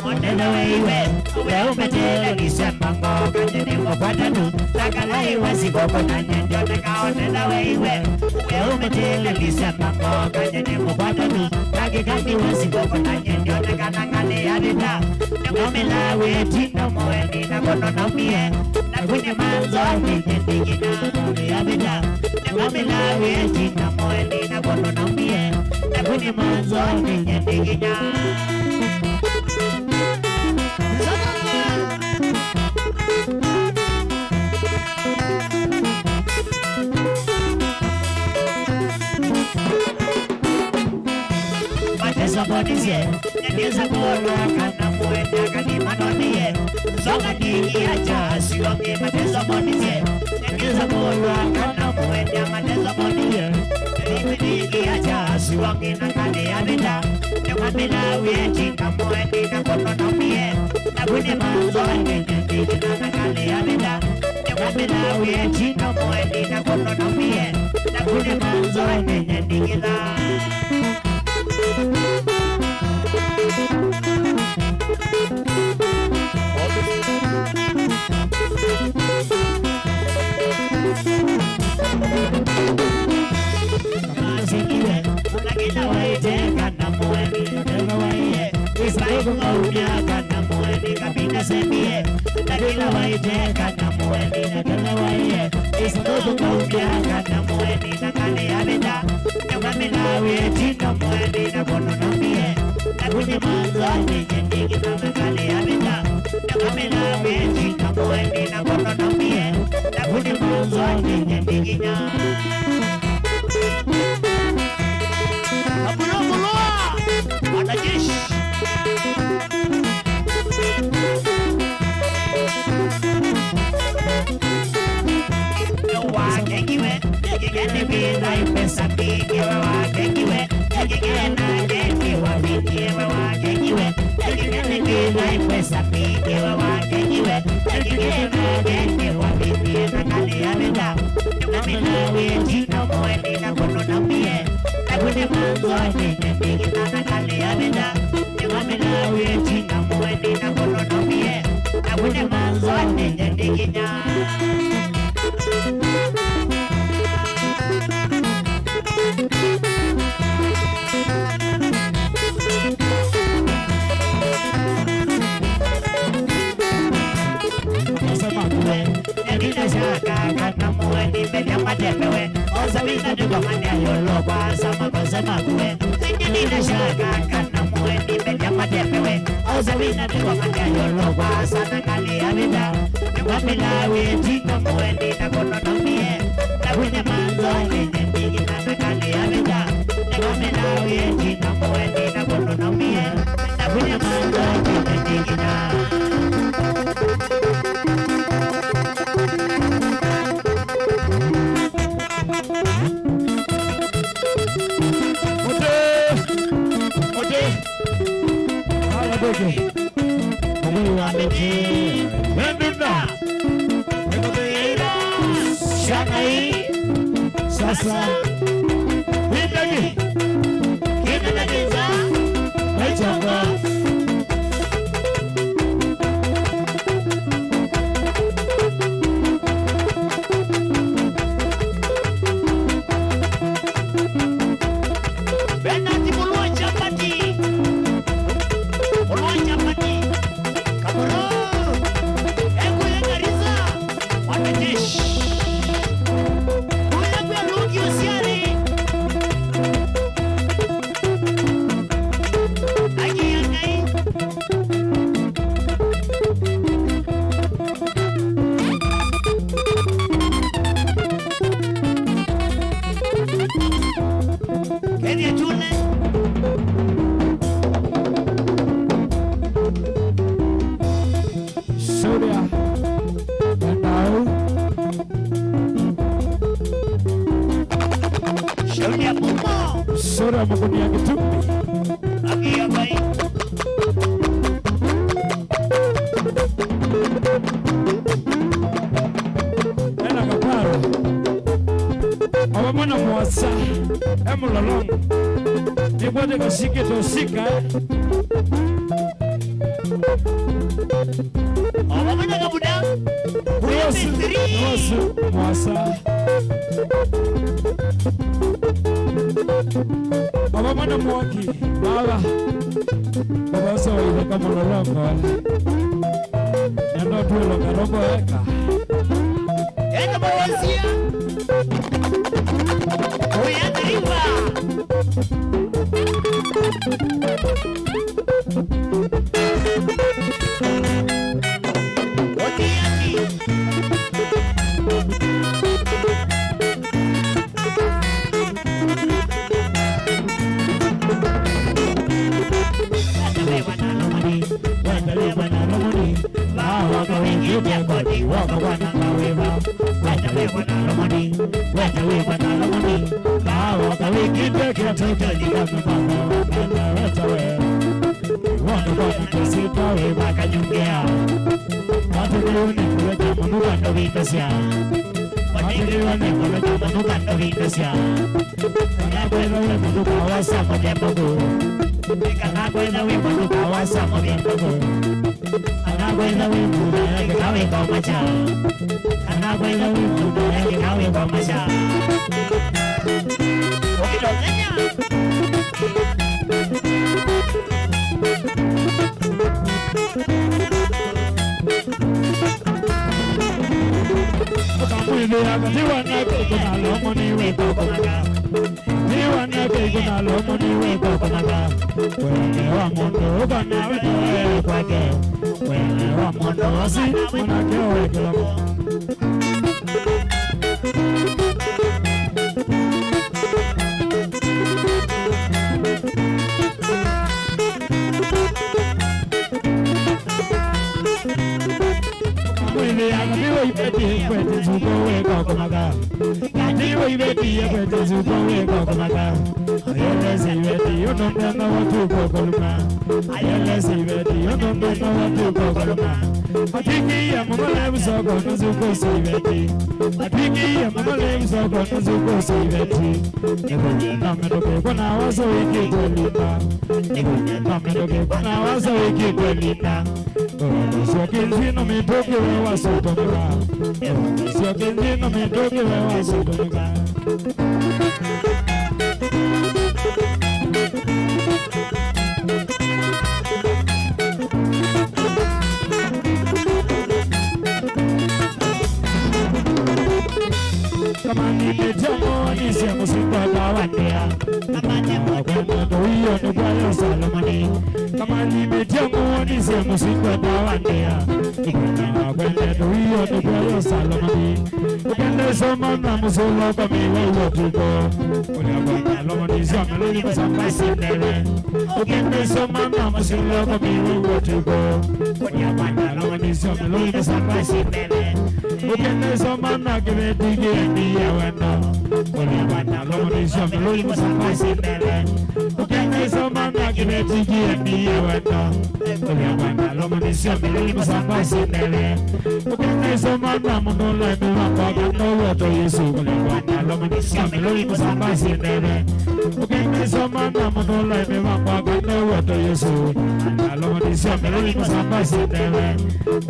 Onetheweiwe, we umetele Disemba ngoka nene mũkwatanu, takalaiwe sikoko na nyendioneka. Onetheweiwe, we umetele Disemba ngoka nene mũkwatanu, takikaniwe sikoko na nyendioneka na ngalĩ ya vita. Nĩkwamĩla wĩti na mũeni na kononomie. Na kũnĩ manzo nĩnye ndĩkĩna ngalĩ ya vita. Nĩkwamĩla wĩti na mũeni na kononomie. Na kũnĩ manzo nĩnye ndĩkĩna. Mateso monisye, nĩnĩsa kũlwa kana mũendya kathi manonie. Nzoka nĩiacha siwonge mateso monisye, nĩnĩsa kũlwa kana mũendya mateso monie. Nĩiacha siwonge na ngalĩ ya vita. Nĩkwamĩla wĩti na mũeni na kononomie. Na kũnĩ manzo nĩnye ndĩkĩna na ngalĩ ya vita. Nĩkwamĩla wĩti na mũeni na kononomie. Na kũnĩ manzo nĩnye ndĩkĩna. Masingiwe, na kĩla waiteka na mũeni, tena waiye, isaĩku maumya kana mũeni, kapinda sendie, na kĩla waiteka na mũeni, na tena waiye, isaĩku maumya kana mũeni, na ngalĩ ya vita. Nĩkwamĩla wĩti na mũeni na kononomie. Na kũnĩ manzo nĩnye ndĩkĩna na ngalĩ ya vita. Nĩkwamĩla wĩti na mũeni na kononomie. Na kũnĩ manzo nĩnye ndĩkĩna. Abula, abula! Wanajeshi! Wakengiwe, ekigeni bila ipesa mbingi, we wakengiwe, ekigena geni wa mbingi, we wakengiwe, ekigeni bila ipesa mbingi, we wakengiwe, ekigena geni wa mbingi, na ngalĩ ya vita, nĩkwamĩla wĩti na mũeni na kononomie, na kũnĩ manzo nĩnye ndĩkĩna na ngalĩ ya vita. Nĩkwamĩla wĩti na mũeni na kononomie, na kũnĩ manzo nĩnye ndĩkĩna. Nasema kule, nĩnĩna shaka kana mũeni methya matepewe. Osa Nĩkwa mane ayolokwa asa makose makuwe. Nĩnĩnashaka kana mũeni methya matemewe. Ose wina nĩkwa mane ayolokwa asa na ngalĩ ya vĩta. Nĩkwa mĩlawi ĩtinga mũeni na kũno naumie. Na kwenye manzo yenye mbigi na ngalĩ ya vĩta. Nĩkwa mĩlawi ĩtinga mũeni na kũno naumie. Na kwenye manzo yenye mbigi na Mũtĩ, mũtĩ. Ala ndeke. Mũtĩ wa mĩtĩ. Wendunda. Shangai. Sasa. Windagi. Kinda na kinza. Wechongo. Bernard Mulwa Chapati. Mulwa Chapati. Kamoro. Ekuya Garissa. Wanajeshi. Kuya kwa Lungi Osiari. Aki ya Ngai. Kenya June. Saudia. Endau. Saudia Mumo. Saudia Mukunia Kitumbi. Akia Bai. Ena Kapara. Ava mwana mwasa. E Mulolongo. Nĩkwatĩka sikĩto sika. Ava mwana kabuda. Kuya Misri. Nĩwasĩ mwasa. Ava mwana mwaki. Vava, vava ũseo itheka Mulolongo. Nenda ũtwĩlo karoko eka. Enda mawasia. Uya driver. Otiani. Wenda wĩva na Lomoni, wenda wĩva na Lomoni, vaa waka wĩkĩte koti, woka kwananga wĩva. Wenda wĩva na Lomoni, wenda wĩva na Lomoni, vaa waka wĩkĩte kĩatĩkeli ya mĩvango, wenda weta we. Woka kwananga sita wĩva kanyungea. Matĩkĩlwe nĩ kũleta mũnuka ndovindasya. Matĩkĩlwe nĩ kũleta mũnuka ndovindasya. Kana kwĩtha wĩ mũthuka wa sa mũthemba kũ. Kana kwĩtha wĩ mũthuka wa sa mũthemba kũ. Kana kwĩtha wĩ mũthuka ya kĩka wĩ kwa macha. Kana kwĩtha wĩ mũthuka ya kĩka wĩ kwa macha. Ũkĩlongenya. Ũkamwĩthĩa katiwa na kĩkũ na Lomoni wĩkokomaga. Katiwa na kĩkũ na Lomoni wĩkokomaga. Wene wa mũndũ ũkana wĩtoe kwake. Wene wa mũndũ ũsi mwanake wĩ kĩlongo. Mwĩthĩa katiwa iveti kwete nzuko wĩkokomaga. Katiwa iveti kwete nzuko wĩkokomaga. Ayelese iveti ũndũ mbemba watuko koluma. Ayelese iveti ũndũ mbemba watuko koluma. Matwĩkĩie mũmole msoko nũsũkũsĩ iveti. Matwĩkĩie mũmole msoko nũsũkũsĩ iveti. Nĩkũnyie no mĩtũkĩ kwona wasa wĩkĩtwe linda. Nĩkũnyie no mĩtũkĩ kwona wasa wĩkĩtwe linda. Ũsyoke nzino mĩtũkĩ we wasũtũmĩka. Ũsyoke nzino mĩtũkĩ we wasũtũmĩka. Kamani mĩtemo nĩsya Singwa tawa ndĩa, ĩkona kwendete wĩoo nĩ vyayo Salomoni. Ũkenda ĩsoma na mũsũlo kwa mĩwau ũtukũ. Ũlea kwa Salomoni sio meloni masamba sindele. Ũkenda ĩsoma na mũsũlo kwa mĩwau ũtukũ. Ũlea kwa Salomoni sio meloni masamba sindele. Ũkenda ĩsoma na kĩveti kĩendia wendo. Ũlea kwa Salomoni sio meloni masamba sindele. Ũkenda ĩsoma na kĩveti kĩendia wendo. Kũlya kwa Salomoni sio meloni masamba sindele. Ũkenda ĩsoma na mũndũ ũla ĩmĩvangwa kana ũweto Yesu. Kũlya kwa Salomoni sio meloni masamba sindele. Ũkenda ĩsoma na mũndũ ũla ĩmĩvangwa kana ũweto Yesu. Salomoni sio meloni masamba sindele.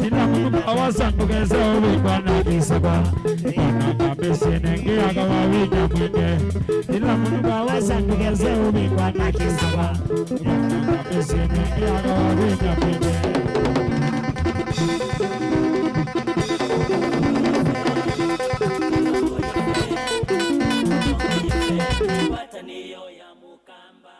Tila mũndũ kawasa ndũkese ũvĩkwa na kĩsakwa. Ĩkona kabĩsĩ nengĩ akawa vinya mwingĩ. Ĩla mũndũ wawasa ndũkese ũvĩkwa na kĩsava. Ĩla mũndũ wawasa ndũkese ũvĩkwa na kĩsava. Ngwatanĩo ya Mũkamba.